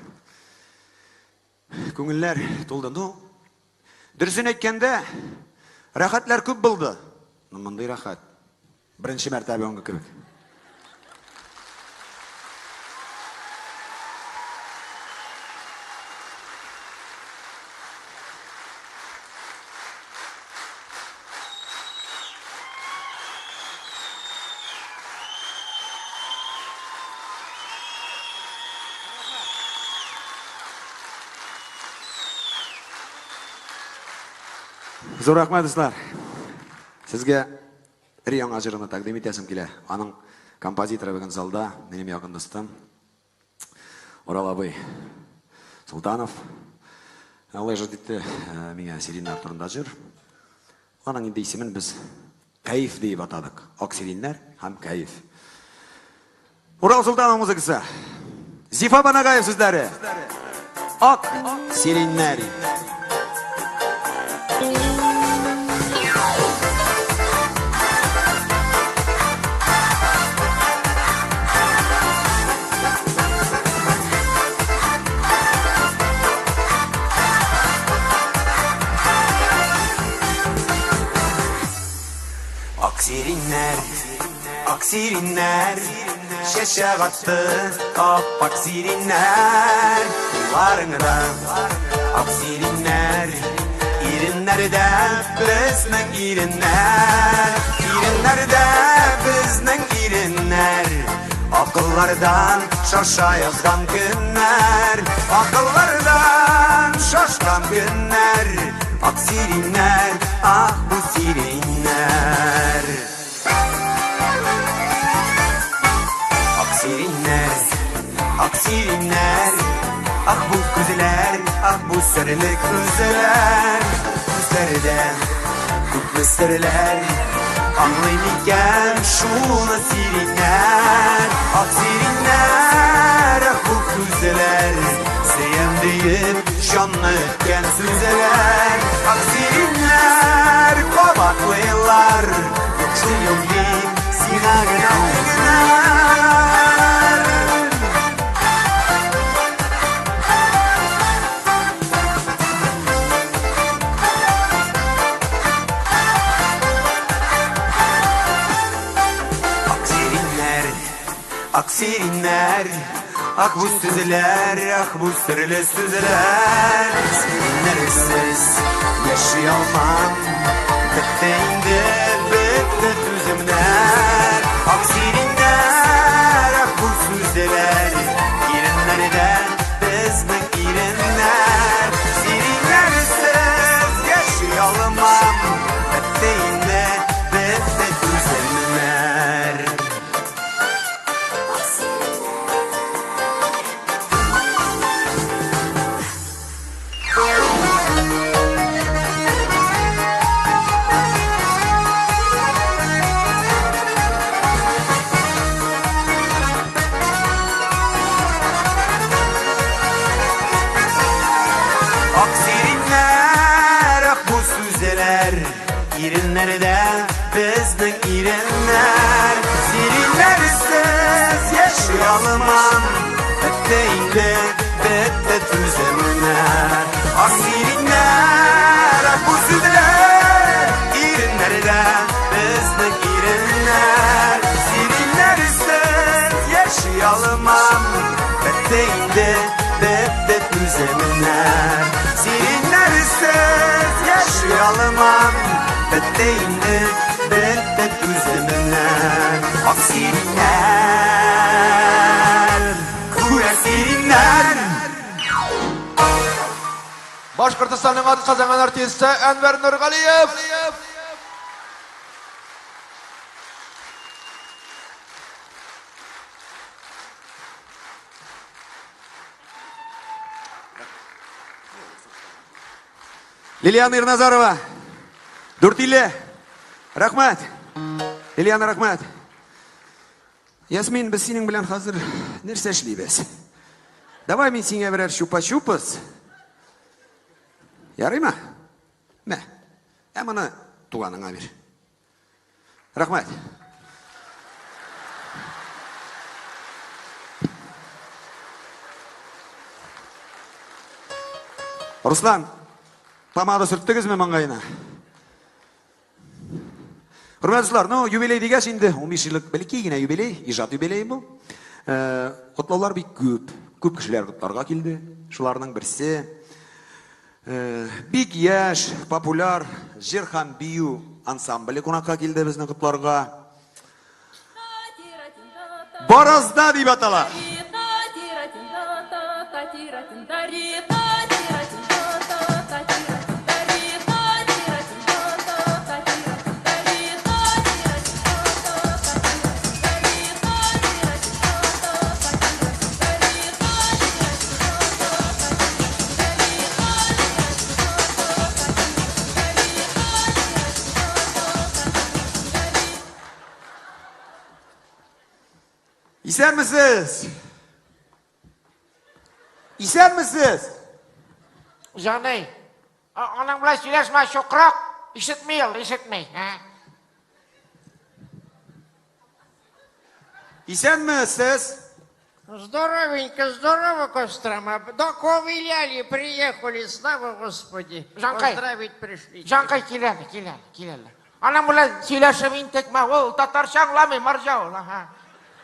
Speaker 2: Күңелләр тулды. Ну, дөресен әйткәндә, рәхәтләр күп булды. Ну, мондый рәхәт. Беренче мәртәбә аңгы кебек. Зур рәхмәт, дуслар. Сезгә Өр-яңа җырны тәкъдим итәсем килә. Аның композиторы бүген залда, минем якын дустым Урал абый Султанов. Ул иҗат итте миңа Сириннар турында җыр. Аның инде исемен без Кәеф диеп атадык. Ак сириннәр һәм кәеф. Урал Султанов музыкасы. Зифа Банагаев сүзләре. Ак сиреннәр. Ак сиреннәр, ак сиреннәр, чәчәк атты ап-ак сиреннәр. Кулларыңда ак сиреннәр, иреннәрдә безнең иреннәр, иреннәрдә безнең иреннәр. Акыллардан шаша язган көннәр, акыллардан шашкан көннәр. Ак сиреннәр, ах бу сиреннәр. Ак сиреннәр, ак сиреннәр, ах бу күзләр, ах бу серле күзләр. Күзләрдә күпме серләр, аңлый микән шуны сиреннәр. Ак сиреннәр, ах бу күзләр, сөям диеп җанны өткән сүзләр. Ак сиреннәр кабатлыйлар, юк шул юк дип сиңа генә үгенәр. Ак сиреннәр, ак сиреннәр, ах бу сүзләр, ах бу серле сүзләр. Сиреннәрсез яши алмам, бетте инде, бетте түземнәр. Ак сиреннәр, ах бу сүзләр, иреннәрдә безнең иреннәр. Сиреннәрсез яши алмам, бетте инде, бетте түземнәр. Ак сиреннәр, ак бу сүзләр, иреннәрдә безнең иреннәр. Сиреннәрсез яши алмам, бетте инде, бетте түземнәр. Ак сиреннәр, ак бу сүзләр, иреннәрдә безнең иреннәр. Сиреннәрсез яши алмам, бетте инде, бетте түземнәр. Сиреннәрсез яши алмам, бетте инде, бетте түземнәр. Ак сиреннәр, күрә сиреннәр.
Speaker 3: Башкортостанның атказанган артисты Әнвәр Нургалиев.
Speaker 2: Лилиана Ирназарова. Дүртиле. Рәхмәт. Лилиана, рәхмәт. Ясмин, без синең белән хәзер нәрсә эшлибез? Давай мин сиңа берәр чупа-чупс. Ярыймы? Мә. Ә моны туганыңа бир. Рәхмәт. Руслан, помада сөрттегезме маңгаена? Хөрмәтле дуслар, ну, юбилей дигәч инде 15 еллык бәләкәй генә юбилей, иҗат юбилее бу. Э, котлаулар бик күп. Күп кешеләр котларга килде. Шуларның берсе э, бик яшь, популяр җыр һәм бию ансамбле кунакка килде безне котларга. Борозда дип атала. Исәнмесез! Исәнмесез!
Speaker 10: Җаный, аның белән сөйләшмә, чукрак, ишетми ул, ишетми.
Speaker 2: Исәнмесез!
Speaker 10: Здоровенько, здорово, Кострома. До Ковыляли приехали, слава Господи. Жанкай. Поздравить пришли. Жанкай, киләле, киләле, киләле. Аның белән сөйләшеп интекмә, ул татарча аңламый, марҗа ул, аһа.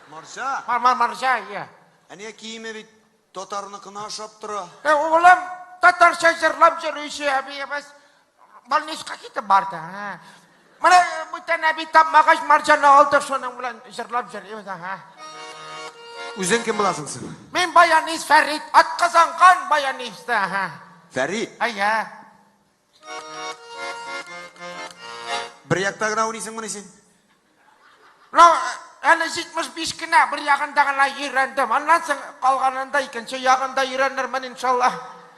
Speaker 2: Марҗа?
Speaker 10: Мар, мар, марҗа, иә.
Speaker 2: Ә нигә киеме бит татарныкына ошап тора?
Speaker 10: Э, улым, татарча җырлап йөрүче әбиебез больницага китеп барды. Ә. Менә бүтән әби тапмагач, марҗаны алдык, шуның белән җырлап йөрибез, аһа.
Speaker 2: Үзең кем буласың соң?
Speaker 10: Мин баянист Фәрит, атказанган баянист, аһа.
Speaker 2: Фәрит?
Speaker 10: Әйе.
Speaker 2: Бер якта гына уйныйсыңмыни син?
Speaker 10: Ну, әле 75 кенә бер ягында гына өйрәндем. Аннан соң калганында икенче ягында өйрәнермен, иншалла.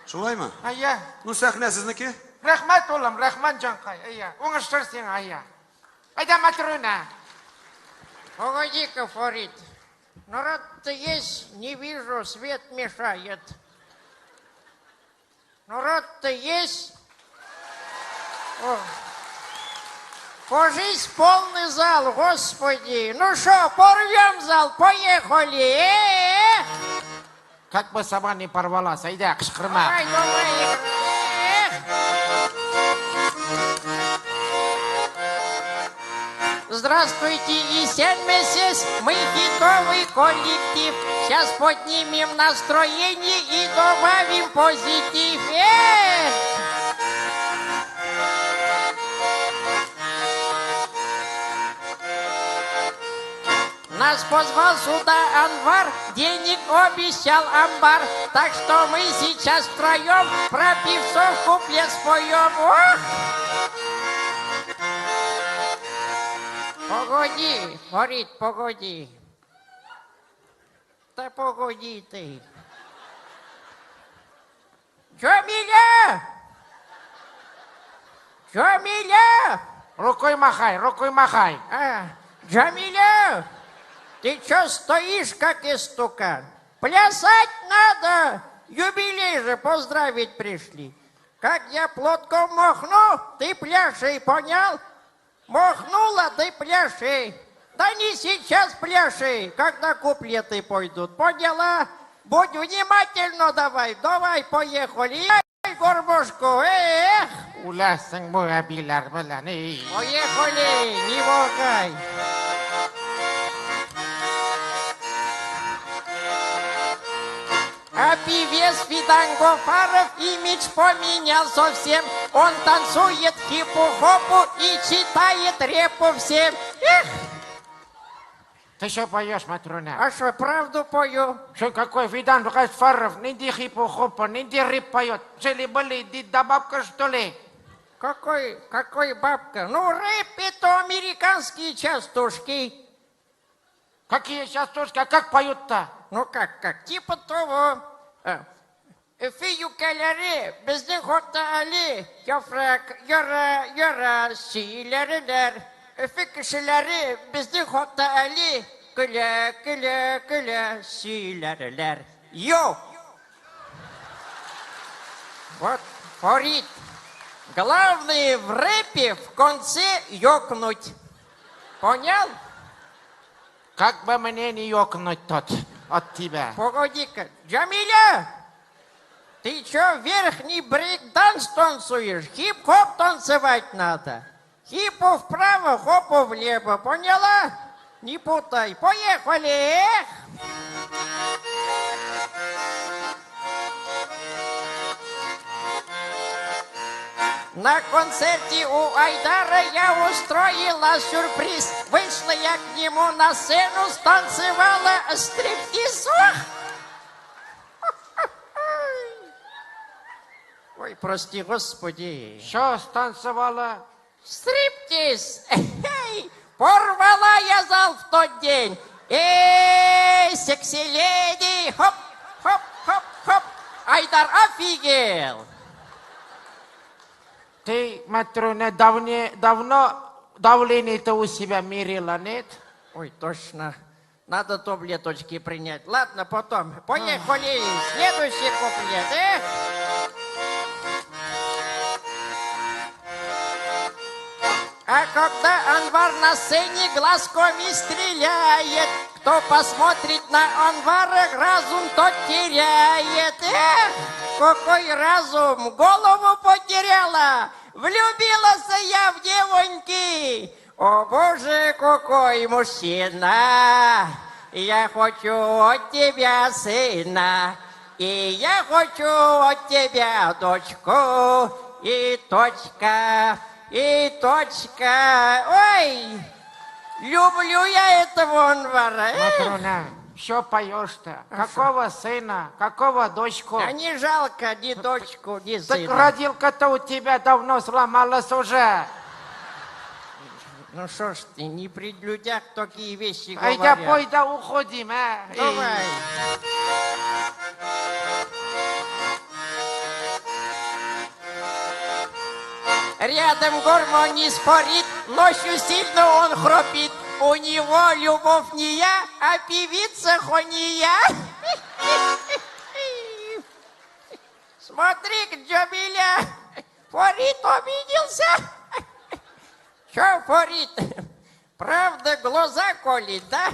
Speaker 2: Шулаймы?
Speaker 10: Әйе.
Speaker 2: Ну, сәхнә сезнеке.
Speaker 10: Рәхмәт, улым, рәхмәт, җанкай. Әйе. Уңышлар сиңа, әйе. Әйдә, Матрена.
Speaker 12: Погоди-ка, Фарид. Народ-то есть, не вижу, свет мешает. Народ-то есть. О. Кажись, полный зал, господи. Ну что, порвем зал, поехали. Э-э-э.
Speaker 10: Как бы сама не порвалась, әйдә, кычкырма.
Speaker 12: Давай, давай. Эх. Здравствуйте, Исәнмесез, мы хитовый коллектив. Сейчас поднимем настроение и добавим позитив. Эх! Нас позвал сюда Анвар, денег обещал амбар. Так что мы сейчас втроем про певцов куплет споем. Ох! Погоди, Фарид, погоди. Да погоди ты. Джамиля! Джамиля!
Speaker 10: Рукой махай, рукой махай.
Speaker 12: А, Джамиля, ты чё стоишь, как истукан? Плясать надо! Юбилей же поздравить пришли. Как я платком махну, ты пляши, понял? Махнула, ты пляши. Да не сейчас пляши, когда куплеты пойдут. Поняла? Будь внимательно давай, давай, поехали. Эй, горбушку, эх!
Speaker 10: Үләсең бу әбиләр белән, эй.
Speaker 12: Поехали, не волкай. А певец Фиданго Фаров имидж поменял совсем. Он танцует хипу-хопу и читает репу всем. Эх!
Speaker 10: Ты что поешь, Матрона?
Speaker 12: А что, правду пою?
Speaker 10: Что, какой Фидан Фаров? Нинди хипу-хопа, нинди рэп поет. Жили-были, да бабка, что ли?
Speaker 12: Какой бабка? Ну, рэп это американские частушки.
Speaker 10: Какие частушки? А как поют-то?
Speaker 12: Ну как? Типа того. Өфе юкәләре безнең хакта әле яфрак яра, яра сөйләрләр. Өфе кешеләре безнең хакта әле көлә, көлә, көлә сөйләрләр. Йо! Вот, Фарид, главное в рэпе в конце ёкнуть. Понял?
Speaker 10: Как бы мне не ёкнуть тут от тебя.
Speaker 12: Погоди-ка, Джамиля, ты чё верхний брейк-данс танцуешь? Хип-хоп танцевать надо. Хипу вправо, хопу влево. Поняла? Не путай. Поехали! Эх! На концерте у Айдара я устроила сюрприз. Вышла я к нему на сцену, станцевала стриптиз. Ой, прости, господи.
Speaker 10: Что станцевала?
Speaker 12: Стриптиз! Эй, порвала я зал в тот день. Эй, секси-леди! Хоп, хоп, хоп, хоп. Айдар офигел.
Speaker 10: Ты, Матрона, давно давление-то у себя мерила, нет?
Speaker 12: Ой, точно. Надо таблеточки принять. Ладно, потом. Поехали. Следующий куплет, э? А когда Анвар на сцене глазками стреляет, кто посмотрит на Анвара, разум тот теряет. Эх, какой разум, голову потеряла. Влюбилась я в девоньки. О боже, какой мужчина! Я хочу от тебя сына, и я хочу от тебя дочку, и точка, и точка. Ой, люблю я этого Анвара.
Speaker 10: Матрона, что поешь-то? Какого сына, какого дочку?
Speaker 12: А не жалко ни дочку, ни сына.
Speaker 10: Так родилка-то у тебя давно сломалась уже.
Speaker 12: Ну что ж ты, не при людях такие вещи говорят.
Speaker 10: Айда, пой, да уходим, а.
Speaker 12: Давай. Рядом гармонист спорит, ночью сильно он храпит. У него любовь не я, а певица Хония. Смотри, Джамиля, Фарид обиделся. Че, Фарид, правда глаза колет, да?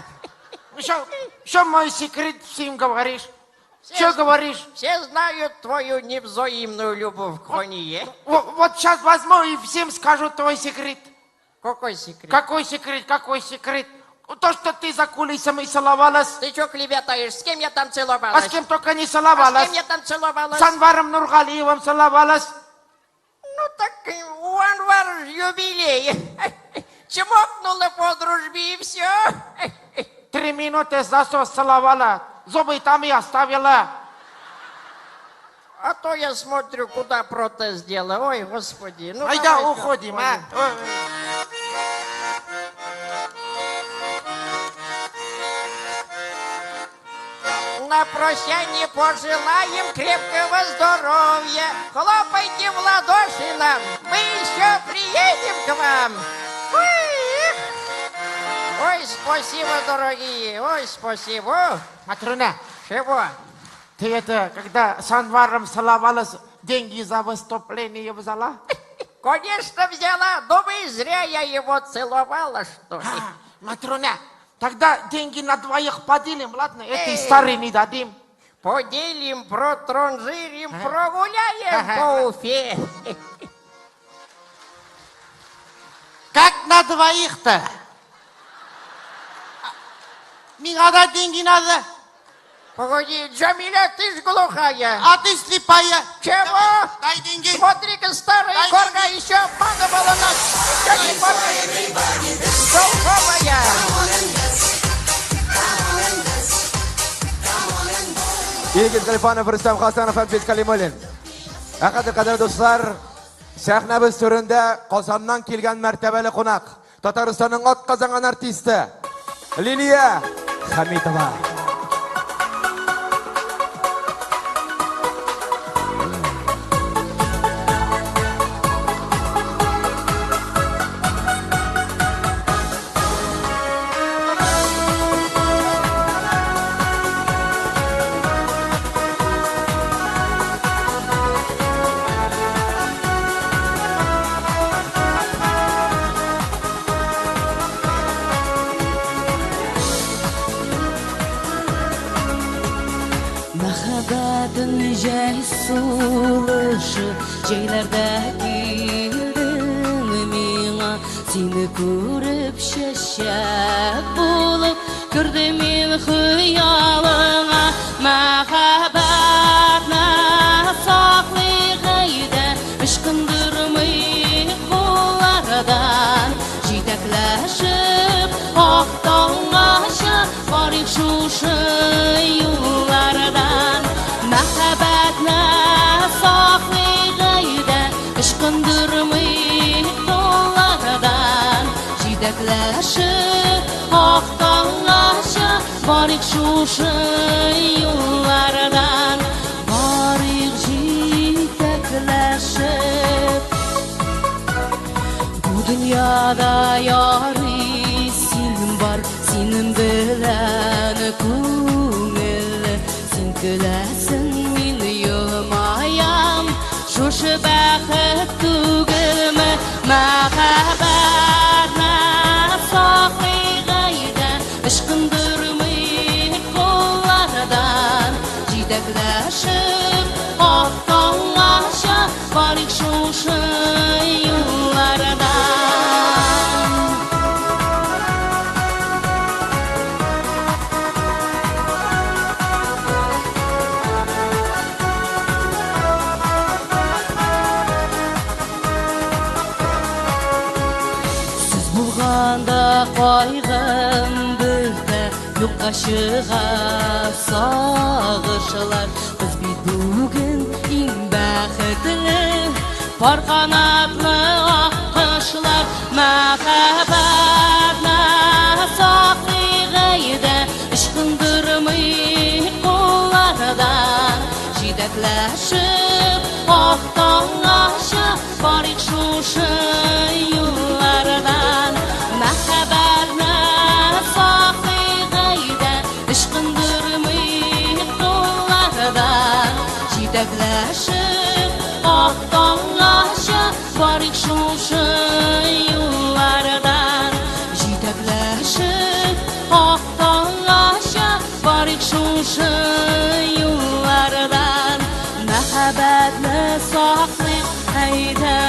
Speaker 10: Что мой секрет всем говоришь? Что говоришь?
Speaker 12: Все знают твою невзаимную любовь к Хоние.
Speaker 10: Вот сейчас возьму и всем скажу твой секрет.
Speaker 12: Какой секрет?
Speaker 10: Какой секрет? Какой секрет? То, что ты за кулисами целовалась.
Speaker 12: Ты что клеветаешь? С кем я там целовалась?
Speaker 10: А с кем только не целовалась.
Speaker 12: А с кем я там целовалась?
Speaker 10: С Анваром Нургалиевым целовалась.
Speaker 12: Ну так у Анвара же юбилей. Чмокнула по дружбе и все.
Speaker 10: 3 минуты засос целовала. Зубы там и оставила.
Speaker 12: А то я смотрю, куда протез сделала. Ой, господи. Ну,
Speaker 10: айда,
Speaker 12: давай,
Speaker 10: уходим, а.
Speaker 12: На прощание пожелаем крепкого здоровья. Хлопайте в ладоши нам. Мы еще приедем к вам. Ой, ой, спасибо, дорогие. Ой, спасибо.
Speaker 10: Матрона.
Speaker 12: Чего?
Speaker 10: Ты это, когда с Анваром целовалась, деньги за выступление взяла?
Speaker 12: Конечно взяла. Думаю, зря я его целовала, что ли.
Speaker 10: Матрона, тогда деньги на двоих поделим, ладно? Этой старой не дадим.
Speaker 12: Поделим, протранжирим, прогуляем по Уфе.
Speaker 10: Как на двоих-то? Мне да деньги надо.
Speaker 12: Погоди, Джамиля, ты ж глухая.
Speaker 10: А ты слепая.
Speaker 12: Чего?
Speaker 10: Давай, дай деньги.
Speaker 12: Смотри-ка, старая
Speaker 10: дай
Speaker 12: корга
Speaker 10: деньги.
Speaker 12: Еще обманывала нас. Еще не толковая.
Speaker 1: Егет Галифанов, Рустам Хасанов, Альфис Калимуллин. Ә хәзер, кадерле дуслар, сәхнәбез түрендә Казаннан килгән мәртәбәле кунак, Татарстанның атказанган артисты Лилия Хамитова.
Speaker 4: Җәй сулышы, җәйләрдә килдең миңа. Сине күреп чәчәк булып кердем мин хыялыңа. Мәхәббәтне саклыйк әйдә, ычкындырмыйк куллардан. Җитәкләшеп ак таңгача барыйк шушы юллардан. Мәхәббәтне саклыйк әйдә, ычкындырмыйк куллардан. Җитәкләшеп ак таңгача барыйк шушы юллардан. Барыйк җитәкләшеп. Бу дөньяда ярый син бар, синең белән күңелле. Син көләсең, мин елмаям, шушы бәхет түгелме? Мәхәббәтне саклыйк әйдә, ычкындырмыйк куллардан. Җитәкләшеп ак таңгача барыйк шушы юллардан. Сез булганда кайгым бетә, юкка чыга сагышлар. Без бит бүген иң бәхетле пар канатлы ак кошлар. Мәхәббәтне саклыйк әйдә, ычкындырмыйк куллардан. Җитәкләшеп ак таңгача барыйк шушы юллардан. Мәхәббәтне саклыйк әйдә, ычкындырмыйк куллардан. Җитәкләшеп ак таңгача барыйк шушы юллардан. Җитәкләшеп ак таңгача барыйк шушы юллардан. Мәхәббәтне саклыйк әйдә.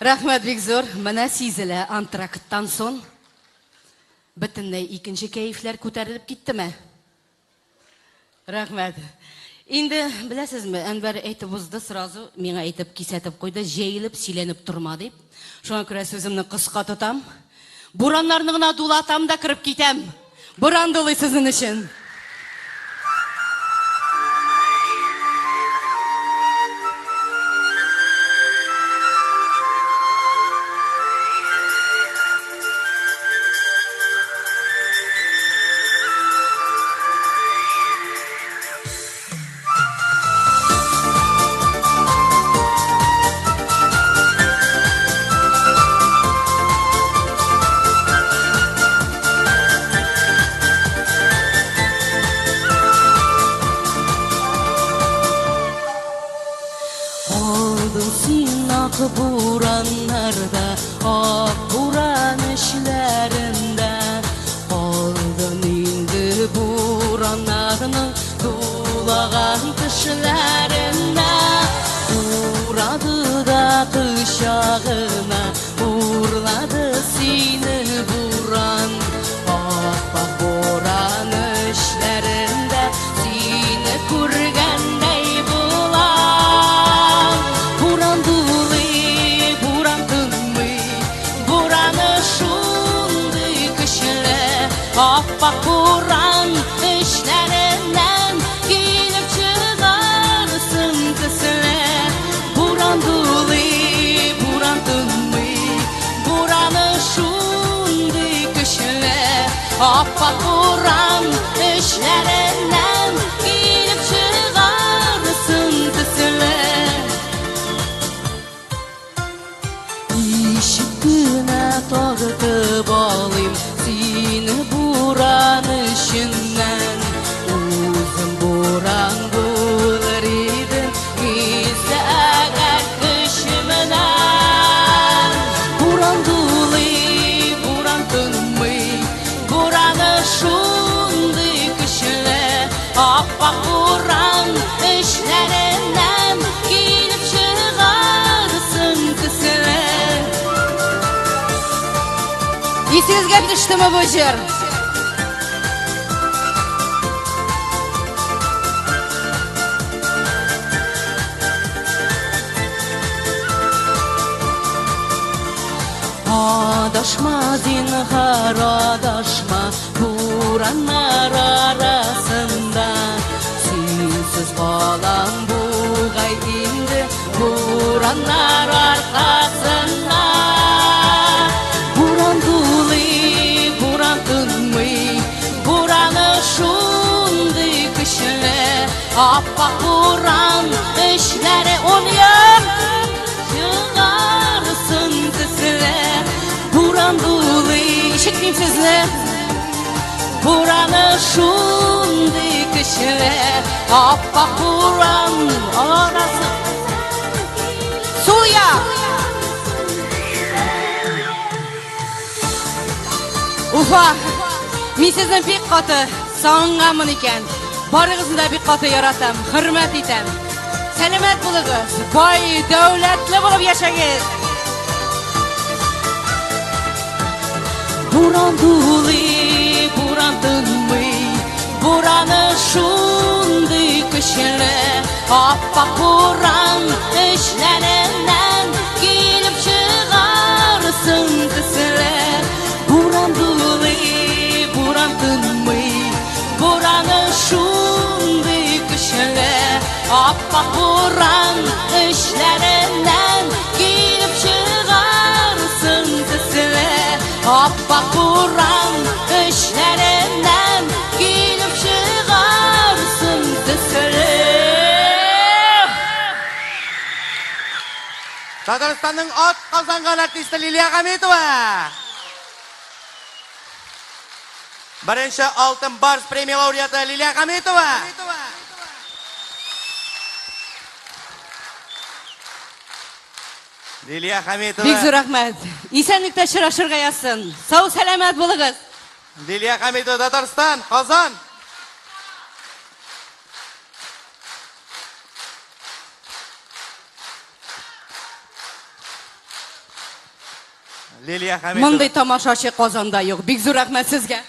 Speaker 4: Рәхмәт бик зур. Менә сизелә антракттан соң бөтенләй икенче кәефләр күтәрелеп киттеме? Рәхмәт. Инде беләсезме, Әнвәр әйтеп узды сразу, миңа әйтеп кисәтеп куйды, җәелеп сөйләнеп торма дип. Шуңа күрә сүземне кыска тотам. Бураннарны гына дулатам да кереп китәм. Буран дулый сезнең өчен. Калдың син ак бураннарда, ак буран эчләрендә. Калдың инде бураннарның дулаган төшләрендә. Урады да кочагына, урлады сине буран. Ап-ак буран эчләрендә сине күргәндәй булам. Буран дулый, буран тынмый, бураны шундый көчле. Ап-ак буран эчләреннән килеп чыгарсың төсле. Буран дулый, буран тынмый, бураны шундый көчле. Ап-ак буран эчләреннән килеп чыгарсың төсле. Ничек кенә тартып алыйм сине буран эченнән. Үзем буран булыр идем, гизде Исегезгә төштеме бу җыр? Адашма, зинһар, адашма, бураннар арасында. Синсез калам бугай инде, бураннар аркасында. Буран дулый, буран тынмый, бураны шундый көчле. Аппак буран эчләре ун ел чыгарсын төсле. Буран дулый, ишетмим сезне. Бураны шундый көчле, аппак буран арасы. Сул як! Уфа, мин сезне бик каты сагынганмын икән. Барыгызны да бик каты яратам, хөрмәт итәм. Сәламәт булыгыз, бай, дәүләтле булып яшәгез. Буран дулый, буран тынмый, бураны шундый көчле. Аппак буран эчләреннән килеп чыгарсын төсле. Буран дулый, буран тынмый, бураны шундый көчле. Аппак буран эчләреннән килеп чыгарсын төсле. Аппак буран эчләреннән килеп чыгарсын төсле.
Speaker 7: Татарстанның атказанган артисты Лилия Хамитова. Беренче Алтын Барс премия лауреаты Лилия Хамитова. Лилия Хамитова.
Speaker 4: Бик зур рәхмәт. Исәнлектә очрашырга язсын. Сау сәламәт булыгыз.
Speaker 7: Лилия Хамитова, Татарстан, Казан. Лилия Хамитова.
Speaker 4: Мондый тамашачы Казанда юк. Бик зур рәхмәт сезгә.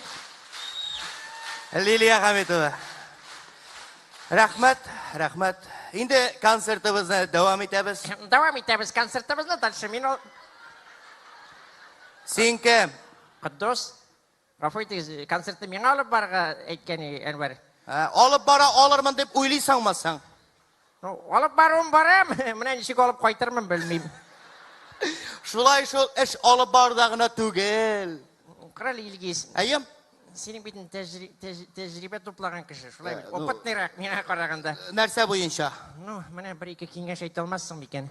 Speaker 7: Лилия Хамитова. Рәхмәт, рәхмәт. Инде концертыбызны дәвам итәбез.
Speaker 10: Дәвам итәбез концертыбызны. Дальше мин ул...
Speaker 7: Син кем?
Speaker 10: Котдус. Гафу итегез, концертны миңа алып барырга әйткән Әнвәр.
Speaker 7: Алып бара алырмын дип уйлыйсыңмы соң?
Speaker 10: Ну, алып баруын барам, менә ничек алып кайтырмын белмим.
Speaker 7: Шулай шул эш алып баруда гына түгел.
Speaker 10: Карале, Илгиз.
Speaker 7: Әйем.
Speaker 10: Синең бит тәҗрибә туплаган кеше, шулай бит. Опытныйрак миңа караганда.
Speaker 7: Нәрсә буенча?
Speaker 10: Ну, менә бер-ике киңәш әйтә алмассың микән?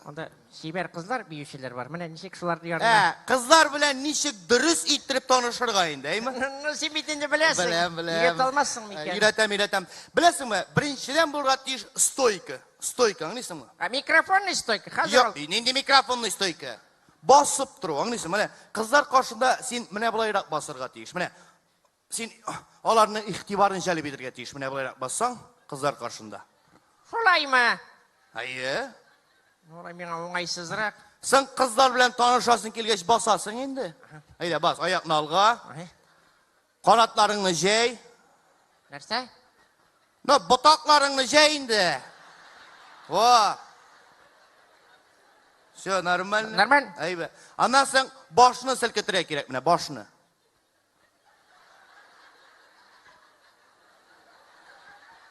Speaker 10: Анда чибәр кызлар, биючеләр бар. Менә ничек шуларны янына.
Speaker 7: Ә, кызлар белән ничек дөрес иттереп танышырга инде, әйме?
Speaker 10: Ну, син бит инде беләсең.
Speaker 7: Беләм, беләм.
Speaker 10: Өйрәтә алмассың микән?
Speaker 7: Өйрәтәм, өйрәтәм. Беләсеңме, беренчедән булырга тиеш стойка. Стойка, аңлыйсыңмы?
Speaker 10: А микрофонный стойка, хәзер
Speaker 7: Юк, нинди микрофонный стойка? Басып тору, аңлыйсың? Менә кызлар каршында син менә болайрак басырга тиеш. Менә син аларның игътибарын җәлеп итәргә тиеш. Менә болайрак бассаң, кызлар каршында.
Speaker 10: Шулаймы?
Speaker 7: Әйе.
Speaker 10: Алай миңа уңайсызрак.
Speaker 7: Син кызлар белән танышасың килгәч басасың инде. Әйдә, бас, аякны алга. Канатларыңны җәй.
Speaker 10: Нәрсә?
Speaker 7: Ну, ботакларыңны җәй инде. Во. Все, нормально.
Speaker 10: Нормально.
Speaker 7: Әйбә. Аннан соң башны селкетергә кирәк менә, башны.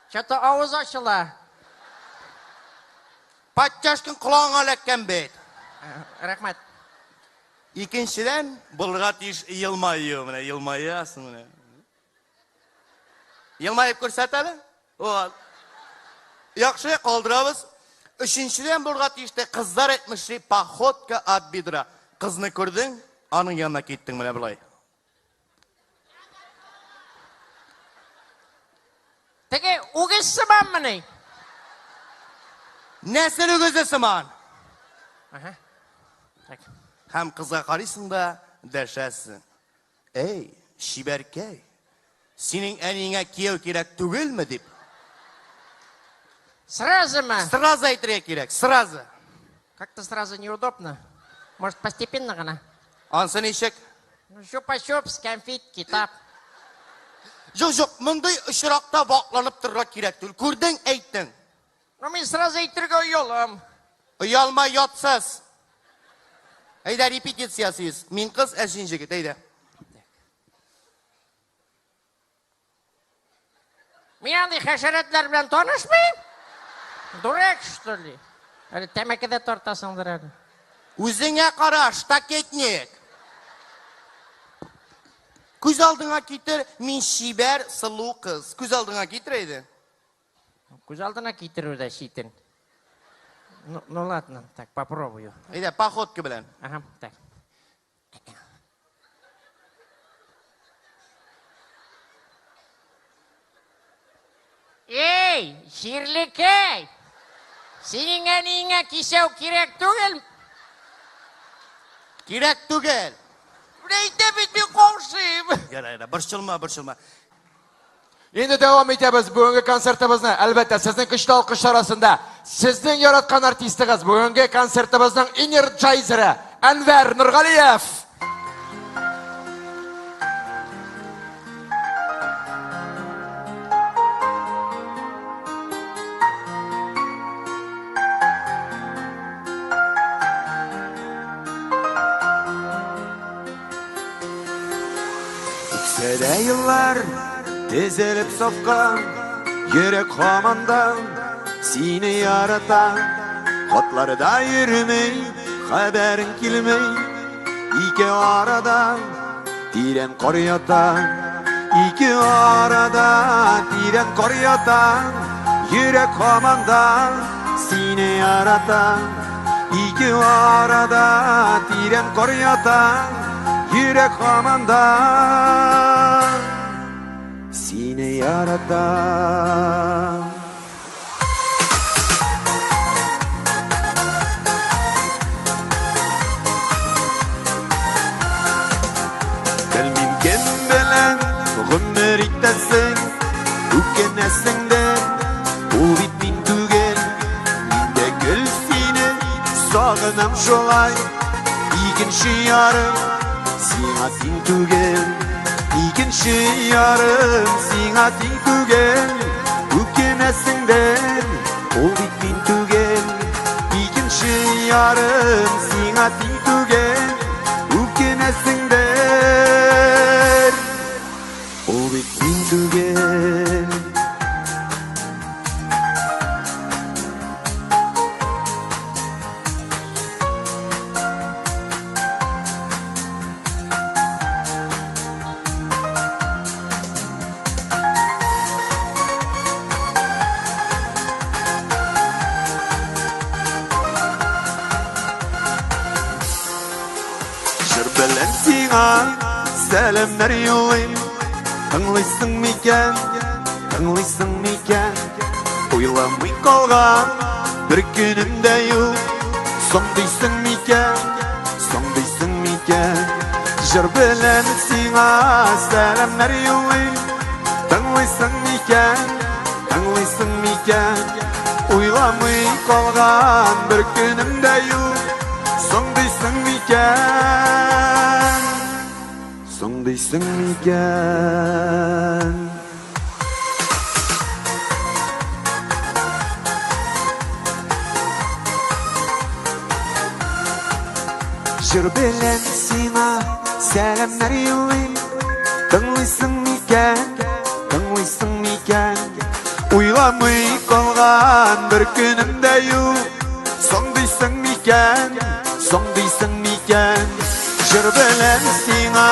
Speaker 10: Что-то авыз ачыла.
Speaker 7: Подтяжкаң колагыңа эләккән бит.
Speaker 10: Рәхмәт.
Speaker 7: Икенчедән, булырга тиеш елмаю, менә елмаясың менә. Елмаеп күрсәт әле. Вот. Яхшы, калдырабыз. Өченчедән булырга тиеш тә кызлар әйтмешли походка от бедра. Кызны күрдең, аның янына киттең менә болай.
Speaker 10: Теге үгез сыманмыни?
Speaker 7: Нәсел үгезе сыман.
Speaker 10: Ага. Так.
Speaker 7: Һәм кызга карыйсың да дәшәсең. Эй, чибәркәй, синең әниеңә кияү кирәк түгелме дип.
Speaker 10: Сразу мы?
Speaker 7: Сразу әйтергә кирәк, сразу.
Speaker 10: Как-то сразу неудобно. Может, постепенно гына?
Speaker 7: Ансы ничек?
Speaker 10: Чупа-чупс, кәнфит, китап.
Speaker 7: Юк, юк, мондый очракта вакланып торырга кирәк түгел. Күрдең, әйттең.
Speaker 10: Ну, мин сразу әйтергә оялам.
Speaker 7: Оялма, ятсыз. Әйдә, репетиция ясыйбыз. Мин кыз, ә син җегет, әйдә.
Speaker 10: Мин андый хәшәрәтләр белән танышмыйм. Дурак, что ли? Әле тәмәке дә тартасыңдыр әле.
Speaker 7: Үзеңә кара, штакетник. Күз алдыңа китер, мин чибәр, сылу кыз. Күз алдыңа китер әйдә.
Speaker 10: Күз алдына китерү дә читен. Ну, ну ладно, так, попробую.
Speaker 7: Әйдә, походка белән.
Speaker 10: Ага, так. Эй, җирлекәй! Синең әниеңә кисәү кирәк түгел?
Speaker 7: Кирәк түгел.
Speaker 10: Менә әйтә бит, мин каушыйм.
Speaker 7: Ярар, ярар, борчылма, борчылма.
Speaker 3: Инде дәвам итәбез бүгенге концертыбызны. Әлбәттә, сезнең көчле алкышлар астында сезнең яраткан артистыгыз, бүгенге концертыбызның энерджайзеры Әнвәр Нургалиев.
Speaker 2: Үтсә еллар тезелеп сафка, йөрәк һаман да сине ярата. Хатларда йөрми, хәбәрең килми, ике арада тирән кар ята. Ике арада тирән кар ята, йөрәк һаман да сине ярата. Ике арада тирән кар ята, йөрәк һаман да сине ярата. Белмим кем белән гомер итәсең, үкенәсең дә, ул бит мин түгел. Мин дә гел сине сагынам шулай, икенче ярым сиңа тиң түгел. Икенче ярым сиңа тиң түгел, үкенәсең дә, ул бит мин түгел. Икенче ярым сиңа тиң түгел, үкенәсең дә, ул бит мин түгел. Җыр белән сиңа сәламнәр юлыйм, тыңлыйсың микән, тыңлыйсың микән? Уйламый калган бер көнем дә юк, соң дисең микән, соң дисең микән? Җыр белән сиңа сәламнәр юлыйм, тыңлыйсың микән, тыңлыйсың микән? Уйламый калган бер көнем дә юк, соң дисең микән, соң дисең микән? Җыр белән сиңа сәламнәр юлыйм, тыңлыйсың микән, тыңлыйсың микән? Уйламый калган бер көнем дә юк, соң дисең микән, соң дисең микән? Җыр белән сиңа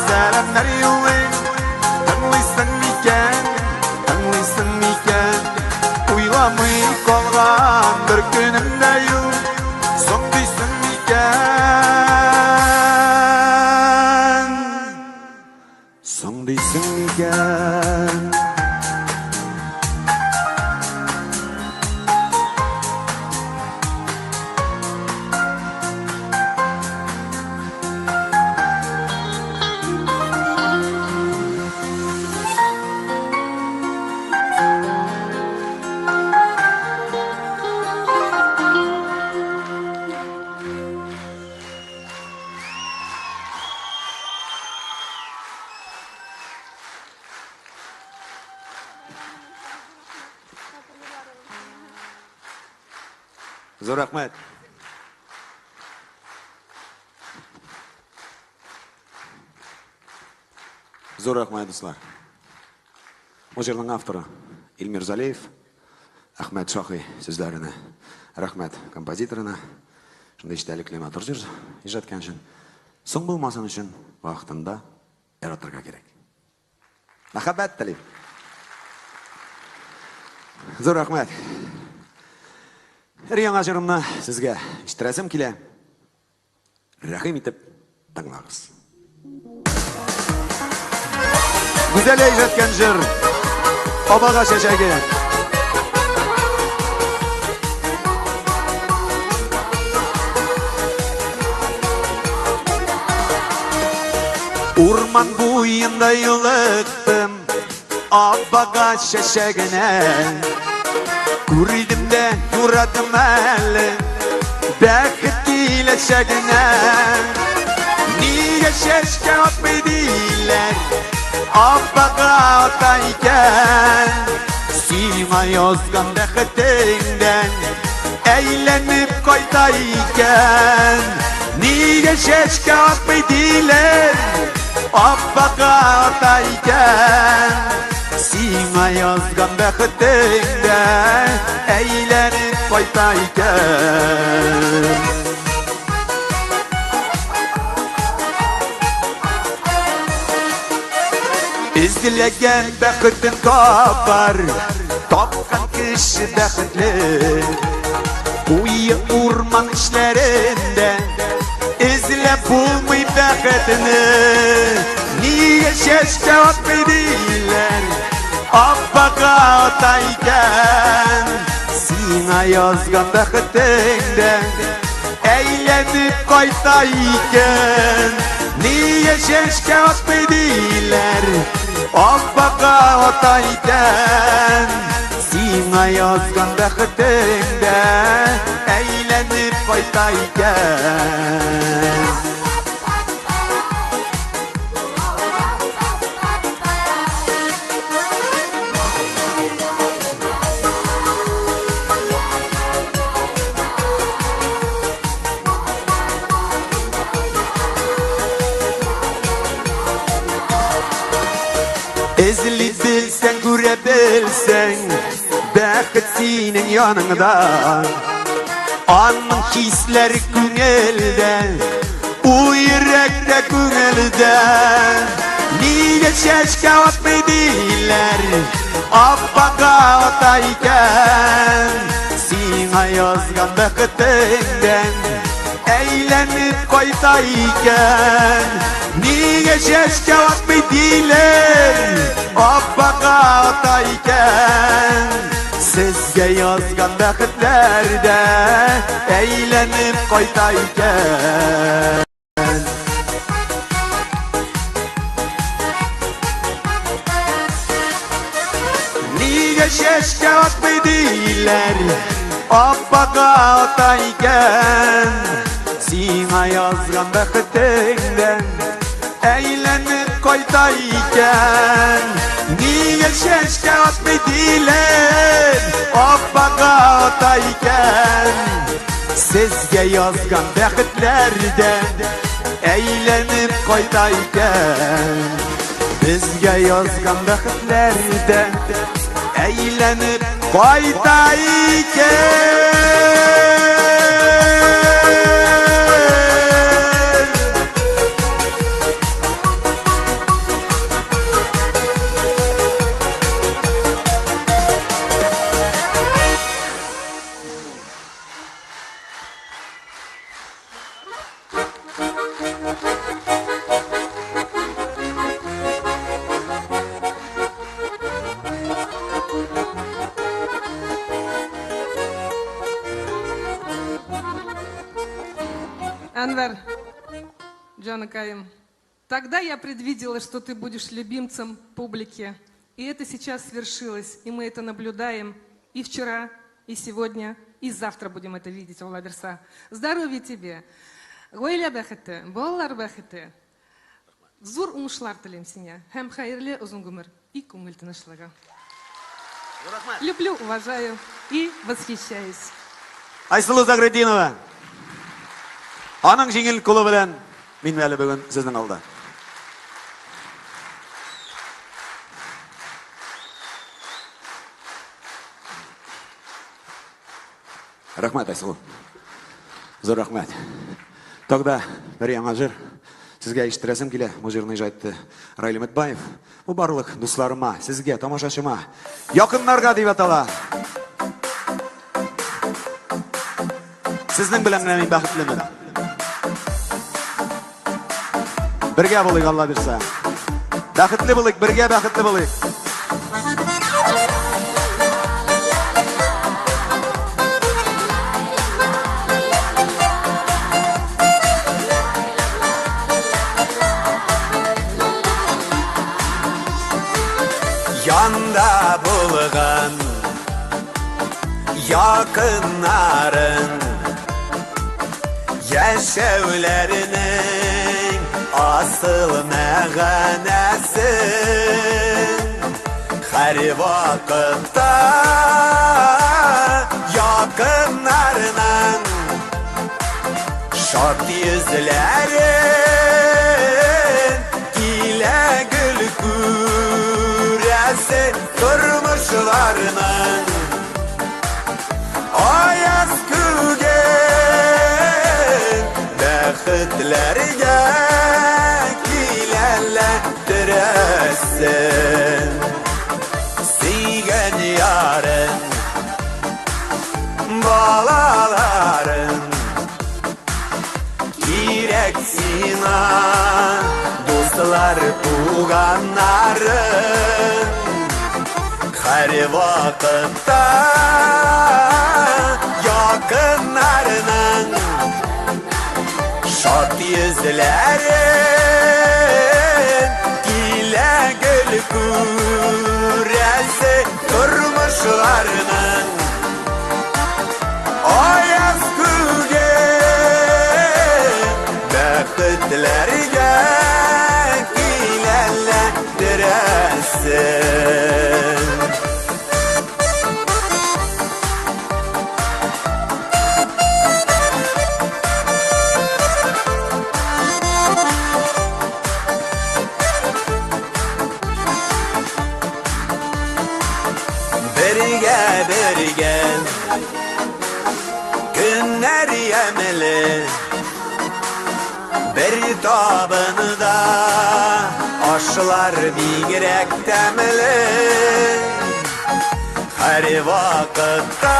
Speaker 2: сәламнәр юлыйм, тыңлыйсың микән, тыңлыйсың микән? Уйламый калган бер көнем дә юк, соң дисең микән, соң дисең микән? Зур рәхмәт. Зур рәхмәт, дуслар. Бу җырның авторы Илмир Залеев, Әхмәт Шахи сүзләренә рәхмәт композиторына. Шундый эчтәлекле матур җыр иҗат иткән өчен. Соң булмасын өчен вакытында яратырга кирәк. Мәхәббәт телим. Зур рәхмәт. Өр яңа җырымны сезгә ишеттерәсем килә. Рәхим итеп тыңлагыз. Гүзәлия иҗаткән җыр. Абага чәчәге. Урман буенда юлыктым Абага чәчәгенә. Күрдем дә юрадым әле Бәхет киләчәгенә. Нигә чәчкә атмый диләр, Абага ата икән. Сиңа язган бәхетеңдән Әйләнеп кайта икән. Нигә чәчкә атмый диләр, Аппакка ата икән. Сиңа язган бәхетеңдән Әйләнеп кайта икән. Эзләгән бәхетен табар, Тапкан кеше бәхетле. Куе урман эчләрендә Эзләп булмый бәхетне. Нигә чәчкә атмый диләр, Аппакка ата икән. Сиңа язган бәхетеңдән Әйләнеп кайта икән. Нигә чәчкә атмый диләр, Аппакка ата икән. Сиңа язган бәхетеңдән Әйләнеп кайта икән. Эзли белсәң, күрә белсәң, бәхет синең яныңда. Аның хисләре күңелдә, ул йөрәктә күңелдә. Нигә чәчкә атмый диләр, аппакка ата икән. Сиңа язган бәхетеңдән әйләнеп кайта икән. Нигә чәчкә атмый диләр, аппакка ата икән. Сезгә язган бәхетләр дә әйләнеп кайта икән. Нигә чәчкә атмый диләр, аппакка ата икән. Сиңа язган бәхетеңдән әйләнеп кайта икән. Нигә чәчкә атмый диләр, аппакка ата икән. Сезгә язган бәхетләр дә әйләнеп кайта икән. Безгә язган бәхетләр дә әйләнеп кайта икән.
Speaker 13: Әнвәр, җаныкаем, тогда я предвидела, что ты будешь любимцем публики. И это сейчас свершилось, и мы это наблюдаем и вчера, и сегодня, и завтра будем это видеть, Алла бирса. Здоровья тебе, гаилә бәхете, балалар бәхете. Зур уңышлар телим сиңа һәм хәерле озын гомер и күңел тынычлыгы. Люблю, уважаю и восхищаюсь.
Speaker 2: Айсылу Загретдинова. Аның җиңел кулы белән мин әле бүген сезнең алда. Рәхмәт, Айсылу. Зур рәхмәт. Тогда бер яңа җыр сезгә ишеттерәсем килә. Бу җырны иҗат итте Раил Өметбаев. Бу барлык дусларыма, сезгә, тамашачыма, якыннарга дип атала. Сезнең белән генә мин бәхетлемен. Бергә булыйк, Алла бирсә. Бәхетле булыйк, бергә бәхетле булыйк.
Speaker 14: Янда булган якыннарын Яшәүләренең асыл мәгънәсен Һәр вакытта якыннарының Шат йөзләрен килә гөл күрәсе тормышларының Аяз күген бәхетләргә киләләр терәсен. Сөйгән ярын, балаларын кирәк сиңа, дуслар, туганнарын. Һәр вакытта якыннарының шат йөзләрен килә гел күрәсе тормышларының аяз күген бәхетләргә киләләр терәсен. Бергә бергә көннәр ямьле Бер табында ашлар бигрәк тәмле Һәр вакытта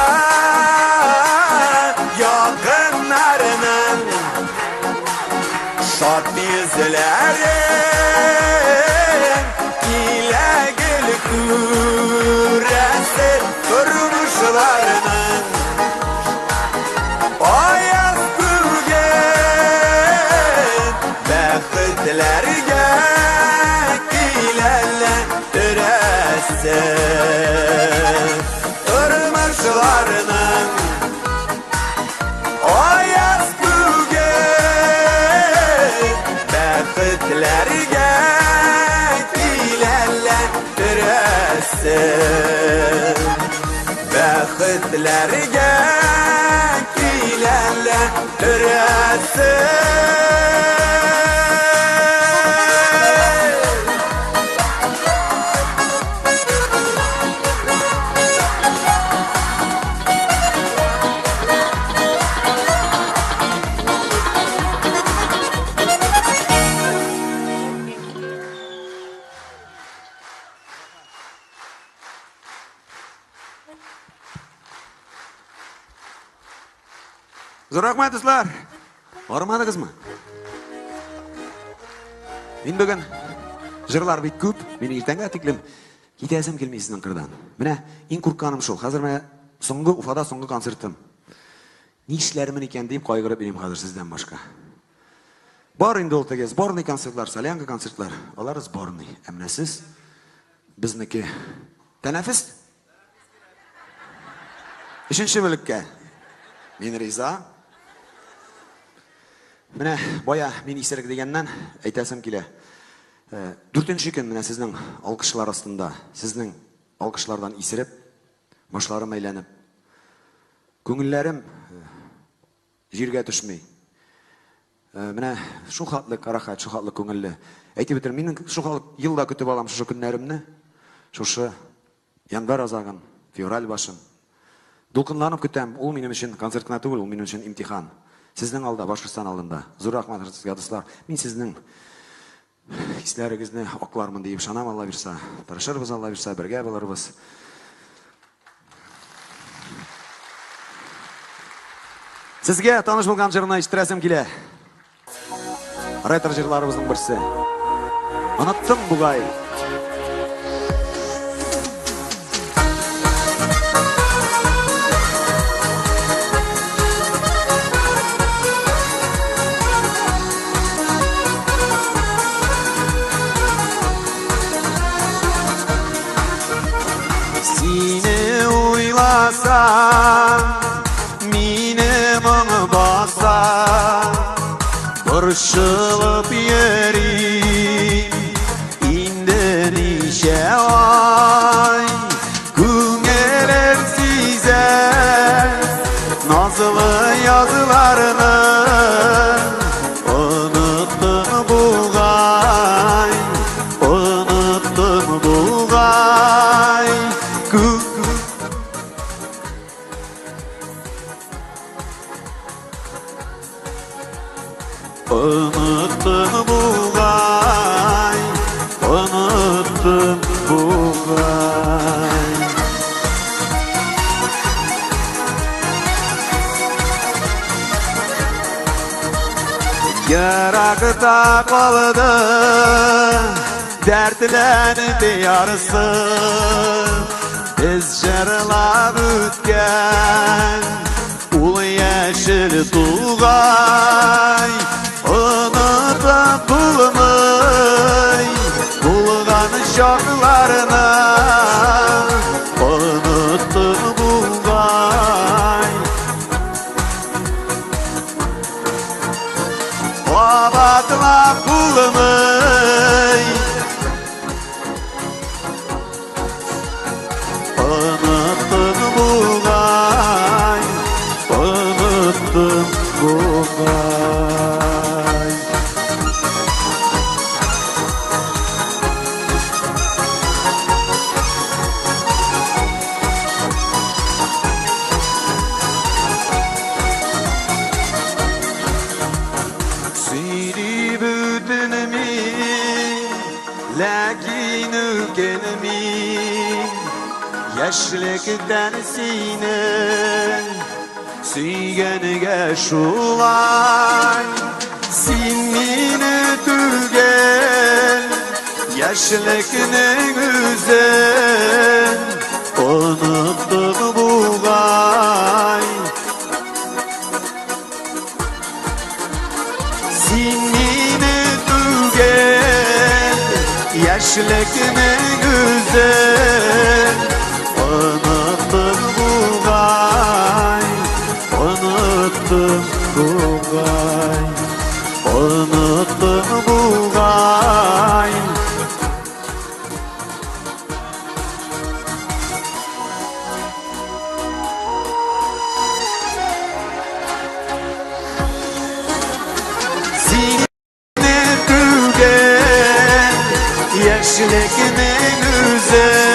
Speaker 14: якыннарының шат йөзләрен килә гел күрәсе тормышларының аяз күген бәхетләргә киләләр терәсе тормышларының аяз күген бәхетләргә киләләр терәсе бәхетләргә киләләр терәсе.
Speaker 2: Зур рәхмәт, дуслар. Армадыгызмы? Мин бүген җырлар бик күп. Мин иртәнгә тиклем китәсем килми сезнең кырдан. Менә иң куркканым шул. Хәзер менә соңгы Уфада соңгы концертым. Нишләрмен икән дип кайгырып йөрим хәзер сездән башка. Бар инде ул теге сборный концертлар, солянка концертлар. Алар сборный. Ә менә сез безнеке. Тәнәфес? Өченче бүлеккә. Мин риза. Менә бая мин исерек дигәннән әйтәсем килә. Э, дүртенче көн менә сезнең алкышлар астында, сезнең алкышлардан исереп, башларым әйләнеп, күңелләрем э,
Speaker 1: җиргә төшми. Менә шул хатлы рәхәт, шул хатлы күңелле. Әйтеп бетермим, мин шул хатлы елда көтеп алам шушы көннәремне. Шушы январь азагын, февраль башын. Дулкынланып көтәм. Ул минем өчен концерт кына түгел, ул минем өчен имтихан. Сезнең алда, Башкортстан алдында. Зур рәхмәт сезгә, дуслар. Мин сезнең хисләрегезне аклармын диеп ышанам, Алла бирса. Тырышырбыз, Алла бирса, бергә булырбыз. Сезгә таныш булган җырны ишеттерәсем килә. Ретро җырларыбызның берсе. Оныттым бугай. Сине уйласам, мине моң баса, Борчылып йөрим, инде ничә ай, Күңелем сизә, назлы язларны Оныттым бугай, оныттым бугай, Күк Оныттым бугай, оныттым бугай. Яракта калды дәртләнде ярысы. Без җырлап үткән ул яшел тугай. Онытып булмый булган чакларны. Оныттым бугай. Кабатлап булмый. Оныттым бугай, оныттым бугай. Сөйли үтенми, ләкин үкенми. Яшьлектән сине сөйгәнгә шулай. Син мине түгел, яшьлекнең үзен оныттың бугай. Син мине түгел, яшьлекнең үзен оныттың бугай, оныттың бугай, оныттың бугай. Сине түгел, яшьлекнең үзен.